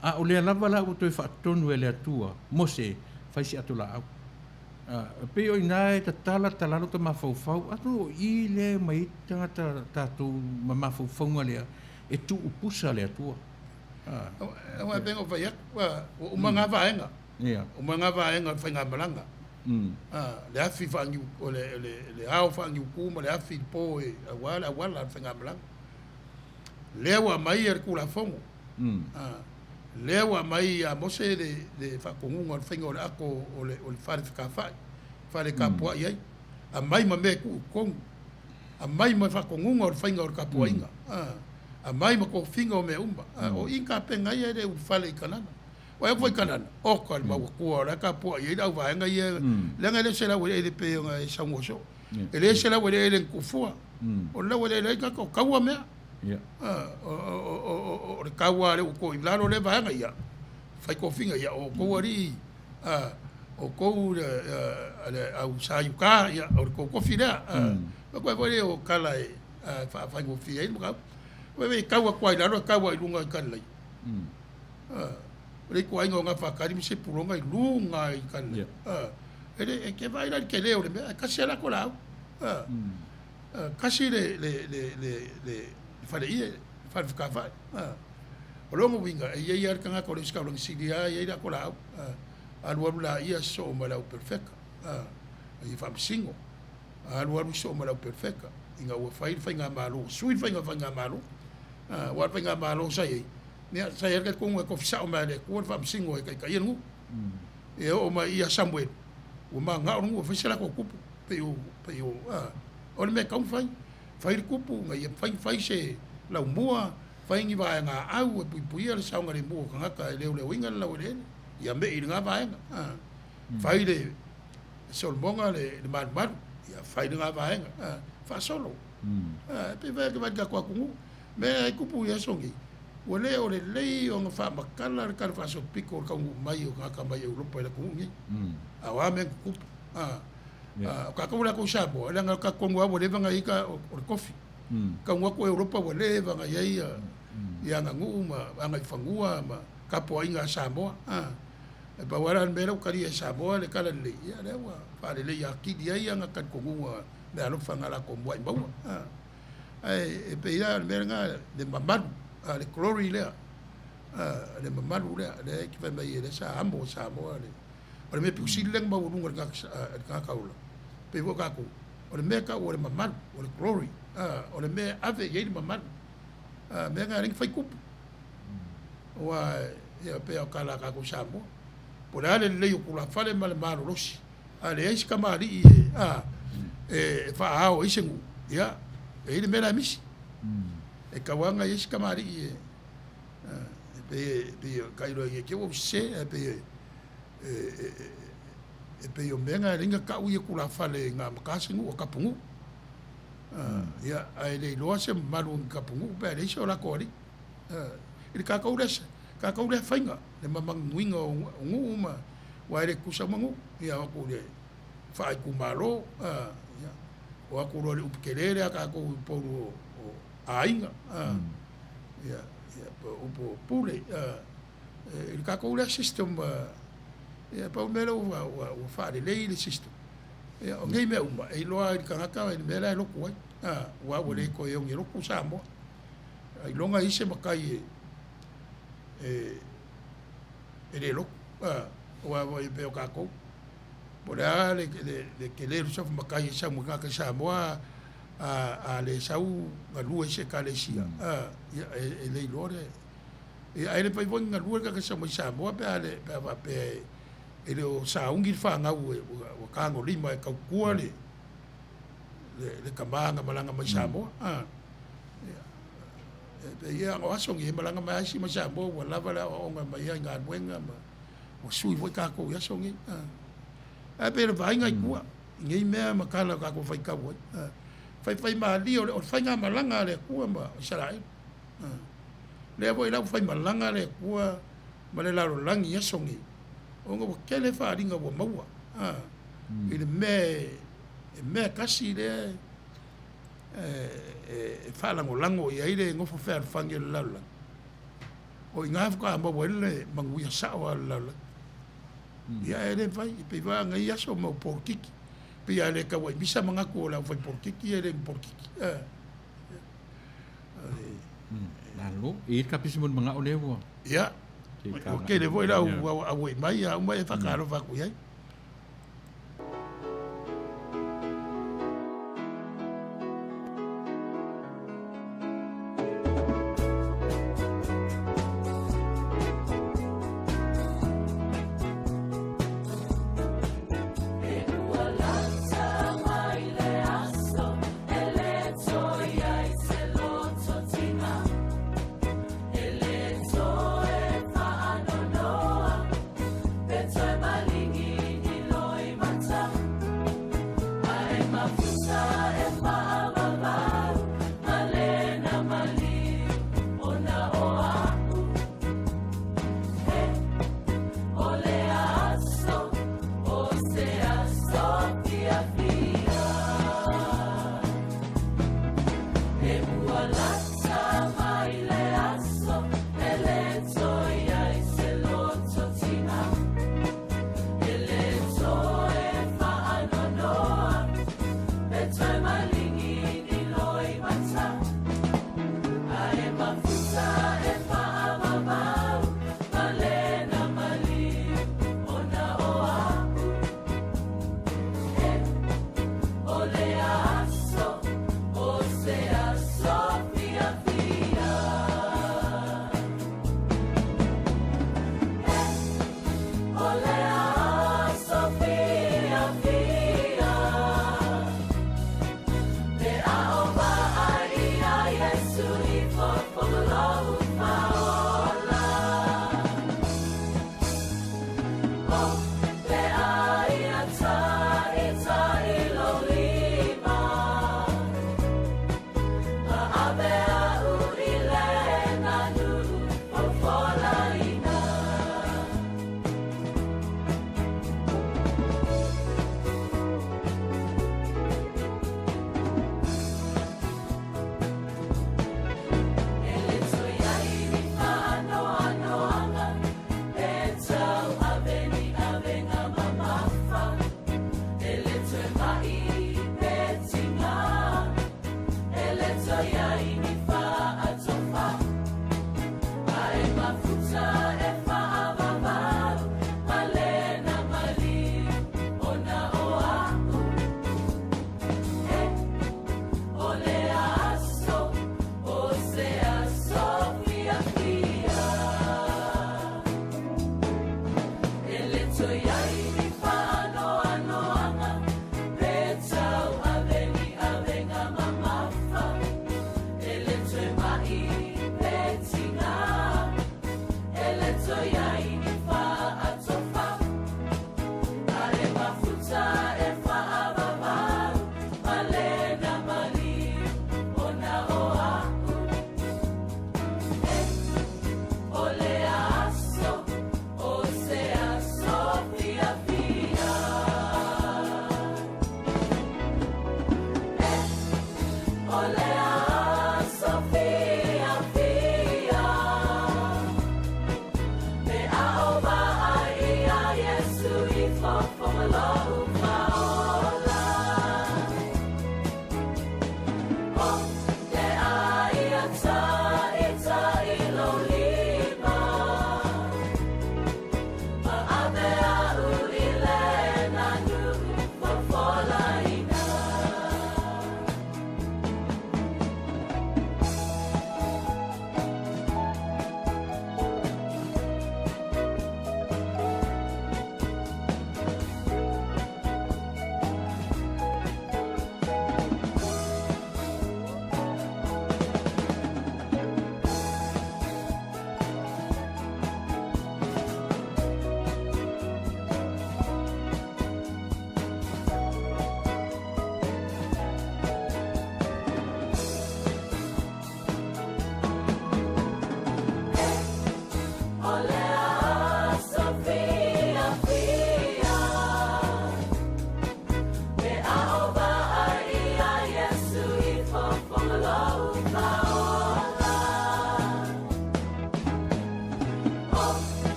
Speaker 3: A o lea lava la ua toe faatonu e le Atua Mose fai se ato laau. E pei o i ina e tatala talalo ta mafaufau, atonu o i lea e omai ai tagata tatou ma mafaufauga lea e tuupusa le Atua.
Speaker 1: Aua e pei ona ou fai atu, ua uma na vaega, uma na vaega o le faigamalaga, le afi faaniu, o le ao faaniutu ma le afi i le po aua le auala o le faigamalaga. Lea ua aumai le Tulafono, Lea ua aumai ia Mose le faatonuga o le faiga o le ato o le fale fekafai, fale e tapuai ai, aumai ma mea e tuu i totonu, aumai ma faatonuga o le faiga o le tapuaiga, aumai ma tofiga o mea uma. O i na tapena ai e le ulufale i Kanana. Ua e foi i Kanana, oka le mauatua o la e tapuai ai le auvaega ia, leaga e le o se laueleele pei ona e saunoa soo. E le o se laueleele na tuufua, o le laueleele ai tagata o taua mea. O le taua lea ua to i lalo lea vaega, ia fai tofiga, ia o outou alii, o outou le au sa i uta, ia o le tou tofi lea. Ona toe foi lea o tala e faafaigofie ai le mataupu. E tau atu lava i lalo, e tau lava i luga i Kalilaia. O le ituaiga o Gafatali ma Sepulona i luga i Kalilaia. E le, e te vaai la i le tele o le mea, ae tasi lava le ato laau. Tasi le faleie, le fale fekafai. O lona uiga, e i ai lava le tagata o le ositaulaga sili lava e i ai le ato laau. Alualu laia sosoo ma le au perefeka ia faamasino. Alualu sosoo ma le au perefeka ina ua fai le faigamalo, ua sui le faiga faigamalo. Aua o le faigamalo sa i ai, ia sa i ai le talitonuga e tofi sao mai lava e le Atua le faamasino e taitaia le nuu. E oo mai ia Samuelu, ua manao le nuu e fai se latou tupu. Pei o, pei o, a, o le mea e tatau ona fai, fai le tupu ina ia mafai ona fai se laumua, fai ni vaega aau e puipuia le saogalemu o tagata e leoleoina le laueleele, ia me'i i lena vaega. A, fai le Solomona le, le malumalu, ia fai lena vaega. A, faasolo. A, e pei foi e vaai i le tatou atunuu, mea e tupu i aso nei, ua le o lelei ona faamatala le tala faasolopito o le taunuu mai o tagata mai Europa i le atunuu lenei. A o a mea na tutupu? A, O tatou la i Samoa, leaga o tatou lava ua leva ona i ai o le tofi. Taunuu atu Europa ua leva ona i ai ia aganuu ma agaifanua ma tapuaiga a Samoa. E pau lava la le mea lea ua talia e Samoa le talalelei, ia lea ua faalelei atili ai ana talitonuga meaalofa na latou muai maua. Ae e pei lava o le mea lena, le mamalu, le glory lea, le mamalu lea, lea e te fai mai ai lea sa amo e Samoa le O le mea pito sili lea ona maualuga i le tagata ola, pei foi o tatou, o le mea e tau o le mamalu, o le glory, o le mea e ave i ai le mamalu. O mea na e ala ai ona fai tupu. Aua ia pei lava o tala a tatou i Samoa, po o le a le lelei o tulafale ma le malolosi, a leai se tamalii e faaao ai se nuu, ia, e i ai le mea la e misi. E tatau lava ona i ai se tamalii e, e pei e tailo ai i te i ua ou sese, ae pei e e pei o mea na e ala ai ona tau ia tulafale na amata se nuu o tapunuu. Ia, ae le iloa se mamalu o ni tapunuu pe a leai se o latou alii. I le tatou lea, tatou lea faiga, le mamanuina o nuu ma, aua e le tutusa uma nuu. Ia o atu i le faaitumalo, ia, o atu loa i le upu tele lea a tatou i Upolu o aiga, ia, ia, upu o pule. I le tatou lea system, ia, pau le mea lea ua faalelei le system. Ia, o nei mea uma, e iloa i le tagata i le mea la e lotu ai, aua ua le toe oge lotu Samoa. Ailoga e i ai se matai e le lotu, aua foi e pei o tatou, po o le a le tele o le suafa matai e sau ma tagata Samoa, a le sau galue i se Ekalesia, ia, e le iloa le. Ia, ae le mafai foi ona galue le tagata sau mai Samoa pe a faapea e le o sauni le fanau ua tagolima e tautua le tama na malaga mai Samoa. E pei ia o aso nei e malaga mai lava isi mai Samoa ua lava le aoaoga mai ai i galuega ma ua sui foi tatou i aso nei. Ae pei o le vaaiga i tua i nei mea ma tala o tatou faitau ai. Faifaimalie o le faigamalaga a le Atua ma Isaraelu. Lea foi la ua faimalaga le Atua ma le lalolagi i aso nei, ona ua tele faaaliga ua maua i le mea e mea tasi lea e faalagolago i ai le nofo fealofani o le lalolagi, o i ina faatoa maua ai le manuia sao lava o le lalolagi. Ia ae le mafai, e pei foi lava nei aso mau polokiki, pei a le tau aimisa manatu o le aufai polokiki ia e le ni polokiki.
Speaker 3: Malo. E i ai le kapisi mo le manao lea ua.
Speaker 1: Ia. Ua tele foi le au auai mai a uma e faatalofa atu i ai.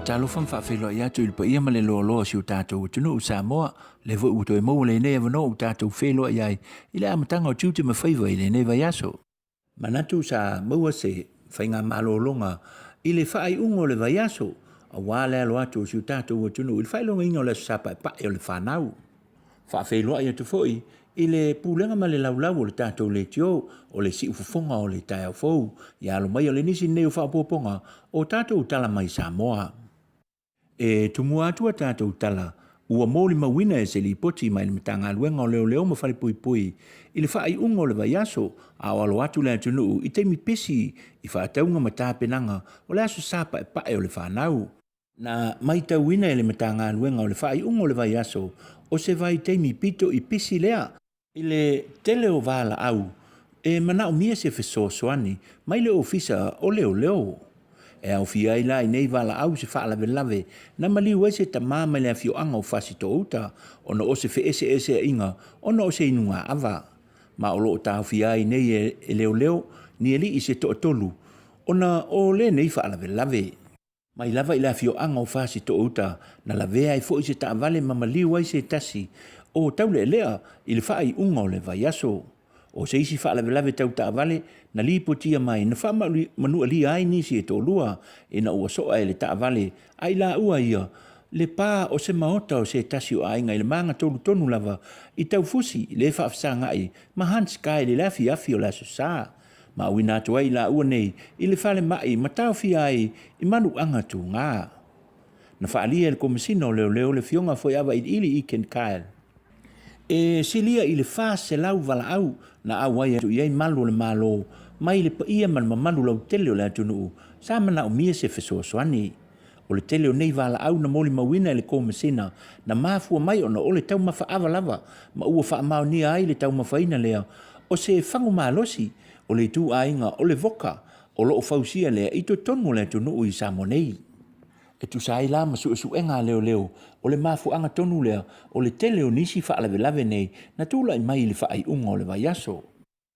Speaker 5: Faatalofa ma faafeiloai atu i le paia ma le loaloa o si o tatou atunuu Samoa, lea foi ua toe maua lenei avanoa ua tatou feiloai ai i le amataga o tiute ma faiva i lenei vaiaso. Manatu sa maua se faigamalologa i le faaiuga o le vaiaso aua le alo atu o si o tatou atunuu i le faailogaina o le Aso Sa Paepae o le Fanau. Faafeiloai atu foi i le pulega ma le laulau o le tatou leitio o le siufofoga o le taeao fou ia alo mai o le nisi lenei o faaopoopoga o tatou tala mai Samoa. E tumua atu a tatou tala ua molimauina e se lipoti mai le Matagaluega o Leoleo ma Falepuipui i le faaiuga o le vaiaso a o alo atu le atunuu i taimi pesi i faatauga ma tapenaga o le Aso Sa Paepae o le Fanau. Na maitauina e le Matagaluega o le faaiuga o le vaiaso o se vaitaimi pito i pisi lea i le tele o valaau e manaomia se fesoasoani mai le Ofisa o Leoleo. E aofia ai la i nei valaau se faalavelave na maliu ai se tama mai le afioaga o Fasitoo-uta ona o se feeseeseaiga ona o se inuga ava. Ma o lo o taofia ai nei e leoleo ni alii se toatolu ona o lenei faalavelave. Mai lava i le afioaga o Fasitoo-uta na lavea ai foi se taavale ma maliu ai se tasi o Taulealea i le faaiuga o le vaiaso. O se isi faalavelave tau taavale na lipotia mai na faamanualia ai nisi e toalua ina ua soa e le taavale a i laua ia le pa o se maota o se tasi o aiga i le magatolu tonu lava i Taufusi le faafesagai ma Hans Kyle i le afiafi o le Aso Sa. Ma auina atu ai i laua nei i le falemai ma taofia ai i manuaga tugā. Na faaalia e le Komesina o Leoleo le Afioga Foeava Iliili Iken Kyle, e silia i le 400 valaau na auai atu i ai malu o le Malo mai le paia ma le mamalu lautele o le atunuu sa manaomia se fesoasoani. O le tele o nei valaau na molimauina e le Komesina na mafua mai ona o le taumafa ava lava ma ua faamaonia ai le taumafaina lea o se fagu malosi o le ituaiga o le voka o lo o fausia lea i totonu o le atunuu i Samoa nei. E tusa ai la ma suesuega a leoleo, o le mafuaaga tonu lea o le tele o nisi faalavelave nei na tulai mai i le faaiuga o le vaiaso.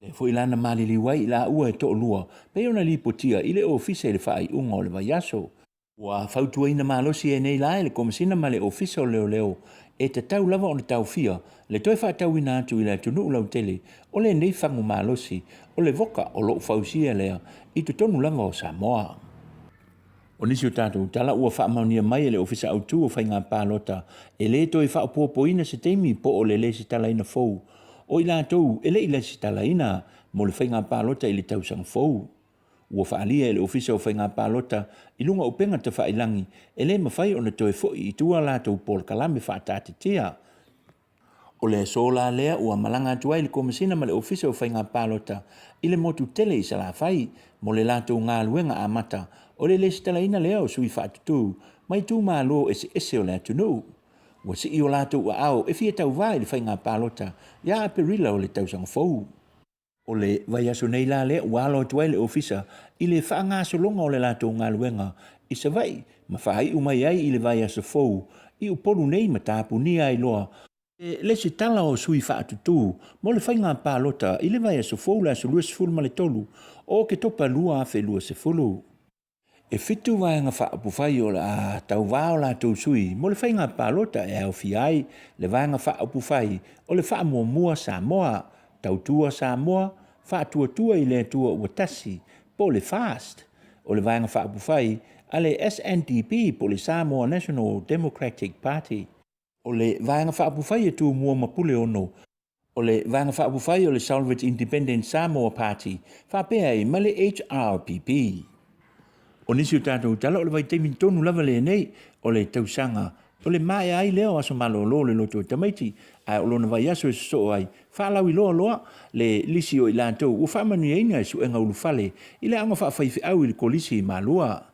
Speaker 5: Lea foi la na maliliu ai i laua e toalua pei ona lipotia i le ofisa i le faaiuga o le vaiaso. Ua fautuaina malosi e nei la e le Komesina ma le Ofisa o Leoleo e tatau lava ona taofia le toe faatauina atu i le atunuu lautele o lenei fagu malosi o le voka o lo o fausia lea i totonu lava o Samoa. O nisi o tatou tala ua faamaonia mai e le Ofisa Autu o Faiga Palota e le toe faaopoopoina se taimi po o le lesitalaina fou o i latou e le i lesitalaina mo le faiga palota i le tausaga fou. Ua faaalia e le Ofisa o Faiga Palota i luga o upega tafailagi e le mafai ona toe foi i tua latou polokalame faataatitia. O le aso la lea ua malaga atu ai le Komesina ma le Ofisa o Faiga Palota i le motu tele i Salafai mo le latou galuega amata o le lesitalaina lea o sui faatutū mai itumalo eseese o le atunuu. Ua sii o latou aao e fia tauvā i le faiga palota ia Aperila o le tausaga fou. O le vaiaso nei la lea ua alo atu ai le Ofisa i le faagasologa o le latou galuega i Savaii ma faaiu mai ai i le vaiaso fou i Upolu nei ma tapunia ai loa le lesitala o sui faatutū mo le faiga palota i le vaiaso fou le aso 23 o Oketopa 2020. E fitu vaega faaupufai o le a tauvā o latou sui mo le faiga palota e aofia ai le Vaega Faaupufai o le Faamuamua Samoa, Tautua Samoa, Faatuatua i le Atua Ua Tasi, po o le FAST, o le Vaega Faaupufai a le SNDP po o le Samoa National Democratic Party, o le Vaega Faaupufai e Tumua ma Puleono, O le Vaega Faaupufai o le Salvage Independent Samoa Party faapea ai ma le HRPP. O nisi o tatou tala o le vaitaimi tonu lava lenei o le tausaga o le maea ai lea o aso malolo o le loto o tamaiti, ae o lona vaiaso e sosoo ai faalauiloa loa le lisi o i latou ua faamanuiaina e suega ulufale i le aoga faafaifeau i le Kolisi i Malua.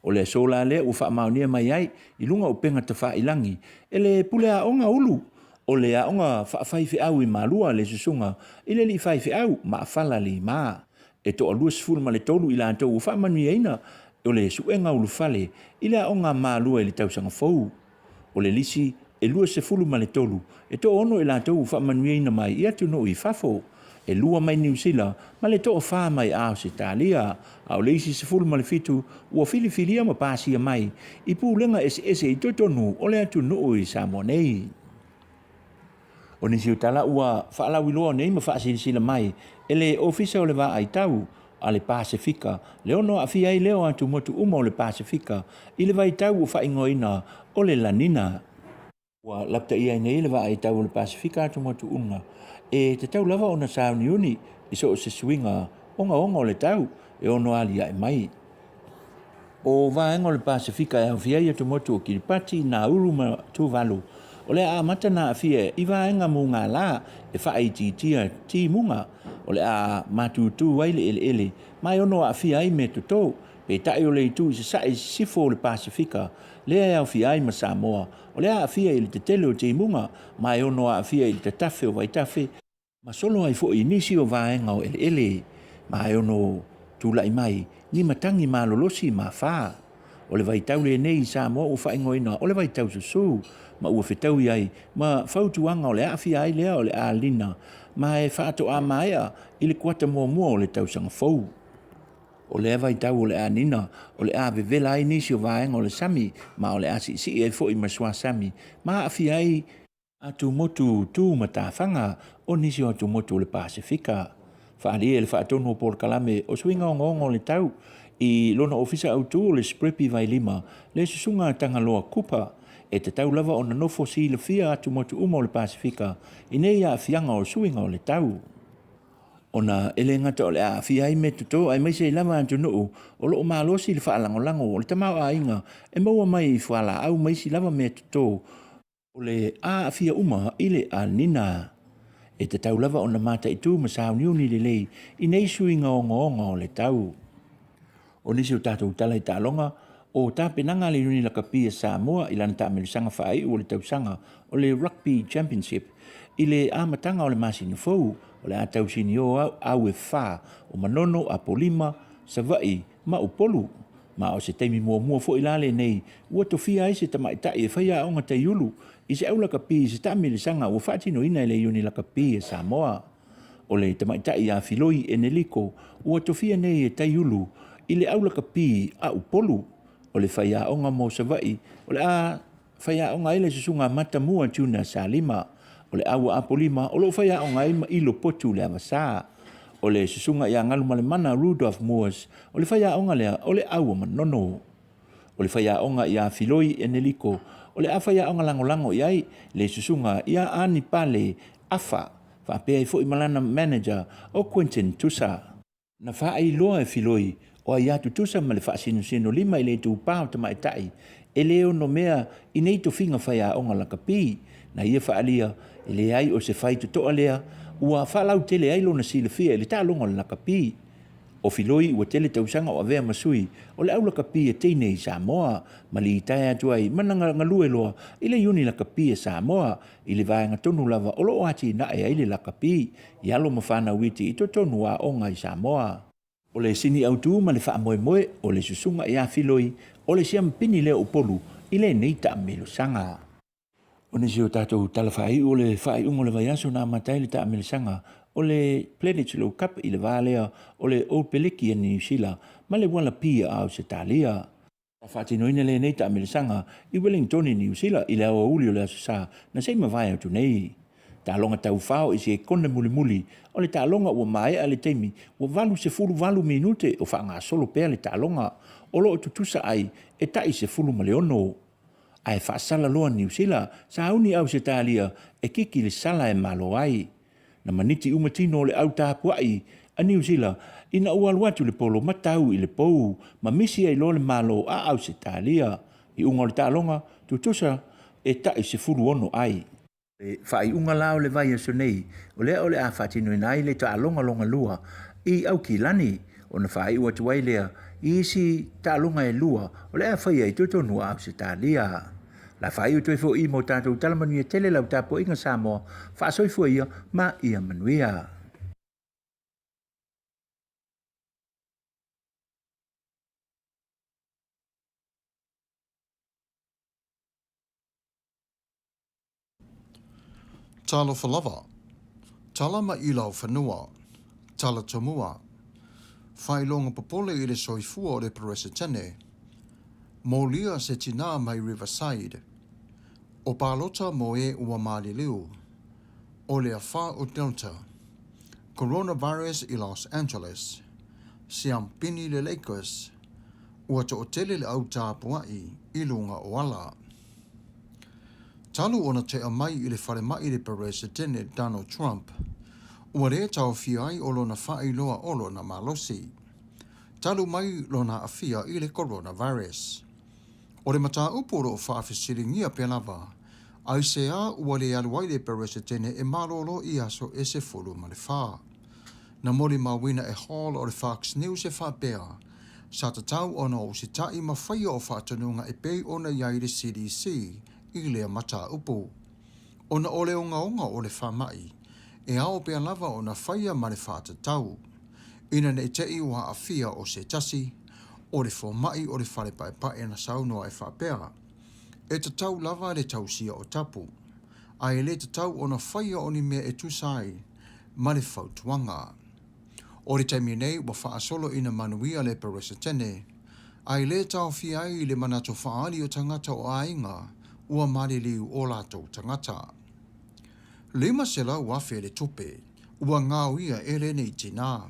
Speaker 5: O le aso la lea ua faamaonia mai ai i luga o upega tafailagi e le pule aoga ulu o le aoga faafaifeau i Malua le susuga i le alii faifeau Maafala Lima. E toa 23 i latou ua faamanuiaina o le suega ulufale i le aoga Malua i le tausaga fou. O le lisi e 23, e toaono i latou ua faamanuiaina mai i atunuu i fafo. E lua mai Niu Sila ma le toafa mai Ausetalia, a o le isi 17 ua filifilia ma pasia mai i pulega eseese i totonu o le atunuu i Samoa nei. O nisi o tala ua faalauiloa nei ma faasilasila mai e le Ofisa o le Vaai Tau a le Pasefika le ono aafia ai lea o atumotu uma o le Pasefika i le vaitau ua faaigoaina o le La Nina. Ua lapataia ai nei le Vaai Tau o le Pasefika atumotu uma e tatau lava ona sauniuni i so o se suiga ogaoga o le tau e ono aliae mai. O vaega o le Pasefika e aofia ai atumotu o Kiripati, Nauru ma Tuvalu, o le a amata na aafia i vaega mugala e faaitiitia timuga o le a matutu ai le eleele ma e ono aafia ai meatoto, peitai o le itu i sasae i sisifo o le Pasefika lea e aofia ai ma Samoa, o le a aafia i le tetele o timuga ma e ono aafia i le tatafe o vaitafe, ma solo ai foi i nisi o vaega o eleele ma e ono tulai mai ni matagi malolosi ma afa. O le vaitau lenei i Samoa ua faaigoaina o le vaitau susu ma ua fetaui ai ma fautuaga o le aafia ai lea o le alina ma e faatoa maea i le kuata muamua o le tausaga fou. O lea vaitau o le anina o le a vevela ai nisi o vaega o le sami ma o le a siisii ai foi ma suasami ma aafia ai atumotu tu matafaga o nisi o atumotu o le Pasefika. Faaalia e le faatonu o polokalame o suiga ogaoga o le tau i lona ofisa autu o le Sprepi Vailima le susuga a Tagaloa Cooper e tatau lava ona nofo silafia atumotu uma o le Pasefika i nei aafiaga o suiga o le tau. Ona e le gata o le a aafia ai metoto aemaise ai lava atunuu o lo o malosi le faalagolago o le tamaoaiga e maua mai i fualaau ma isi lava meatoto O le aafia uma i le Anina. E tatau lava ona mataitu ma sauniuni lelei i nei suiga ogaoga o le tau. O nisi o tatou tala i taaloga, o tapenaga a le Iuni Lakapi a Samoa i lana taamelosaga faaiu o le tausaga o le Rugby Championship i le amataga o le masina fou, o le a tau sinio au e fa o Manono, Apolima, Savaii ma Upolu. Ma o se taimi muamua foi la lenei ua tofia ai se tamaitai e fai aoga taiulu i se au lakapi i se taamilosaga ua faatinoina e le Iuni Lakapi a Samoa. O le tamaitai ia Filoi Eneliko ua tofia nei e taiulu i le au lakapi a Upolu. O le faiaoga mo Savaii o le a Faiaoga ai le susuga Matamua Junior Salima. O le au a Apolima o lo o faiaoga ai ma Ilo Potu le Avasa. O le susuga ia Galumalemana Rudolph Moores o le faiaoga lea o le au a Manono. O le faiaoga ia Filoi Eneliko o le a faiaoga lagolago i ai le susuga ia Ani Pale Afa faapea ai foi ma lana manager o Quentin Tusa. Na faailoa e Filoi o aia tutusa ma le faasinosino lima i le itupa o tamaitai e le ono mea i nei tofiga faiaoga lakapi. Na ia faaalia e leai o se fai totoa lea ua faalautele ai lona silafia i le taaloga o le lakapi. O Filoi ua tele tausaga o avea ma sui o le au lakapi a teine i Samoa ma litaea atu ai ma na galue loa i le iuni lakapi a Samoa i le vaega tonu lava o lo o atinae ai le lakapi i alo ma fanau iti i totonu o aoga i Samoa. O le sini autu ma le faamoemoe o le susuga ia Filoi o le siamupini lea o Upolu i lenei taamelosaga. O nisi o tatou tala faaiu o le faaiuga o le vaiaso na amata ai le taamelosaga o le Bledisloe Cup i le va lea o le Old Peleki a Niu Sila ma le Ualapi a Ausetalia. Sa faatinoina lenei taamilosaga i Wellingtone i Niu Sila i le aoauli o le Aso Sa na se i mavae atu nei. Taaloga taufao i sekone mulimuli o le taaloga ua maea le taimi ua 88 minute o faagasolo pea le taaloga o lo o tutusa ai e tai 16. Ae faasala loa Niu Sila, sauni Ausetalia e kiki le sala e malo ai. Na maniti uma tino o le au tapuai a Niu Sila ina ua alu atu le polo matau i le pou ma misi ai loa le Malo a Ausetalia. I uga o le taaloga, tutusa e tai 16 ai. Le faaiuga la o le vaiaso nei, o lea o le a faatinoina ai le taaloga longa lua i Aukilani, ona faaiu atu ai lea i isi taaloga e lua o le a faia i totonu o Ausetalia. La faaiu atu ai foi i mo tatou tala manuia tele lau tapuaiga Samoa, faasoifua ia ma ia manuia.
Speaker 6: Talofa lava. Tala ma ila o fanua. Tala tomua. Faailoga popole i le soifua o le Peresetene. Molia se tinā mai Riverside. O palota mo e ua maliliu. O le afa o Delta. Coronavirus i Los Angeles. Siampini le Lakers. Ua toʻatele le au tapuaʻi i luga o ala. Talu ona tea mai i le falemai le Peresetene Donald Trump, ua lē taofia ai o lona faailoa o lona malosi. Talu mai lona aafia i le coronavirus. O le mataupu o lo o faafesiligia pea lava, aisea ua lē alu ai le Peresetene e malolo i aso e 14. Na molimauina e Hall o le Fox News e faapea, Sa tatau ona usitaʻi ma faia o faatonuga e pei ona i ai le CDC i lea mataupu. Ona o le ogaoga o le faamaʻi, e ao pea lava ona faia ma le faatatau. Ina ne i teʻi ua aafia o se tasi, o le fomaʻi o le fale paepae na saunoa e faapea, E tatau lava le tausia o tapu, a e le tatau ona faia o ni mea e tusa ai ma le fautuaga. O le taimi nei ua faasolo ina manuia le Peresetene, a e lē taofia ai le manatu faaali o tagata o aiga ua maliliu o latou tagata. 500,000 le tupe ua gaoia e lenei tinā,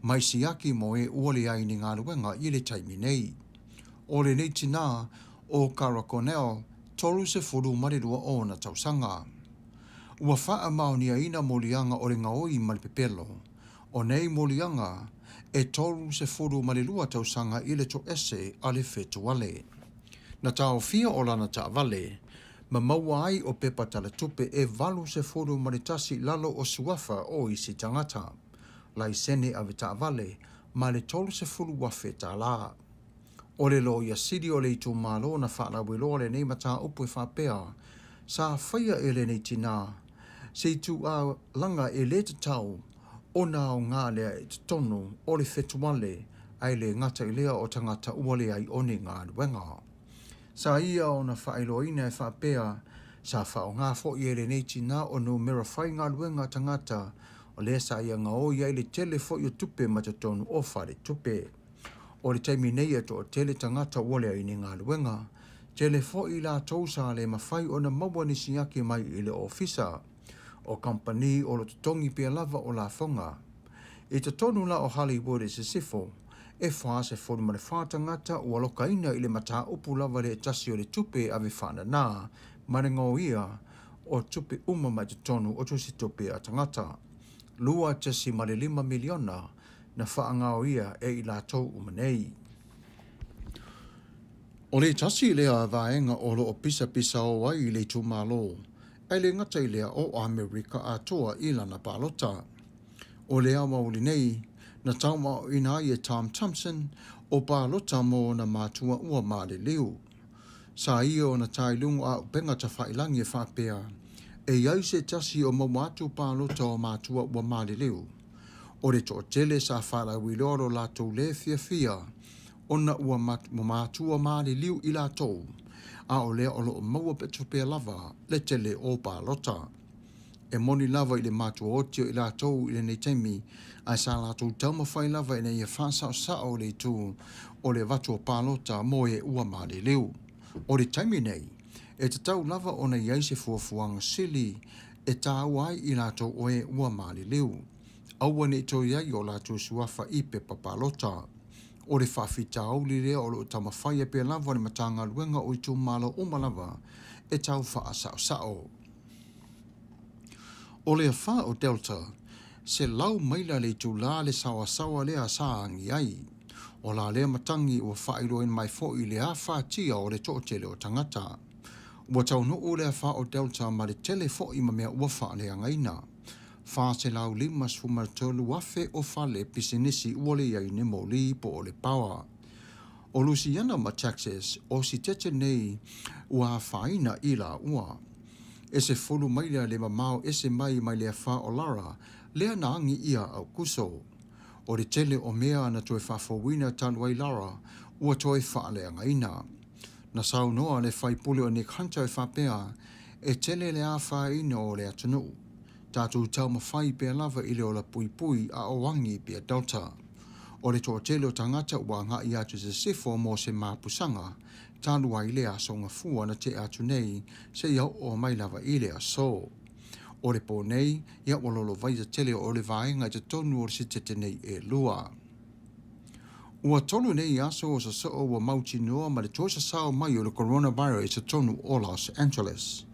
Speaker 6: mai siaki mo e ua leai ni galuega i le taimi nei. O lenei tinā, o Cara Connell, 32 ona tausaga. Ua faamaoniaina moliaga o le gaoi ma le pepelo. O nei moliaga, e 32 tausaga i le toese a le fetuale. Na taofia o lana taavale, ma maua ai o pepa talatupe e 81 lalo o suafa o isi tagata, laisene avetaavale ma le 30,000 tala. O le Loia Sili o le itumalo na faalauiloa lenei mataupu e faapea, Sa faia e lenei tinā se itualaga e lē tatau ona aoga lea i totonu o le fetuale ae le gata i lea o tagata ua leai o ni galuega. Sa ia ona faailoaina e faapea, sa faaaoga foi e lenei tinā o numera faigaluega a tagata o lea sa ia gaoi ai le tele foi o tupe ma totonu o faletupe. O le taimi nei e toatele tagata ua leai ni galuega, tele foi i latou sa le mafai ona maua ni siaki mai i le ofisa o kamupani o lo totogi pea lava o lafoga. I totonu la o Hollywood i sisifo, e 44 tagata ua lokaina i le mataupu lava le tasi o le tupe e ave faananā ma le gaoia o tupe uma mai totonu o tusitupe a tagata. 2.5 miliona na faagaoia e i latou uma nei. O le tasi lea vaega o lo o pisapisao ai i le itumalo, ae le gata i lea o Amerika atoa i lana palota. O le aoauli nei, na tauaoina ai e Tom Thompson o palota mo ona matua ua maliliu. Sa ia ona tā i luga o ʻaupega tafailangi e faapea, e i ai se tasi o maua atu palota o matua ua maliliu. O le toatele sa faalauiloa lo latou lē fiafia ona ua matua maliliu i latou, a o lea o lo o maua pea lava le tele o palota. E moni lava i le matuaoti o i latou i lenei taimi, ae sa latou taumafai lava ina ia faasaosao le itu o le avatu o palota mo e ua maliliu. O le taimi nei, e tatau lava ona i ai se fuafuaga sili e tāua ai i latou o e ua maliliu. Aua ne i toe ai o latou suafa i pepa palota. O le faafitauli lea o lo o taumafai ai pea lava le Matagaluega o Itumalo uma lava e tau faasaosao. O le afa o Delta, 100 maila le itulā le saoasaoa lea sa agi ai. O la lea matagi ua faailoaina mai foi le afatia o le toatele o tagata. Ua taunuu le afa o Delta ma le tele foi ma mea ua faaleagaina. 453,000 o fale pisinisi ua leai ni moli po o le power. O Louisiana ma Texas, o sitete nei ua afaina i laua. E 10 maila le mamao ese mai mai le afa o Lara, lea na agi ia Aukuso. O le tele o mea na toe faafouina talu ai Lara, ua toe faaleagaina. Na saunoa le faipule o Nick Hunter e faapea, e tele le afaina o le atunuu. Tatou taumafai pea lava i le ola puipui a o agi pea Delta. O le toatele o tagata ua agai atu i sisifo mo se mapusaga talu ai le aso gafua na tea atu nei seia oo mai lava i le aso. O le po nei, ia ua lolovaia tele o le vaega i totonu o le sitete nei elua. Ua tolu nei aso o sosoo ua mautinoa ma le toe sasao mai o le coronavirus i totonu o Los Angeles.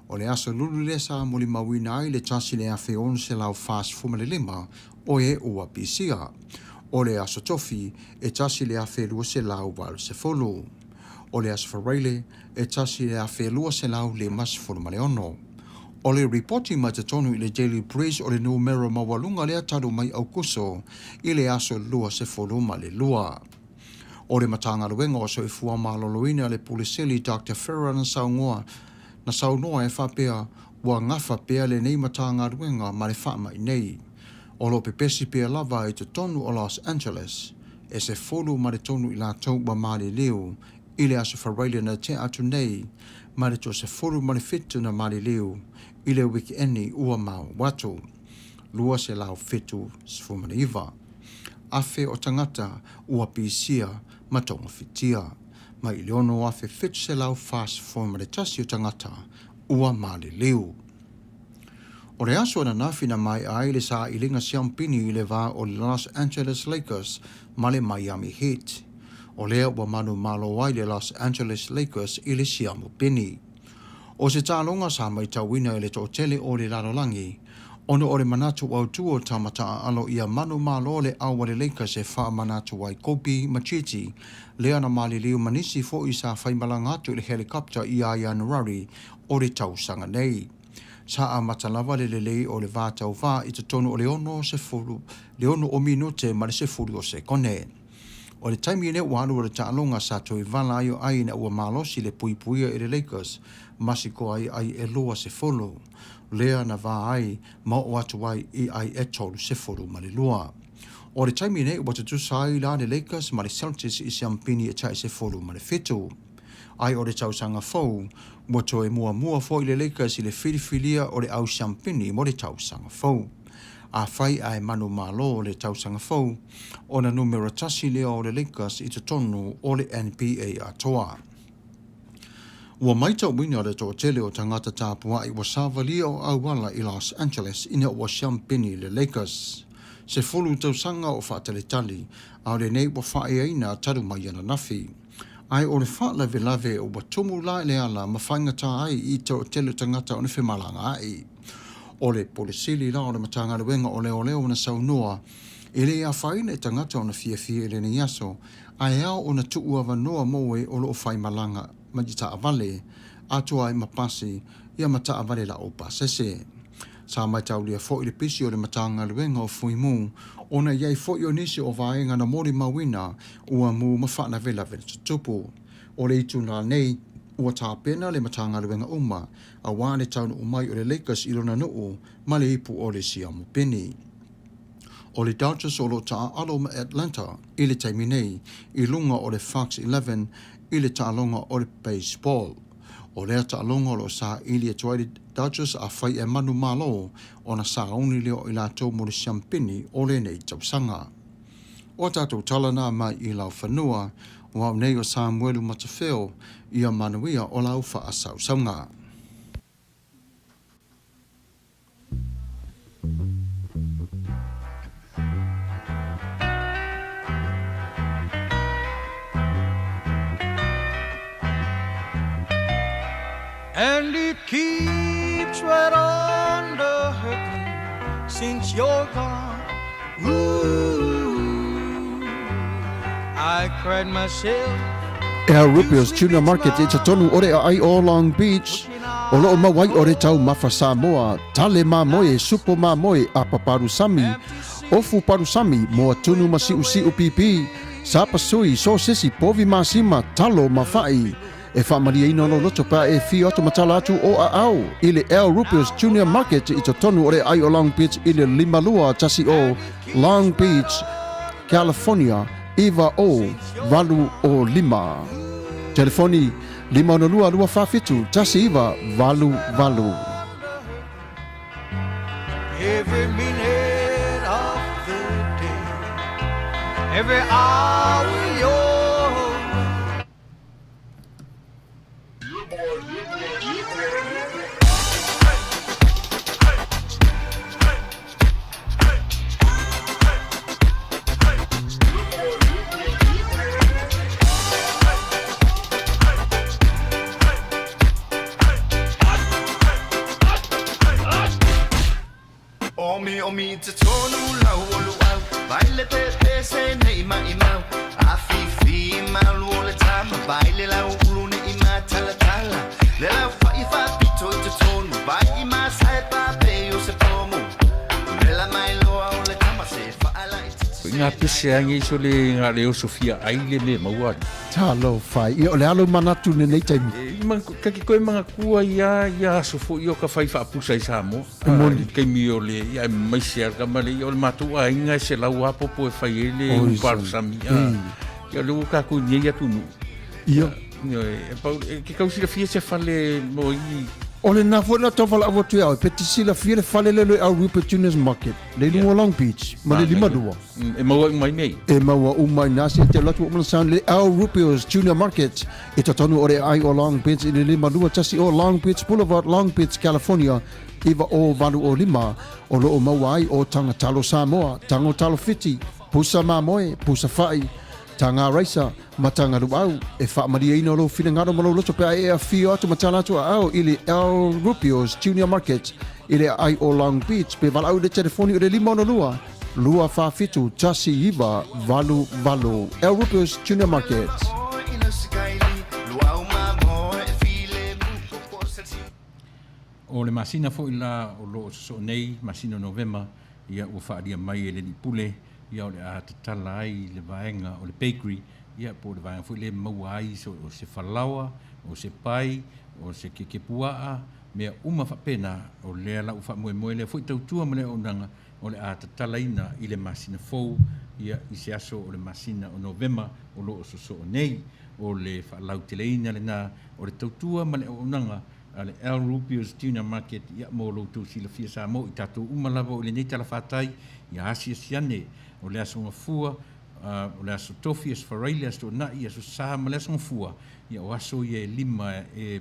Speaker 6: O le aso Lulu lea sa molimauina ai le 1645 o e ua pisia. O le aso Tofi e 1280. O le aso Faraile e 1256. O le ripoti mai totonu i le Daily Press o le numera maualuga lea talu mai Aukuso i le aso 22. O le Matagaluega o Soifua Maloloina le Pule Sili Doctor Farah na saunoa na saunoa e faapea ua gafa pea lenei Matagaluega ma le faamai nei. O lo o pepesi pea lava i totonu o Los Angeles e 13 i latou ua maliliu i le Aso Faraile na tea atu nei ma le 17 na maliliu i le wikeeni ua maoaʻu atu. 279 afe o tagata ua pisia ma togafitia, mai i le 6,741 o tagata ua maliliu. O le aso ananafi na maea ai le sailiga siampini i le va o le Los Angeles Lakers ma le Miami Heat. O lea ua manumalo ai le Los Angeles Lakers i le siamu pini. O se taaloga sa maitauina e le toatele o le lalolagi, ona o le manatu autū o tama taaalo ia manumalo le au a le Lakers e faamanatu ai Kobe ma Gigi, lea na maliliu ma nisi foi sa faimalaga atu i le helicopter ia Ianuari o le tausaga nei. Sa amata lava le lelei o le va tauvā i totonu o le 60, le ono o minute ma le sefulu o sekone. O le taimi lea ua alu o le taaloga sa toe vala ai o ai ina ua malosi le puipuia i le Lakers ma sikoa ai ai e 20, lea na va ai ma oo atu ai i ai e 32. O le taimi nei ua tutusa ai la le Lakers ma le Celtics i siampini e tai 17. Ai o le tausaga fou, ua toe muamua foi le Lakers i le filifilia o le au siampini mo le tausaga fou. Afai ae manumalo le tausaga fou, ona numera tasi lea o le Lakers i totonu o le NBA atoa. Ua maitauina le toatele o tagata tapuai ua savalia o auala i Los Angeles ina ua siampini le Lakers. 10 tausaga o faatalitali, a o lenei ua faaeaina talu mai ananafi. Ae o le faalavelave ua tumu la i le ala ma faigata ai i toatele tagata ona femalagaai. O le Pule Sili la o le Matagaluega o Leoleo na saunoa, e le afaina i tagata ona fiafia i lenei aso, ae ao ona tuu avanoa mo e o lo o faimalaga mai i taavale, atoa ai ma pasi, ia ma taavale laau pasese. Sa mataulia foi le pisi o le Matagaluega o Fuimu ona i ai foi o nisi o vaega na molimauina ua mu ma faalavelave na tutupu. O le itula nei, ua tapena le Matagaluega uma aua le taunuu mai o le Lakers i lona nuu ma le ipu o le siamu peni. O le Dodgers o lo o taaalo ma Atlanta i le taimi nei i luga o le Fox 11 i le taaloga o le baseball. O lea taaloga o lo o saili atu ai le Dodgers afai e manumalo ona sauni lea o i latou mo le siampini o lenei tausaga. O a tatou tala na mai i lau fanua, o au nei o Samuelu Matafeo, ia manuia o lau faasausauga.
Speaker 2: And it keeps right on the hurting since you're gone. Ooh, I cried myself.
Speaker 6: Al Rupio's Tuna Market i totonu o le aai o Long Beach, o loo mau ai o le taumafa Samoa, tale mamoe, supo mamoe, apa palusami, ofu palusami, moa tunu ma siusiu pipi, sapasui, sosesi, povi masima, talo ma fa'i. E faamalieina lou loto pe a e fio atu ma tala atu o aao i le Al Rupios Junior Market i totonu o le aai o Long Beach i le 5210 Long Beach, California 90805. Telefoni 562 247 1988.
Speaker 2: Every minute of the day, every hour you're
Speaker 7: Omi omi te tonu lau o luau Vai le pepe se nei mai mau A fifi malu o le tama Vai le lau ulu ne i matala tala Le lau fai fa pito i te tonu Vai i masai pa pe o se pomu Vela mai loa o le tama se faala i te
Speaker 3: Ko ngā pese a ngei so le ngā le oso fia ai le me maua atu.
Speaker 8: Talofa e. Ia, o le a lou manatu i lenei taimi?
Speaker 3: E, ma, ka ki koe mangakua ia, ia aso foi o ka whai whaapusa i Samoa.
Speaker 8: E moni.
Speaker 3: I taimi o le, ia, e maise a ka male, ia o le matou aiga e selau apopo e whai e le
Speaker 8: Oi,
Speaker 3: uparu
Speaker 8: sami.
Speaker 3: sami. A, ia le ua kākou nei atunuu.
Speaker 8: Ia.
Speaker 3: Ia, e, pau, e, ke kau silafia se fale mo i...
Speaker 8: O lena foi na tau valaau atu ia oe, pe te silafia le fale lea i au Rupert Juniors Market, le i luga o Long Beach, ma le 52.
Speaker 3: E maua uma i mea
Speaker 8: E maua uma i nā se te alu atu o Sound le Al Rupio's Junior Market i totonu o le aai o Long Beach i le 521 o Long Beach Boulevard, Long Beach, California, 90805, o lo o maua ai o Taga Talo Samoa, Tago Talo Fiti, Pusa Mamoe, Pusa Fa'i, Taga Raisa, ma Taga Luau. E faamalieina lou finagalo ma lou loto pe a e afio atu ma tala atu aao i le Al Rupio's Junior Market i le aai o Long Beach pe valaau i le telefoni o le 562 247 1988. Al Rupio's Junior Market.
Speaker 3: O le masina foi la o lo o sosoo nei, masina o Novema, ia ua faaalia mai e le Alii Pule, ia o le a tatala ai le vaega o le bakery, ia po o le vaega foi lea e maua ai so o se falaoa, o se pai, o se kekepuaa, mea uma faapena, o lea la ua faamoemoe lea foi tautua ma le auaunaga o le a tatalaina i le masina fou, ia i se aso o le masina o Novema o lo o sosoo nei. O le faalauteleina lena o le tautua ma le auaunaga a le Al Rubio's Tuna Market, ia mo lo outou silafia Samoa i tatou uma lava o i lenei talafatai, ia asiasi ane o le Aso Gafua, o le Aso Tofi, Aso Faraile, Aso Toonai, Aso Sa ma le Aso Gafua, ia o aso ia e lima e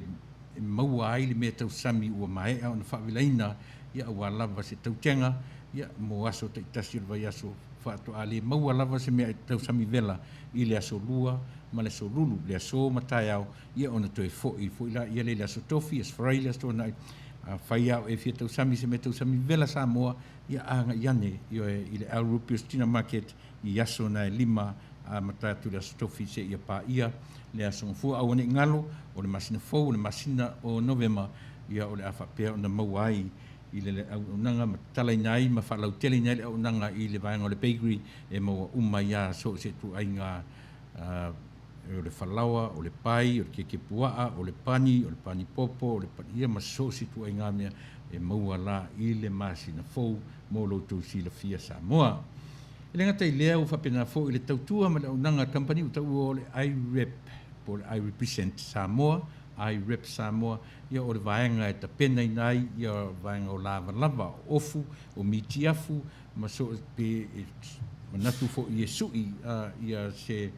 Speaker 3: maua ai le mea tausami ua maea ona faavelaina, ia aua lava se tautega, ia mo aso taitasi o le vaiaso faatoa le maua lava se mea tausami vela i le Aso Lua ma le Aso Lulu, le aso ma taeao, ia ona toe foi foi la ia le i le Aso Tofi, Aso Faraile, Aso Toonai, afai lava o e fia tausami i se mea tausami vela Samoa, ia agai ane ioe i le Al Rupios Tuna Market i aso na e lima a amata atu i le Aso Tofi seia paia le Aso Gafua. Aua ne i galo, o le masina fou, o le masina o Novema, ia o le a faapea ona maua ai i le auaunaga ma tatalaina ai ma faalauteleina ai le auaunaga i le vaega o le bakery e maua uma ai lava so o se ituaiga o le falaoa, o le pai, o le kekepuaa, o le pani, o le pani popo, o le paia ma so o se ituaiga mea e maua la i le masina fou mo lo outou silafia Samoa. E le gata i lea, ua faapena foi le tautua ma le auaunaga a le kamupani ua taua o le iRep, po o le iRepresent Samoa, iRep Samoa, ia o le vaega e tapenaina ai ia vaega o lavalava, o ofu, o mitiafu, ma so o pe e manatu foi e sui ia se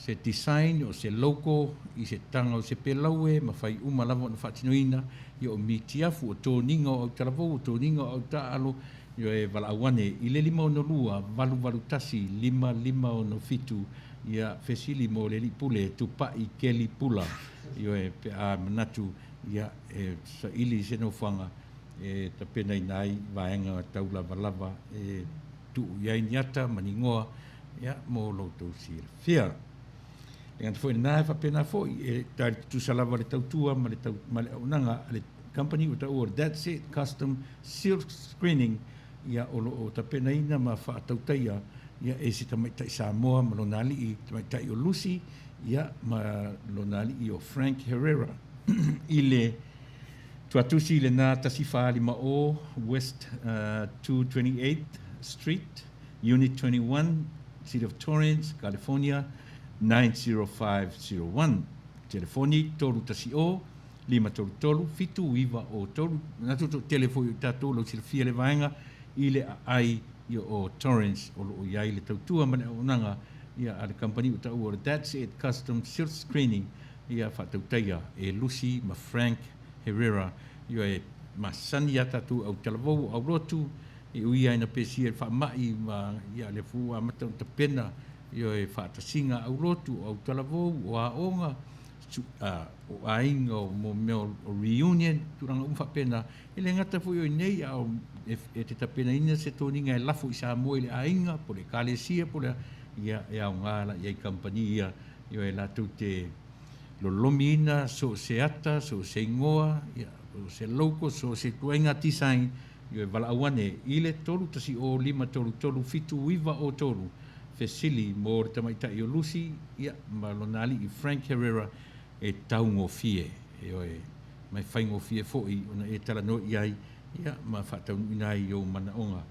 Speaker 3: se design o se logo i se taga o se pelaue ma fai uma lava ona faatinoina, ia o mitiafu, o toniga o autalavou, o toniga o autaaalo, ia e valaau ane i le 562 881 5567, ia fesili mo le Alii Pule, Tupai Keli Pula, ioe, pe a manatu ia e saili i se nofoaga e tapenaina ai vaega tau lavalava e tuu i ai ni ata ma ni igoa, ia, mo lo outou silafia. E gata foi lena, e faapena foi, e tali tutusa lava le tautua ma le, tau, ma le auaunaga a le company ua taua o le That's It Custom Silk Screening, ia, o lo o tapenaina ma faatautaia, ia, e se tamaitai Samoa ma lona alii, tamaitai o Lucy, ia, ma lona alii o Frank Herrera, i le Tuatusi lena 1450 West 228th Street, Unit 21, City of Torrance, California 90501. Telefoni 310 581 533 7903. Manatu o toatele foi o tatou o lo o silafia le vaega i le aai ia o Torrens o lo o i ai le tautua ma le auaunaga ia a le kamupani ua taua o le That's It Custom Silk Screening ia faatautaia e Lucy ma Frank Herrera ia e masani ia tatou autalavou o aulotu e ui ai ina pesia i le faamai ma ia lea foi ua amata ona tapena ia e faatasiga aulotu o autalavou o aoga o aiga o mo mea o reunion tulaga uma faapena. E le gata foi o i inei a o e te tapenaina se toniga e lafo i Samoa i le aiga po o le ekalesia po o le a, ia e aoga la i ai kamupani ia, ioe, latou te lolomiina so o se ata, so o se igoa, ia, so o se logo, so o se ituaiga design, ioe, valaau ane i le 310 533 7903, fesili mo le tamaitai o Lucy, ia, ma lona alii Frank Herrera e taugofie, ioe. Ma e faigofie foi ona e talanoa i ai, ia, ma faataunuuina ai i ou manaoga.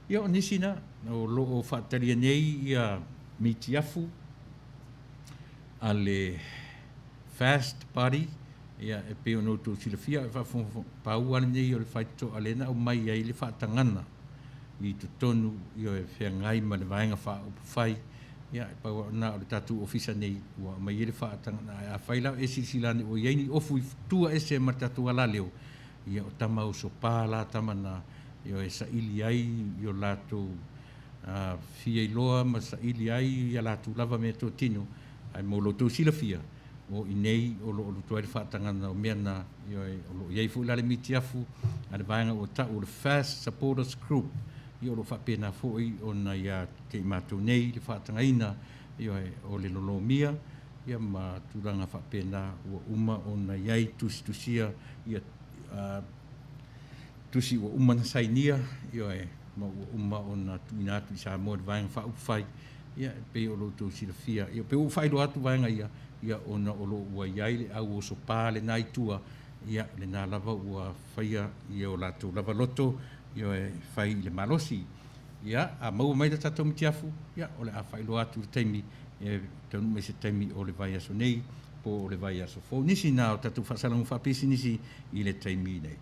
Speaker 3: Ia, o nisi na, o lo o faatalia nei ia mitiafu a le Fast Party, ia, e pei ona outou silafia, e faafogafoga, pau lava lenei o le faitotoa lea na aumai ai le faatagana i totonu, ia, e feagai ma le Vaega Faaupufai. Ia, e pau lava na o le tatou ofisa nei ua aumai ai le faatagana. Ae afai la o e silasila ane ua i ai ni ofu i tua ese ma le tatou alaleo, ia o tama uso pa la tama na, ia e saili ai i o latou fia iloa ma saili ai ia latou lava meatotino. Ae mo lo outou silafia, o i nei o lo o lutu ai le faatagana o mea na, ioe, o lo o i ai foi la le mitiafu a le vaega ua tau o le Fast Supporters Group, ia o lo o faapena foi ona ia te i matou nei le faatagaina, ioe, o le lolomia, ia ma tulaga faapena ua uma ona i ai tusitusia, ia, tusi ua uma ona sainia, ioe, ma ua uma ona tuuina atu i Samoa i le Vaega Faaupufai, ia, e pei o lo outou silafia. Ia, pei ua ou faailoa atu vaega ia, ia, ona o lo o ua i ai le au oso pa lena i tua, ia, lena lava ua faia i o latou lava loto, ioe, fai i le malosi. Ia, a maua mai le tatou mitiafu, ia, o le a faailoa atu i le taimi e taunuu mai se taimi o le vaiaso nei po o le vaiaso fou. Nisi na o tatou faasalaga faapisinisi i le taimi nei.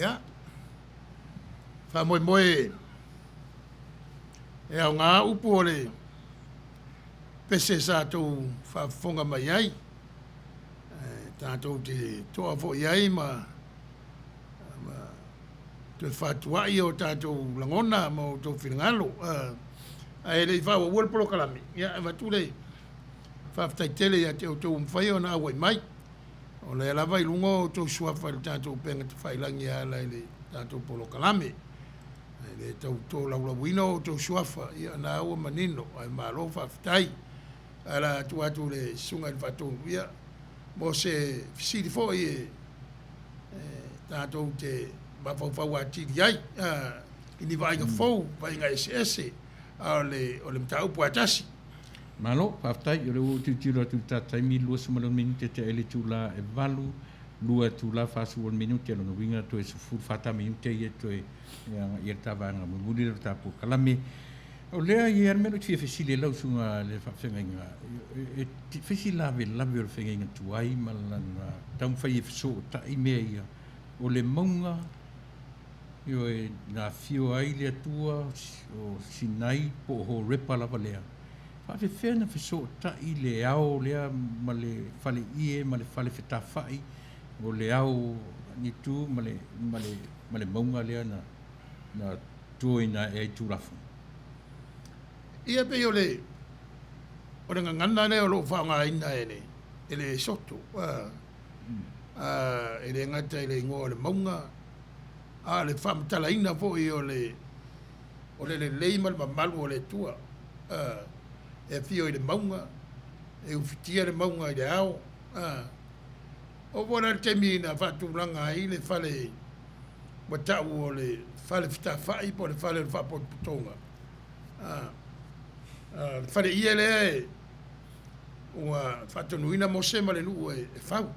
Speaker 1: Ia, faamoemoe e aoga upu o le pese sa tou faafofoga mai ai, e tatou te toa foi ai ma ma toe fatuai o tatou lagona ma o outou finagalo. Ae le i faaauaua le polokalame, ia e avatu le faafetai tele ia te outou ua mafai ona auai mai. O lea lava i luga o outou suafa i le tatou upega tafailagi e ala i le tatou polokalame. E le tau tolaulauina o outou suafa, ia na ua manino, ae malo faafetai. Ae o le a tuu atu i le Susuga i le Faatonu, ia, mo se fesili foi e tatou te mafaufau atili ai i ni vaaiga fou, vaaiga eseese, a o le, o le mataupu lava e tasi.
Speaker 3: Malo, faafetai. O lea ua ou tilotilo atu i le ta taimi, 26 minute tea ai le itula e 8, 2 itula 46 minute, o lona uiga toe 14 minute ia toe e agai i ai le ta vaega mulimuli lea o le ta polokalame. O lea e i ai lava le mea lea ou te fia fesili ai lau susuga i le faafeagaiga, e fai si lavelave o le feagaiga tuai ma lana taumafai e fesootai mea ia, o le mauga, ioe, na afio ai le Atua o Sinai po o Horepa lava lea, faafefea na fesootai le ao lea ma le fale ie ma le fale fetafai o le ao ni tu ma le, ma le, ma le mauga lea na, na tuoina ae ai Tulafono?
Speaker 1: Ia pei o le, o le gagana lea o lo o faaaogaina e le, e le Soto, a, a, e le gata i le igoa o le mauga, a o le faamatalaina foi o le, o le lelei ma le mamalu o le Atua, a, e afio i le mauga, e ufitia le mauga i le ao, a. Oo foi la i le taimi na faatulaga ai le fale ua tau o le fale fetafai po o le fale o le faapotopotoga, a, a, le fale ie lea e, ua faatonuina Mose ma le nuu e, e fau,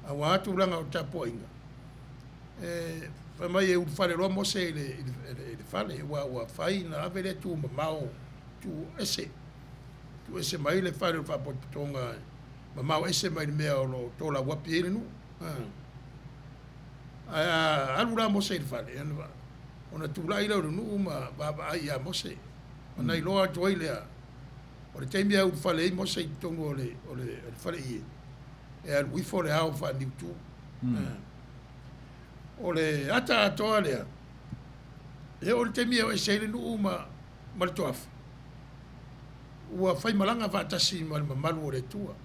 Speaker 1: aua tulaga o tapuaiga. E fai mai e ulufale loa Mose i le, i le, i le fale, aua ua fai na ave lea tu mamao, tu ese, tu ese mai le fale o le faapotopotoga mamao ese mai le mea o lo o tolauapi ai le nuu. Ae a alu la Mose i le fale, ona tulai lea o le nuu ma vaavaai ia Mose, ona iloa atu ai lea, o le taimi e ulufale ai Mose i totonu o le, o le, o le faleie, e alu ifo le ao faaniutu. O le ata atoa lea, e oo i le taimi e o ese ai le nuu ma, ma le toafa, ua faimalaga faatasi ma le mamalu o le Atua.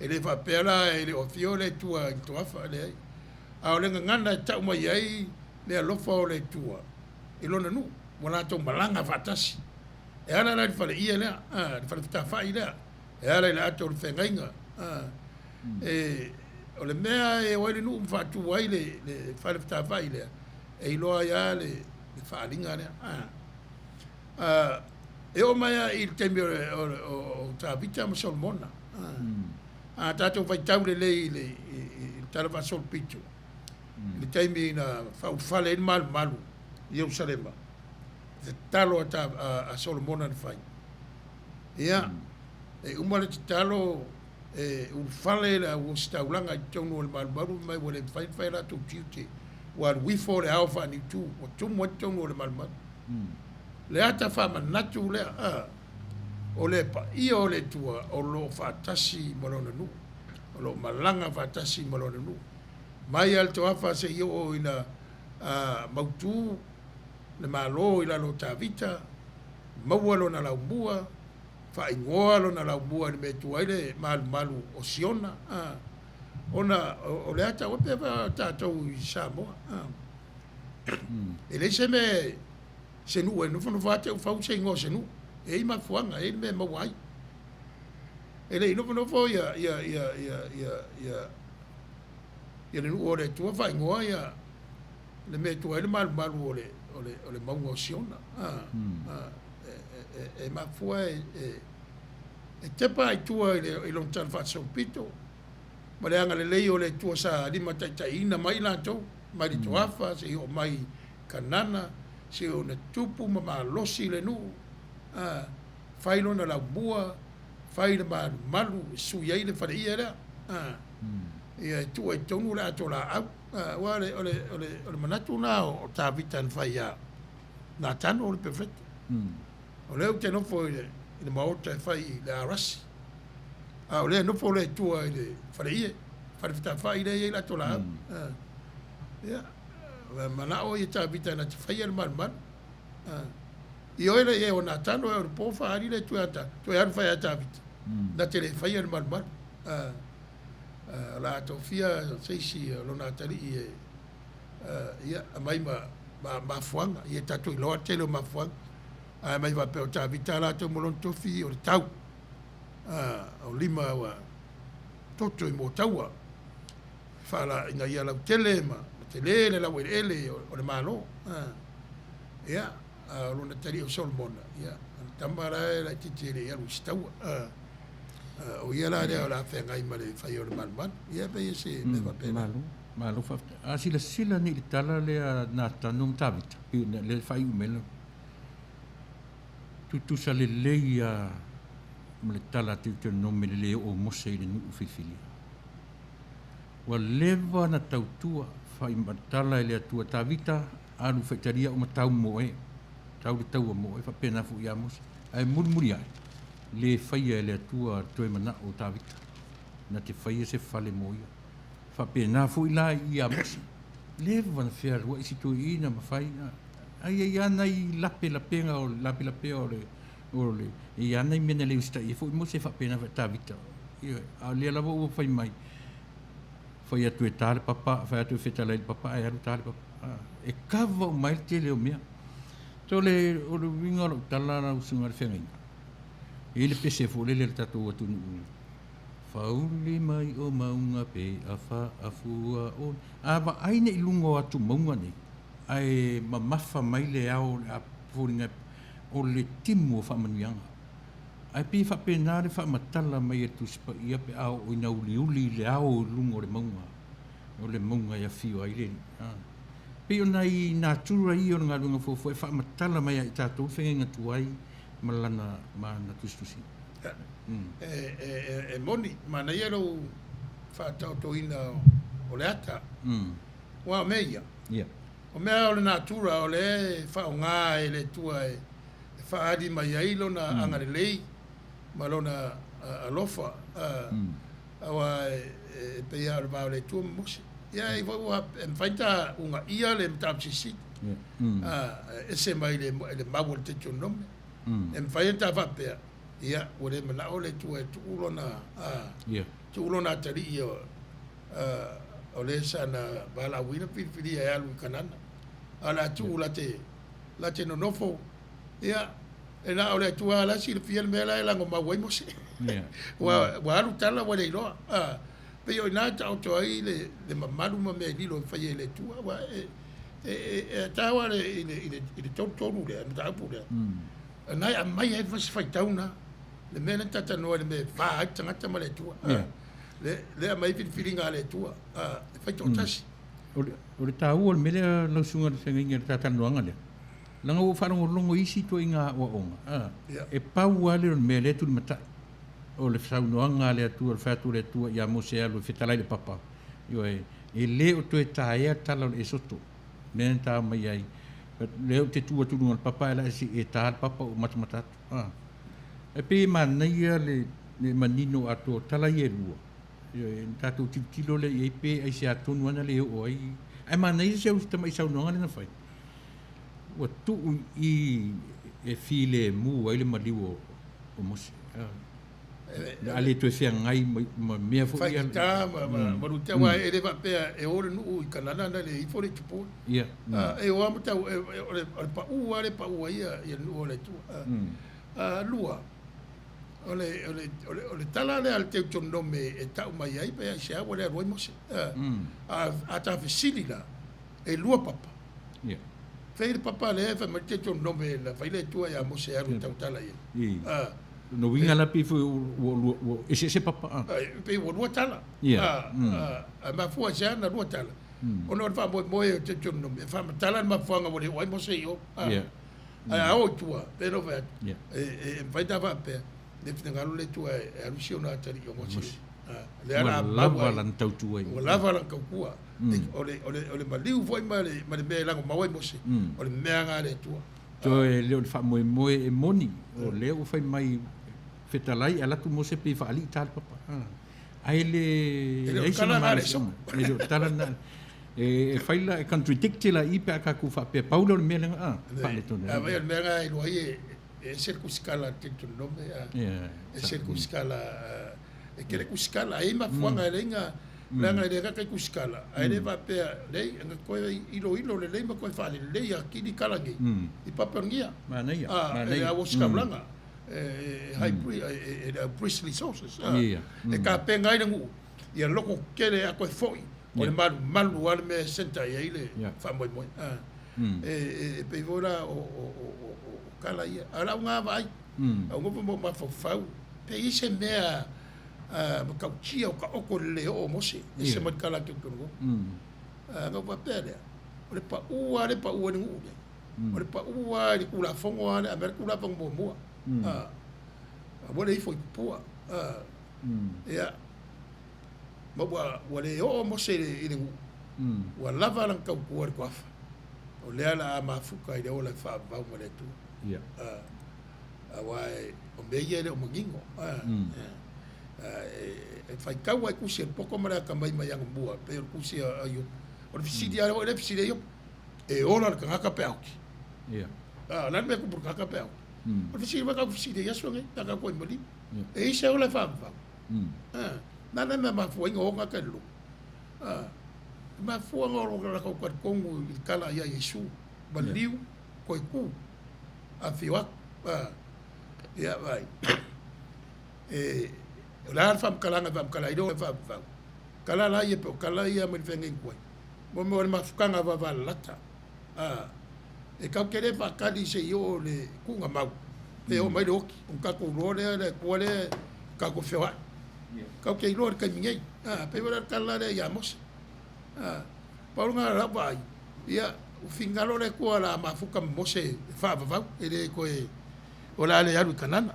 Speaker 1: E le faapea la e le o afio le Atua i le toafa, leai. A o le gagana e tau mai ai le alofa o le Atua i lona nuu, ua latou malaga faatasi. E ala la i le faleie lea, le fale fetafai lea, e ala i le ata o le feagaiga. E, o le mea e o ai le nuu ma faatu ai le, le fale fetafai lea, e iloa ai lava le, le faaaliga lea. E oo mai lava i le taimi o Tavita ma Solomona. A tatou faitau lelei i le Tala Faasolopito, i le taimi na faaulufale ai le malumalu i Ierusalema, le tatalo a Solomona na fai. Ia, e uma le tatalo e ulufale le au ositaulaga i totonu o le malumalu, fai mai ua le mafai ona fai a latou tiute, ua alu ifo le ao faaniutu, ua tumu ai totonu o le malumalu. Le ata faamanatu lea, a, o le paia o le Atua o lo o faatasi ma Lona nuu, o lo o malaga faatasi ma Lona nuu. Mai lava le toafa seia oo ina a, mautu le Malo i lalo o Tavita, maua lona laumua, faaigoa lona laumua i le mea e tu ai le malumalu o Siona, a, ona o le ata ua pei foi tatou i Samoa, a. E leai se mea se nuu e nofonofo lava te fau se igoa o se nuu. E i ai mafuaaga, e i ai le mea e maua ai. E le i nofonofo ia ia ia ia ia ia ia le nuu o le Atua faaigoa ia le mea e tua ai le malumalu o le o le o le mauga o Siona. A, a, e, e, e mafua e, e, e tepa i tua i le i lona tala faasolopito ma le agalelei o le Atua sa limataitaiina mai i latou, mai le toafa seia oo mai i Kanana, seia ona tupu ma malosi le nuu, a, fai lona laumua, fai le malumalu e sui ai le faleie lea. A, Ia e tuu ai i totonu le ato laau. Aua o le, o le, o le, o le manatu lena o Tavita na fai ia Natano o le perofeta. O lea ou te nofo i le, i le maota e fai i le arasi, a o lea e nofo le Atua i le faleie, fale fetafai lea e i ai le ato laau. Ia, manao ia Tavita na te faia le malumalu. Ioe le i o Natano e o le po faaali le Atua ia Tavita, toe alu fai ia Tavita, na te le faia le malumalu. O le a tofia se isi o lona atalii e ia, aumai ma mafuaaga. Ia tatou iloa le tele o mafuaaga. Ae aumai faapea o Tavita latou ma lona tofi o le tau o lima ua toto i motaua faala ina ia lautele ma tele le laueleele o le Malo. Ia, a o lona atalii o Solomona, ia, o le tama la e laitiiti e le i alu i se taua. O ia la lea o le a feagai ma le fai o le malumalu. Ia, pei o se mea faapena.
Speaker 3: Malo, malo faafetai. A silasila nei i le tala lea a Natano ma Tavita, pei ona lea e faaiu mai lau tutusa lelei lava ma le tala a Teuteronome i le le oo o Mose i le nuu filifilia. Ua leva ona tautua fai ma tala e le Atua Tavita, alu faitalia uma tau mo oe, tau le taua mo oe, faapena foi ia Mose. Ae mulimuli ae, le faia e le Atua toe manao o Tavita, na te faia se fale mo ia. Faapena foi la i ia Mose, leva ona fealuai si toeaina ma fai, ae i ai lava nai lapelapega o le lapelapea o le, o le, e i ai lava nai mea na le usitai ai foi Mose faapena foi Tavita. Ioe, a o lea lava ua fai mai, fai atu e ta le papa, fai atu e fetalai i le papa ae alu ta le papa. E kava uma ai le tele o mea. So o le, o le uiga o lau tala lau susuga i le feagaiga, e i ai le pese foi lele a le tatou atunuu, Fauli mai o mauga pe afa afua o. A vaai nei i luga o atu mauga nei, ae mamafa mai le ao o le a foliga o le timu o faamanuiaga. Ae pei e faapena le faamatala mai e le Tusi Paia pe a oo ina uliuli i le ao i luga o le mauga, o le mauga e afio ai le Alii. A. Pei o nai natura ia o le galuega fuafua e faamatala mai ia i tatou le feagaiga tuai ma lana, ma ana tusitusiga.
Speaker 1: E moni, manaia lou faataotoina o le ata. Aua o mea ia, o mea o le natura o lea e faaaoga e le Atua e faaali mai ai Lona agalelei ma Lona alofa, aua e pei lava o le va o le Atua ma Mose. Ia e mafai ona uunaia le mataupu silisili, e ese mai le mau o le Deuteronome. E mafai ona ta faapea, ia, ua le manao le Atua e tuu lona, tuu lona atalii o le sa na valaauina ma filifilia e alu i Kanana, a o le a tuu la te, la te nonofo, ia, e na o le Atua lava la e silafia le mea la e lagomau ai Mose. Ua, ua alu tala ua le iloa. A, pei o i ina e taoto ai le, le mamalu ma mea e lilo e fai e le Atua, aua e, e, e, e taua le, i le, i le, i le 33 lea, mataupu lea, mm. na e aumai ai le faitauna, le mea lea na talanoa i le mea e va ai le tagata ma le Atua. Yeah. Le, le aumai filifiliga a le Atua, e fai toatasi.
Speaker 3: Mm. O le taua o le mea lea lau susuga i le feagaiga i le ta talanoaga lea, leaga ua ou faalogologo i isi ituaiga aoaoga, a, yeah. e pau lava lea o le mea lea e tulimatai, o le saunoaga a le Atua, le fai atu o le Atua ia Mose e alu e fetalai i le papa, ioe, E le o toe taea le tala o le Esoto, lea na ta mai ai, lea ou te tu atu i luga o le papa ae la se i e ta le papa ou matamata atu. A. E pei e manaia le, le manino atoa o tala ia e lua. Ioe, ona tatou tilotilo lea i ai pe aisea tonu ana le oo ai. Ae manaia si au tamai saunoaga lea na fai, ua tuu i i e filemu ai le maliu o, o Mose. A. Le a le toe feagai ma mea foi ia.
Speaker 1: Faigata ma luitau aua e le faapea e o le nuu i Kanana na le ifo le Itipoa. E o lava ma tau, o le pau lava lea e pau ai le nuu o le Atua. Lua, o le tala lea a le Teutonome e tau mai ai pe aisea ua le alu ai Mose. A ta fesili la, e lua papa. Fai le papa lea e fai mai le Teutonome na fai le Atua ia Mose e alu e tautala i ai.
Speaker 3: Lona uiga la pei foi ua eseese papa a.
Speaker 1: Pei ua lua tala. Ae mafua i se a na lua tala? Ona o le faamoemoe o Teutonome e faamatala le mafuaaga ua le oo ai Mose i o. Ae a oo i tua, pei ona ou fai atu, e mafai ona faapea, le finagalo le Atua e alu si ona atalii o Mose. Lea
Speaker 3: Ua lava lana tautua i.
Speaker 1: Ua lava lana tautua. O le, o le, o le maliu foi ma le, ma le mea e lagomau ai Mose, o le mea lena a le Atua.
Speaker 3: Toe le o le faamoemoe e moni, o lea ua fai mai fetalai e alu atu Mose pei e faalii ta le papa. Ae le
Speaker 1: E le o le tala lena a le Sopo.
Speaker 3: E le o le tala lena. E fai la, e contradict la i pe a tatou faapea, pau lea o le mea lea, a, faaletonu.
Speaker 1: A vai o le mea lena e iloa ai e ese le kusikala a le Deuteronome, ese le kusikala, e tele kusikala, e i ai mafuaaga e leai na, leaga e le gata i kusikala, ae le faapea, leai, na toe iloilo lelei ma toe faalelei atili tala nei i Papelonia.
Speaker 3: Manaia, manaia.
Speaker 1: E le auositaulaga, e high, e le au priestly sources, e tapena ai le nuu, ia loko tele a toe foi, o le malumalu lava le mea e centre i ai le faamoemoe. E pei foi la o tala ia. A o lau na vaai, a ou nofo ma ou mafaufau, pe i ai se mea matautia o taoto i le le oo o Mose, ese mai le tala a Teutonomi. Ona ou faapea lea, o le pau lava lea e pau ai le nuu lea, o le pau lava i le Tulafono lava lea, a mea le Tulafono muamua, aua le ifo i tupua. Ia, ma ua, ua le oo Mose i le, i le nuu, ua lava lana tautua i le toafa, o lea la a mafuta i le ola e faavavau ma le Atua.
Speaker 3: Yeah.
Speaker 1: Aua e, o mea ia e le o manino. E, e faitau lava i tusi a le poto ma le atamai mai anamua, pei o le tusi a, a Iopu. O le fesili lava foi lea e fesili ai Iopu, e ola le tagata pe a oti?
Speaker 3: Yeah.
Speaker 1: O le a le mea e tupu i le tagata pe a oti? O le fesili foi tatou fesili ai i aso nei, pe a tatou i maliu. E i ai se ola e faavavau? Na le mea mafua ai ona o tagata i le lotu. E mafua ona o le latou talitonu i le tala ia Iesu, maliu, toe tu, afifio atu. Ia vaai, e, o le a le faamatalaga e faamatala ai le ola e faavavau? Tala la ia pe o tala ia mai le feagaiga tuai, mo mea o le mafutaga vavalalata. E tatou te le faatali se i oo le tuuga mau pe oo mai le oti ona tatou iloa lea le Atua lea tatou te feoai. Tatou te iloa i le taimi nei. Pei foi la o le tala lea ia Mose. Pau lena o lau vaai, ia, ua finagalo le Atua o le a mafuta ma Mose e faavavau, e le toe, o le a le alu i Kanana.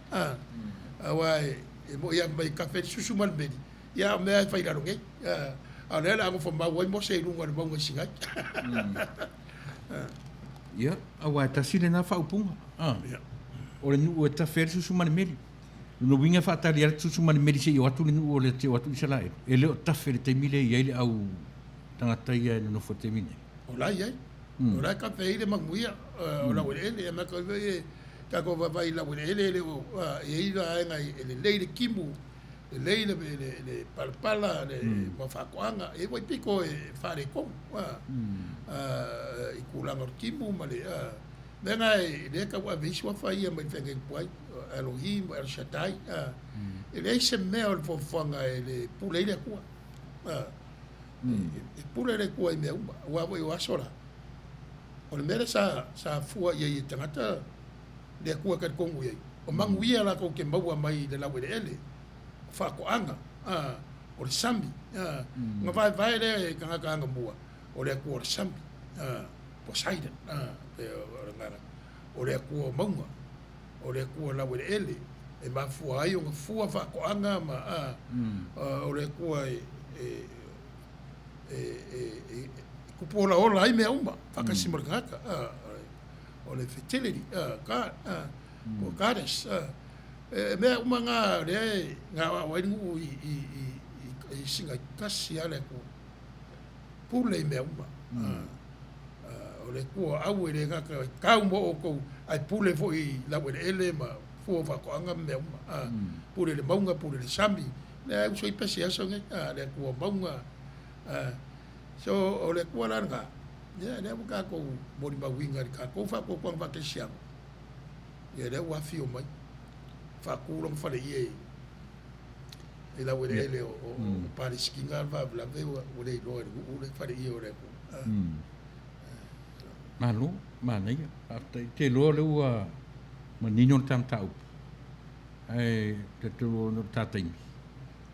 Speaker 1: Aua e moni lava mai e tafe le susu ma le meli, Ia, a o mea e fai i lalo nei. A o lea o le a nofo mau ai Mose i luga o le mauga i Sinai.
Speaker 3: Ia, aua e tasi lena faaupuga. Ah.
Speaker 1: Ia.
Speaker 3: O le nuu e tafe ai le susu ma le meli. O lona uiga e faatali ai le susu ma le meli seia o atu le nuu o le te o atu Isaraelu. E le o tafe i le taimi lea e i ai le au tagata ia e nonofo i le taimi nei.
Speaker 1: O la e i ai. O la e tafe ai le manuia o laueleele. Ia matou foi e tatou vaavaai i laueleele e le o, e i ai vaega e lelei le timu lelei le, le, le palapala, le mau faatoaga, e iai pito e faaletonu i tulaga o le timu ma le mea na e lea e tau ave ai suafa ia mai le feagaiga tuai, Elohim, El Shaddai, e leai se mea o le fuafuaga e le pule ai le Atua. E pule le Atua i mea uma, aua foi o aso la, o le mea lea sa, sa fua i ai e tagata, le Atua e talitonu i ai, o manuia latou te maua mai i le laueleele, o faatoaga, a, o le sami, a, ona vaevae lea e tagata anamua, o le Atua o le sami, a, Poseidon, a, pe o le agaga, o le Atua o mauga, o le Atua o laueleele, e mafua ai ona fua faatoaga ma, a, o le Atua e, e, e, e, e tupu olaola ai mea uma, faatasi ma le tagata, a, o le fertility god po o goddess e mea uma na lea e gaoao ai le nuu i i i i siga tasi lava le Atua pule i mea uma o le Atua o au e le gata e tau mo outou ae pule foi i laueleele ma fua o faatoaga ma mea uma pule i le mauga pule i le sami lea e uso ai pese i aso nei le Atua o mauga So, o le Atua la lena, ia, lea ua tatou molimauina i le tatou faatuatuaga faakerisiano, ia lea ua afio mai, faatu lona fale ie i, i laueleele o, o, o Palesitina le faalavelave ua, ua le iloa e le nuu le fale ie o le Atua. Ah.
Speaker 3: Malo, manaia, faafetai. Ou te iloa o lea ua manino le ta mataupu, ae talitonu ona o le ta taimi,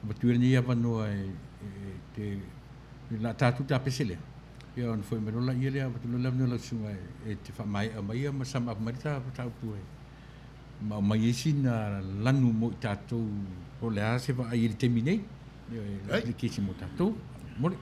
Speaker 3: avatu ia lenei avanoa e, e te o le a ta atu ta pese lea, ia ona foi mai loa laia lea, avatu loa le avanoa i lau susuga e te faamaea mai ia ma sum up mai le ta mataupu e ma aumai ai sina lanu mo i tatou po o le a se vaai i le taimi nei. Ioe, le kesi mo tatou. Mole.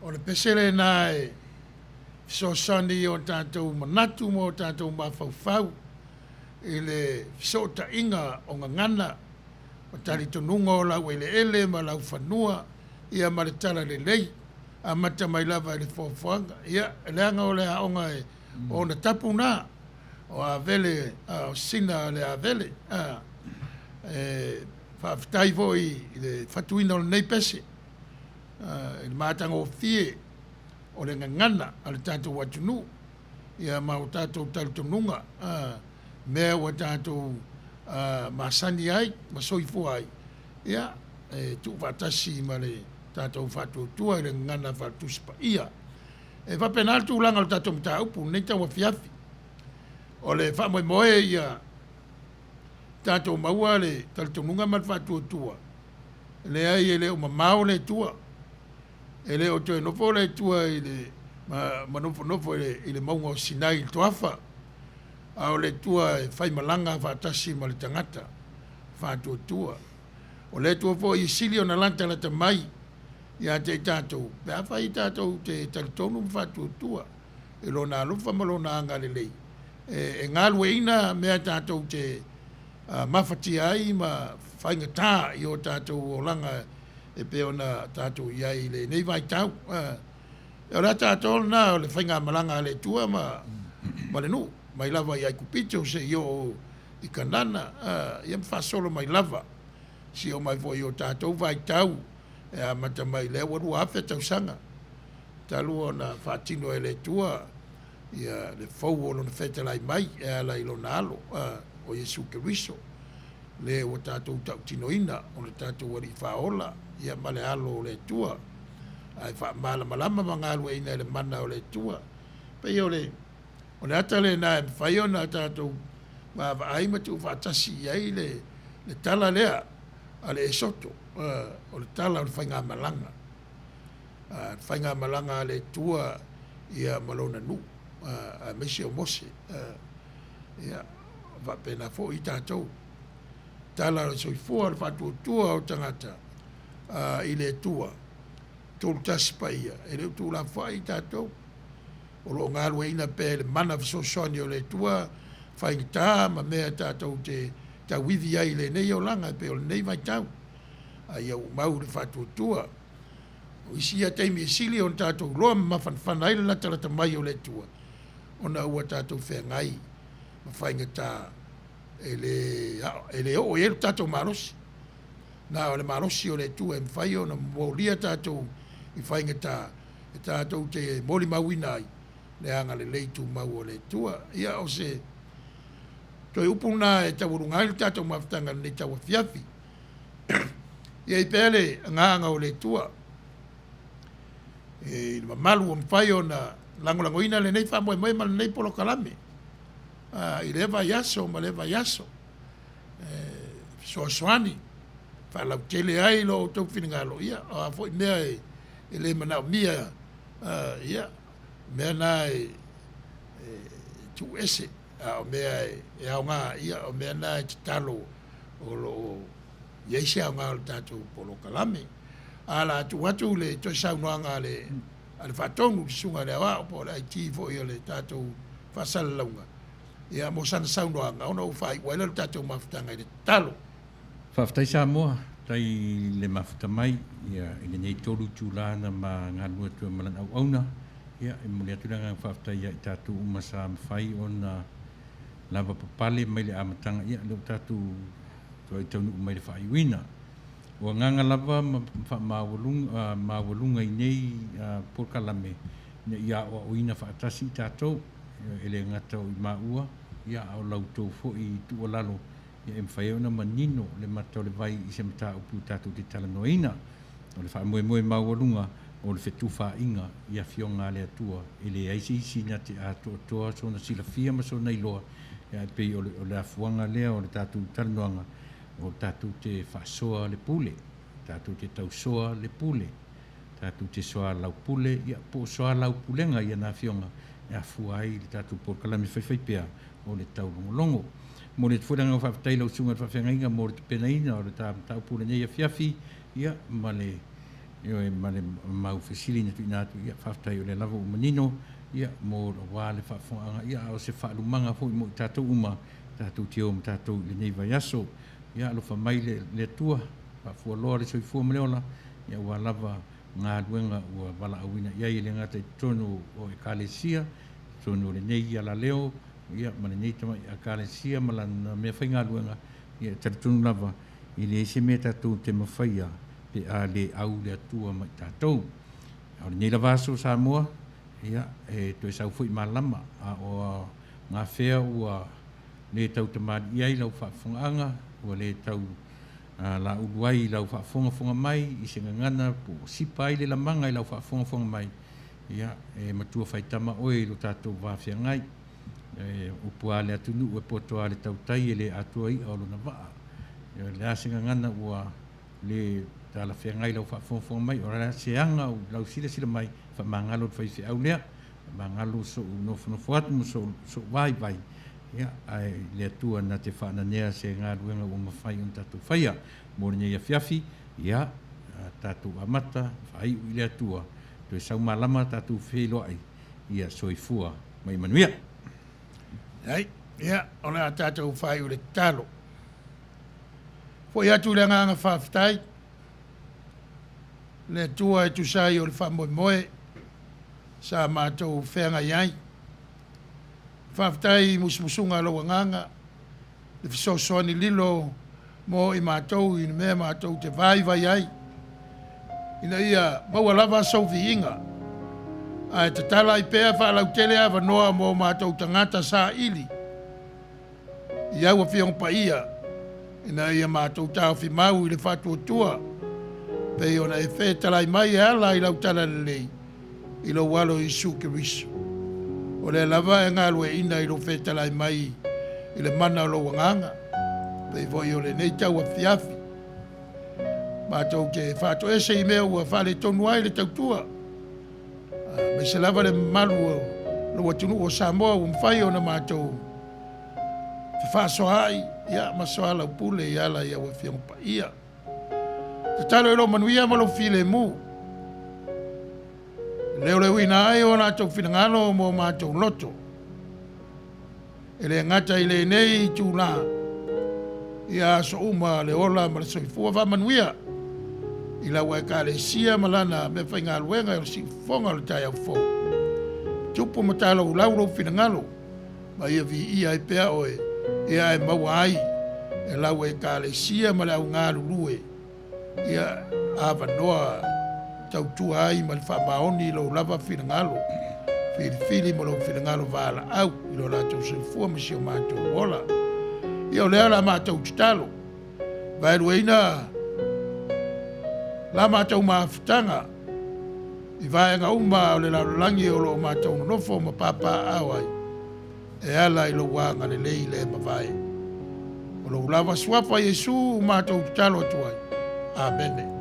Speaker 1: O le pese lena e fesoasoani i o tatou manatu ma o tatou mafaufau i le fesootaiga o gagana ma talitonuga o laueleele ma laufanua, ia ma le talalelei, amata mai lava i le foafoaga. Ia, leaga o le aoga e o ona tapu na, o Avele, a o Sina a le Avele. A, e faafetai foi i le fatuina o lenei pese, a, i le matagofie o le gagana a le tatou atunuu, ia ma o tatou talitonuga, a, mea ua tatou masani ai ma soifua ai, ia, e tuufaatasi ma le tatou faatuatua i le gagana faale-Tusi Paia. E faapena le tulaga o le tatou mataupu i lenei tauafiafi. O le faamoemoe ia tatou maua le talitonuga ma le faatuatua, leai e le o mamao le Atua. E le o toe nofo le Atua i le, ma nofonofo i le mauga o Sinai i le toafa, a o le Atua e faimalaga faatasi ma le tagata faatuatua. O le Atua foi e sili ona latalata mai ia te i tatou, pe afai tatou te talitonu ma faatuatua i Lona alofa ma Lona agalelei, e galueaiina mea tatou te mafatia ai ma faigata i o tatou olaga e pei ona tatou i ai i lenei vaitau. O le ata atoa lena o le faigamalaga a le Atua ma le nuu, mai lava i Aikupito seia oo i Kanana, ia ma faasolo mai lava. Seia oo mai foi i o tatou vaitau e amata mai lea ua 2000 tausaga talu ona faatino e le Atua ia le fou o Lona fetalai mai e ala i Lona Alo, o Iesu Keriso, le ua tatou tautinoina o le tatou Alii Faaola, ia ma le Alo o le Atua, ae faamalamalama ma galueaiina e le mana o le Atua. Pei o le O le ata lena e mafai ona tatou vaavaai ma tuufaatasi i ai le tala lea a le Esoto, o le tala o le faigamalaga, le faigamalaga a le Atua ia ma Lona nuu, aemaise o Mose. Ia, faapena foi tatou. Tala o le soifua, o le faatuatua o tagata i le Atua, 31 paia, e le o tuulafoai tatou. O lo o galueaiina pea e le mana fesoasoani o le Atua faigata ma mea tatou te tauivi ai i lenei olaga e pei o lenei vaitau, a ia ua mau le faatuatua. O isi ia taimi e sili ona tatou iloa ma mafanafana ai le latalata mai o le Atua, ona ua tatou feagai ma faigata e le oo i ai lo tatou malosi. Na o le malosi o le Atua e mafai ona molia tatou i faigata e tatou te molimauina ai le agalelei tumau o le Atua. Ia, o se toe upu lena e taualuga ai le tatou mafutaga i lenei tauafiafi. Ia i pea le agaga o le Atua i le mamalu ua mafai ona lagolagoina lenei faamoemoe ma lenei polokalame i lea vaiaso ma lea vaiaso e fesoasoani faalautele ai lo outou finagalo, ia, o a foi mea e e le manaomia, ia, mea na e tuu ese, a o mea e aoga, ia, o mea na e tatalo o lo o i ai se aoga o le tatou polokalame. A o le a tuu atu le toe saunoaga a le, a le Faatonu, le Susuga i le Aoao po o le IT foi o le tatou faasalalauga, ia, mo sana saunoaga ona ou faaiu ai lea o le tatou mafutaga i le tatalo.
Speaker 3: Faafetai Samoa, tai i le mafuta mai ia i lenei 3 itula na ma galulue atu ai ma lana auauna. Ia e momoli atu le agaga faafetai ia i tatou uma sa mafai ona lava papale mai le amataga ia lea ua tatou toai taunuu mai le faaiuina. O agaga lava ma faamaualuga maualuga i nei polokalame ina ia aoaoina faatasi i tatou e le gata o i maua ia a o la outou foi tuualalo Ia e mafai ai ona manino le mata o le vai i se mataupu tatou te talanoaina. O le faamoemoe maualuga o le fetufaaiga i Afioga a le Atua, e leai se isi na te atoatoa sona silafia ma sona iloa, ae pei o le, o le afuaga lea o le tatou talanoaga, o tatou te faasoa le pule, tatou te tausoa le pule, tatou te soalaupule, ia, po o soalaupulega i ana Afioga e afua ai le tatou polokalame faifaipea o le taulogologo. Momoli atu foi le agaga faafetai i lau Susuga i le Faafeagaiga mo le tapenaina o le ta mataupu i lenei afiafi, ia, ma le Ioe, ma le mau fesili na tuuina atu, ia, faafetai o lea lava ua manino, ia, mo aua le faafofogaaga, ia, a o se faalumaga foi mo i tatou uma, tatou te o ma tatou i lenei vaiaso. Ia, alofa mai le, le Atua, faafualoa le soifua ma le ola, ia, aua lava galuega ua valaauina i ai e le gata i totonu o Ekalesia, i totonu o lenei alaleo, ia, ma lenei tamai Ekalesia ma lana meafaigaluega, ia, e talitonu lava, e leai se mea tatou te mafaia pe a le au le Atua ma i tatou. A o lenei lava aso Samoa, ia, e toe sau foi malama, a o gafea ua le tau tamalii ai lau faafofogaaga, ua le tau laulu ai i lau faafogafoga mai i se gagana po ua sipa ai le lamaga i lau faafogafoga mai, ia, e matua faitama oe i lo tatou va feagai. E upu lava le atunuu e poto lava le tautai e le atoa i'a o lona vaa. O le a se gagana ua le talafeagai i lau faafogafoga mai, o le a se aga i lau silasila mai, faamagalo le faifeau lea, faamagalo so'u nofonofo atu ma so'u vaivai, ia, ae i le Atua na te faananea se galuega ua mafai ona tatou faia mo lenei afiafi, ia, tatou amata faaiu i le Atua, toe sau malama tatou feiloai, ia soifua ma ia manuia.
Speaker 1: Ai, ia, o le a tatou faaiu i le tatalo. Foi atu i le agaga faafetai, le Atua e tusa ai o le faamoemoe sa matou feagai ai. Faafetai i musumusuga a lou agaga, le fesoasoani lilo mo i matou i le mea matou te vaivai ai, ina ia maua lava sou viiga, ae tatala ai pea faalautele avanoa mo matou tagata saili i au Afioga Paia, ina ia matou taofi mau i le faatuatua, pei ona e fetalai mai e ala i lau talalelei i lou Alo Iesu Keriso. O lea lava e galueaiina i lou fetalai mai i le mana o lou Agaga, pei foi o lenei tauafiafi. Matou te faatoese i mea ua faaletonu ai le tautua, aemaise lava le mamalu o lou atunuu o Samoa ua mafai ona matou fefaasoaai ia, ma soalaupule i ala i au Afioga Paia. Tatalo i lou manuia ma lou filemu, e leoleuina ai o latou finagalo ma o matou loto, e le gata i lenei itulā, ia aso uma le ola ma le soifua faamanuia i lau Ekalesia ma lana meafaigaluega i le siufofoga o le taeao fou. Tupu ma taloulau lou finagalo, ma ia viia ai pea oe, ia e maua ai e lau Ekalesia ma le au galulue ia avanoa tautua ai ma le faamaoni i lou lava finagalo filifili ma lou finagalo valaau i lo latou soifua ma si o matou ola. Ia o lea la matou tatalo, vaeluaina la matou mafutaga i vaega uma o le lalolagi o lo o matou nonofo ma papaaao ai, e ala i lou agalelei le mavae. O lou lava suafa Iesu ua matou tatalo atu ai. Amene.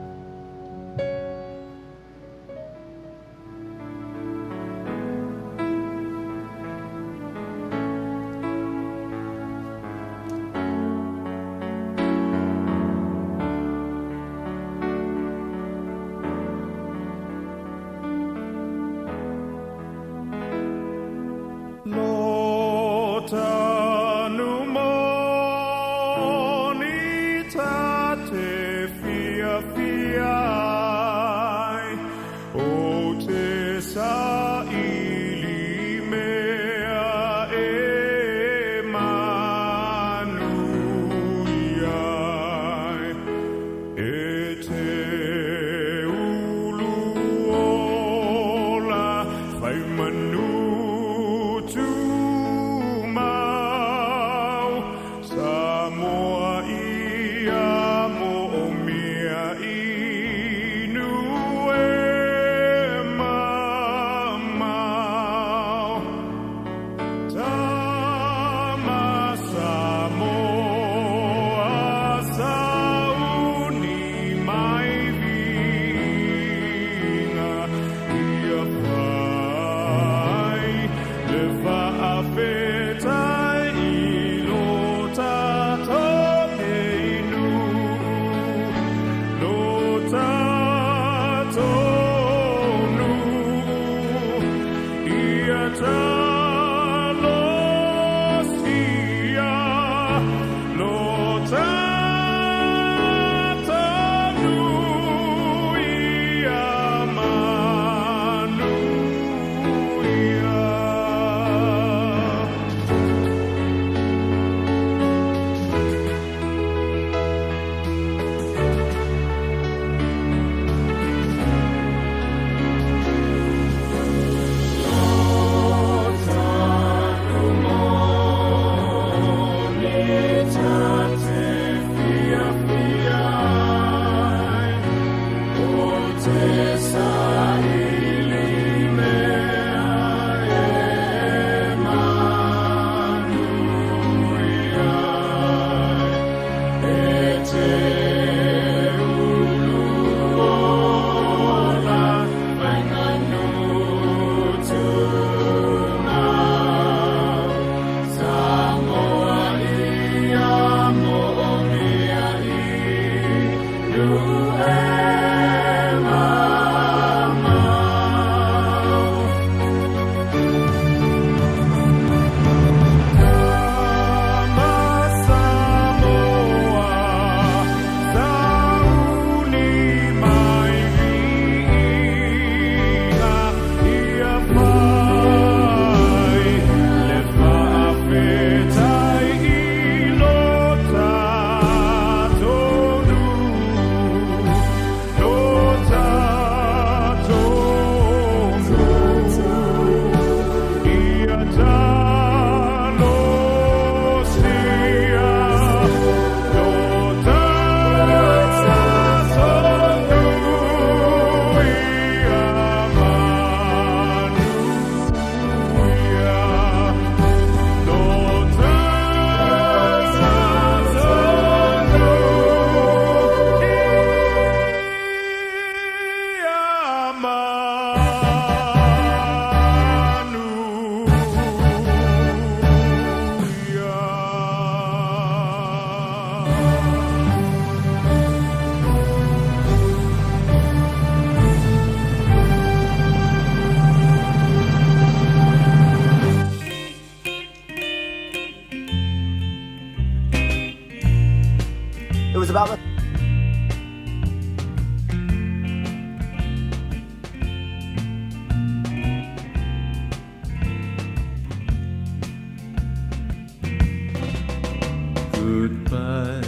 Speaker 9: Goodbye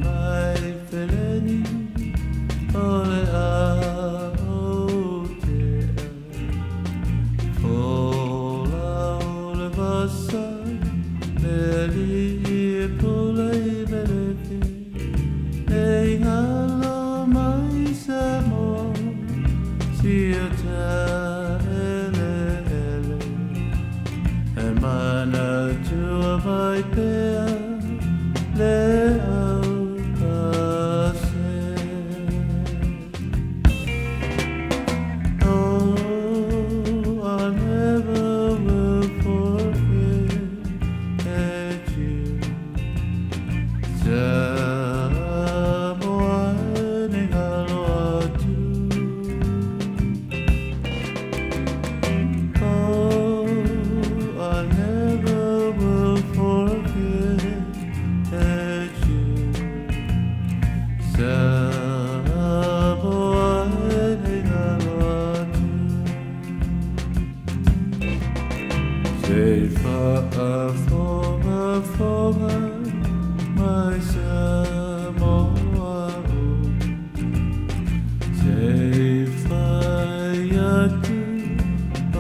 Speaker 9: my feleni o le a o te a Fola o le vasa me alii e pula i Melefi E ingalo mai Samoa si o ta ele ele E manatua mai pea le aupase. Oh, I never will forget you. Samoa ni ngalo atu. Oh, I never will forget you. Samoa ni ngalo atu. Se faafogafoga mai Samoa o. Se fai atu o.